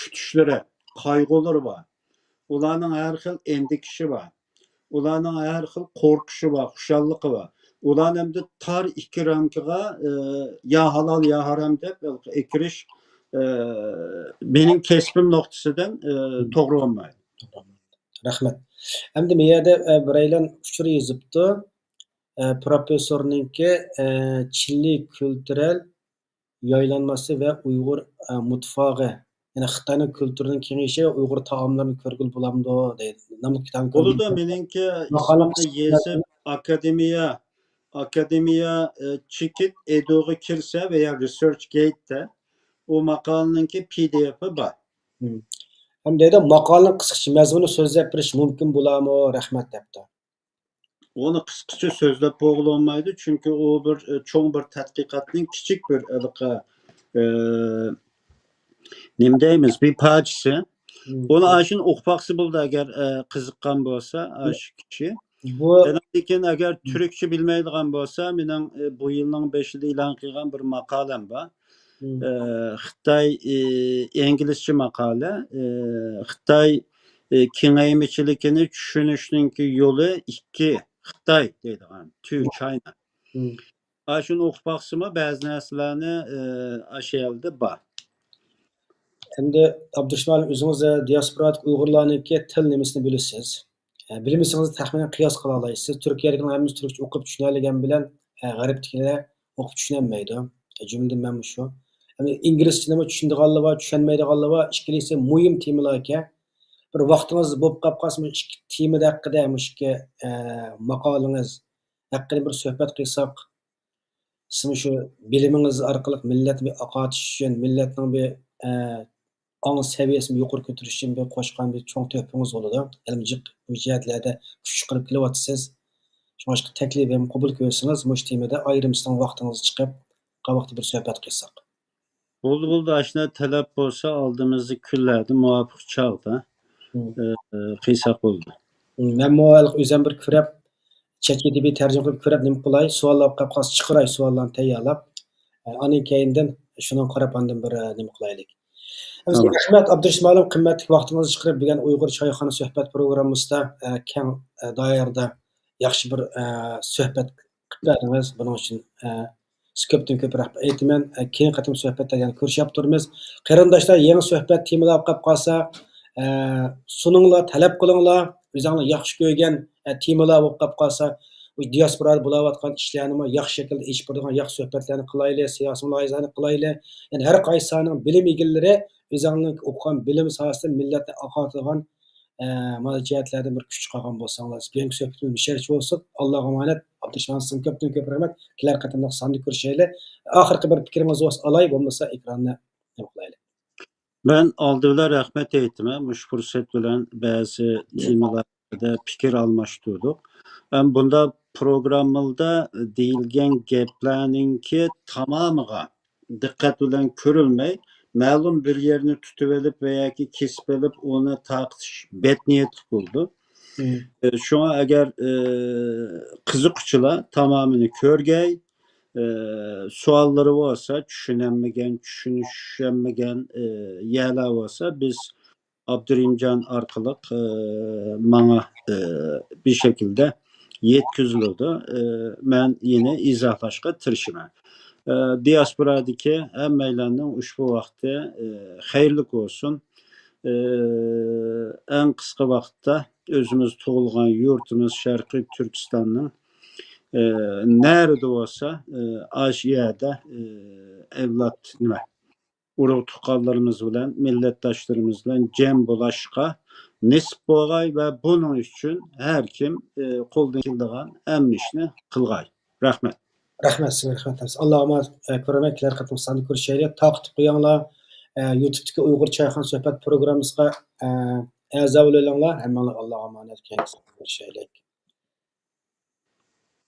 كۈتۈشلىرى، قايغۇلىرى بار. ئۇلارنىڭ ھەر خىل ئەندىكىشى بار. ئۇلارنىڭ ھەر خىل قورقۇشى بار، خۇشاللىقى بار. ئۇلارنى ئەمدى تار ئىككى رامكىغا، ئە، يا ھالال، يا ھارام دەپ ھېلىقى ئەكىرىش، ئە، مېنىڭ كەسپىم نۇقتىسىدىن، ئە، توغرا بولمايدۇ. رەھمەت. ئەمدى بۇ يەردە، ئە، بىرەيلەن ئۇچۇر يېزىپتۇ. ئە، پروفېسسورنىڭكى، ئە، چىلى كۈلتۈرەل يايلانمىسى ۋە ئۇيغۇر، ئە، مۇتفاغى، يەنى خىتاينىڭ كۈلتۈرىنىڭ كېڭىيىشى ۋە ئۇيغۇر تائاملىرىنى كۆرگىلى بولامدۇ دەيدۇ. ناملىق كىتابنى بولىدۇ، كۆرگىلى. مېنىڭكى ماقالەم ئىسمىمنى يېزىپ، ئاكادېمىيە، ئاكادېمىيە، ئە، چېكىت ئېدۇغا كىرسە ۋە يا رېسېرچ گەيتتە ئۇ ماقالىنىڭكى پى دى ئېفى بار. مم. ھەم دەيدۇ، ماقالىنىڭ قىسقىچە مەزمۇنىنى سۆزلەپ بېرىش مۇمكىن بولامۇ؟ رەھمەت، دەپتۇ. ئۇنى قىسقىچە سۆزلەپ بولغىلى بولمايدۇ، چۈنكى ئۇ بىر، ئە، چوڭ بىر تەتقىقاتنىڭ كىچىك بىر ھېلىقى، ئە، نېمە دەيمىز، بىر پارچىسى. ئۇنى ئاشۇنى ئوقۇپ باقسا بولىدۇ، ئەگەر، ئە، قىزىققان بولسا ئاشۇ كىشى. بۇ ئەنەندىن كېيىن ئەگەر تۈركچە بىلمەيدىغان بولسا، مېنىڭ، ئە، بۇ يىلنىڭ بېشىدا ئېلان قىلغان بىر ماقالەم بار. ئە، خىتاي، ئە، ئىنگلىزچە ماقالە، ئە، خىتاي، ئە، كېڭەيمىچىلىكىنى چۈشىنىشنىڭكى يولى ئىككى، خىتاي دەيدىغان، تو چاينا. ئاشۇنى ئوقۇپ باقسىمۇ بەزى نەرسىلەرنى، ئە، ئاشۇ يەردە بار. ئەمدى ئابدۇرېھىم ئۆزىڭىز، ئە، دىياسپورادىكى ئۇيغۇرلارنىڭكى تىل نېمىسىنى بىلىسىز؟ ئە، بىلمىسىڭىز تەخمىنەن قىياس قىلالايسىز. تۈركىيەدىكىلەر ھەممىسى تۈركچە ئوقۇپ چۈشىنەلىگەن بىلەن، ئە، غەربتىكىلەر ئوقۇپ چۈشىنەلمەيدۇ. ئە، جۈملىدىن مەنمۇ شۇ. ئەمدى ئىنگلىزچىنىمۇ چۈشىنىدىغانلار بار، چۈشەنمەيدىغانلار بار. ئىككىلىسى مۇھىم تېمىلاركەن. بىر ۋاقتىڭىز بولۇپ قاپ قالسا، مۇشۇ ئىككى تېما ھەققىدە، مۇشۇ ئىككى، ئە، ماقالىڭىز ھەققىدە بىر سۆھبەت قىلساق، سىزمۇ شۇ بىلىمىڭىز ئارقىلىق مىللەتنى بىر ئاقارتىش ئۈچۈن، مىللەتنىڭ بىر، ئە، ئاڭ سەۋىيەسىنى يۇقىرى كۆتۈرۈش ئۈچۈن بىر قوشقان بىر چوڭ تۆھپىڭىز بولىدۇ. ھېلىمۇ جىق بۇ جەھەتلەردە كۈچ چىقىرىپ كېلىۋاتىسىز. شۇڭلاشقا تەكلىپىم قوبۇل كۆرسىڭىز، مۇشۇ تېمىدا ئايرىم سىزنىڭ ۋاقتىڭىزنى چىقىپ، قاۋاقتا بىر سۆھبەت قىلساق. بولدى، بولدى، ئاشۇنداق تەلەپ بولسا ئالدىمىزدىكى كۈنلەردە مۇۋاپىق چاغدا، ئە، قىلساق بولىدۇ. مەنمۇ ھېلىقى ئۆزۈم بىر كۆرۈپ، چەت چېتى بىر تەرجىمە قىلىپ كۆرۈپ نېمە قىلاي، سوئاللار قىلىپ قالسا چىقىراي، سوئاللارنى تەييارلاپ. ئە، ئاندىن كەينىدىن شۇنىڭغا قاراپ ئاندىن بىر، ئە، نېمە قىلايلى. ھەممىسىگە رەھمەت، ئابدۇرېھىم ئالىم، قىممەتلىك ۋاقتىڭىزنى چىقىرىپ بۈگۈن ئۇيغۇر چايخانا سۆھبەت پروگراممىسىدا، ئە، كەڭ، ئە، دائىرىدە ياخشى بىر، ئە، سۆھبەت قىلىپ بەردىڭىز. بۇنىڭ ئۈچۈن، ئە، سىز كۆپتىن كۆپ رەھمەت ئېيتىمەن. ئە، كېيىنكى قېتىم سۆھبەتتە يەنە كۆرۈشۈپ تۇرىمىز. قېرىنداشلار، يېڭى سۆھبەت تېمىلار قاپ قالسا، ئە، سۇنۇڭلار، تەلەپ قىلىڭلار. ئۆزۈڭلار ياخشى كۆرگەن، ئە، تېمىلار بولۇپ قاپ قالسا، بۇ دىياسپورادا بولاۋاتقان ئىشلارنىمۇ ياخشى شەكىلدە ئېچىپ بېرىدىغان ياخشى سۆھبەتلەرنى قىلايلى، سىياسىي مۇلاھىزىلەرنى قىلايلى. يەنى ھەر قايسىلارنىڭ بىلىم ئىگىلىرى ئۆزۈڭلارنىڭ ئوقۇغان بىلىم ساھەسىدە مىللەتنى ئاقارتىدىغان ئە، مانا جەھەتلەردىن بىر كۈچ چىقارغان بولساڭلار، بۈگۈنكى سۆھبىتىمىز مۇشۇ يەرگىچە بولسۇن. ئاللاغا ئامانەت. ئابدۇرېھىم، سىزگە كۆپتىن كۆپ رەھمەت. كېلەر قېتىملىق ساندا كۆرۈشەيلى. ئاخىرقى بىر پىكرىڭىز بولسا ئالاي، بولمىسا ئېكراننى نېمە قىلايلى. مەن ئالدى بىلەن رەھمەت ئېيتىمەن، مۇشۇ پۇرسەت بىلەن بەزى تېمىلاردا پىكىر ئالماشتۇردۇق. ھەم بۇنداق پروگراممىلاردا دېيىلگەن گەپلەرنىڭكى تامامىغا دىققەت بىلەن كۆرۈلمەي، مەلۇم بىر يەرنى تۇتۇۋېلىپ ۋە ياكى كېسىپ ئېلىپ، ئۇنى تارقىتىش بەتنىيەتلىك بولىدۇ. ئە، شۇڭا ئەگەر، ئە، قىزىققۇچىلار تامامىنى كۆرگەي، ئە، سوئاللىرى بولسا، چۈشىنەلمىگەن، چۈشىنىشەلمىگەن، ئە، يەرلەر بولسا، بىز ئابدۇرېھىمجان ئارقىلىق، ئە، ماڭا، ئە، بىر شەكىلدە يەتكۈزۈلىدۇ. ئە، مەن يەنە ئىزاھلاشقا تىرىشىمەن. ئە، دىياسپورادىكى ھەممەيلەننىڭ ئۇشبۇ ۋاقتى، ئە، خەيرلىك بولسۇن. ئە، ئەڭ قىسقا ۋاقىتتا ئۆزىمىز تۇغۇلغان يۇرتىمىز شەرقىي تۈركىستاننىڭ، ئە، نەدە بولسا، ئە، ئاشۇ يەردە، ئە، ئەۋلاد نېمە، ئۇرۇق تۇغقانلىرىمىز بىلەن، مىللەتداشلىرىمىز بىلەن جەم بولۇشقا نېسىپ بولغاي ۋە بۇنىڭ ئۈچۈن ھەر كىم، ئە، قولىدىن كېلىدىغان ھەممە ئىشنى قىلغاي. رەھمەت. رەھمەت سىزگە، رەھمەت. ئاللاغا ئامانەت، ئە، كۆرۈمەن، كېلەر قېتىم ساندا كۆرۈشەيلى. تارقىتىپ قويۇڭلار. ئە، يۇتۇبتىكى ئۇيغۇر چايخانا سۆھبەت پروگراممىسىغا، ئە، ئەزا بولۇۋېلىڭلار. ھەممىڭلار ئاللاغا ئامانەت، كېيىنكى ساندا كۆرۈشەيلى.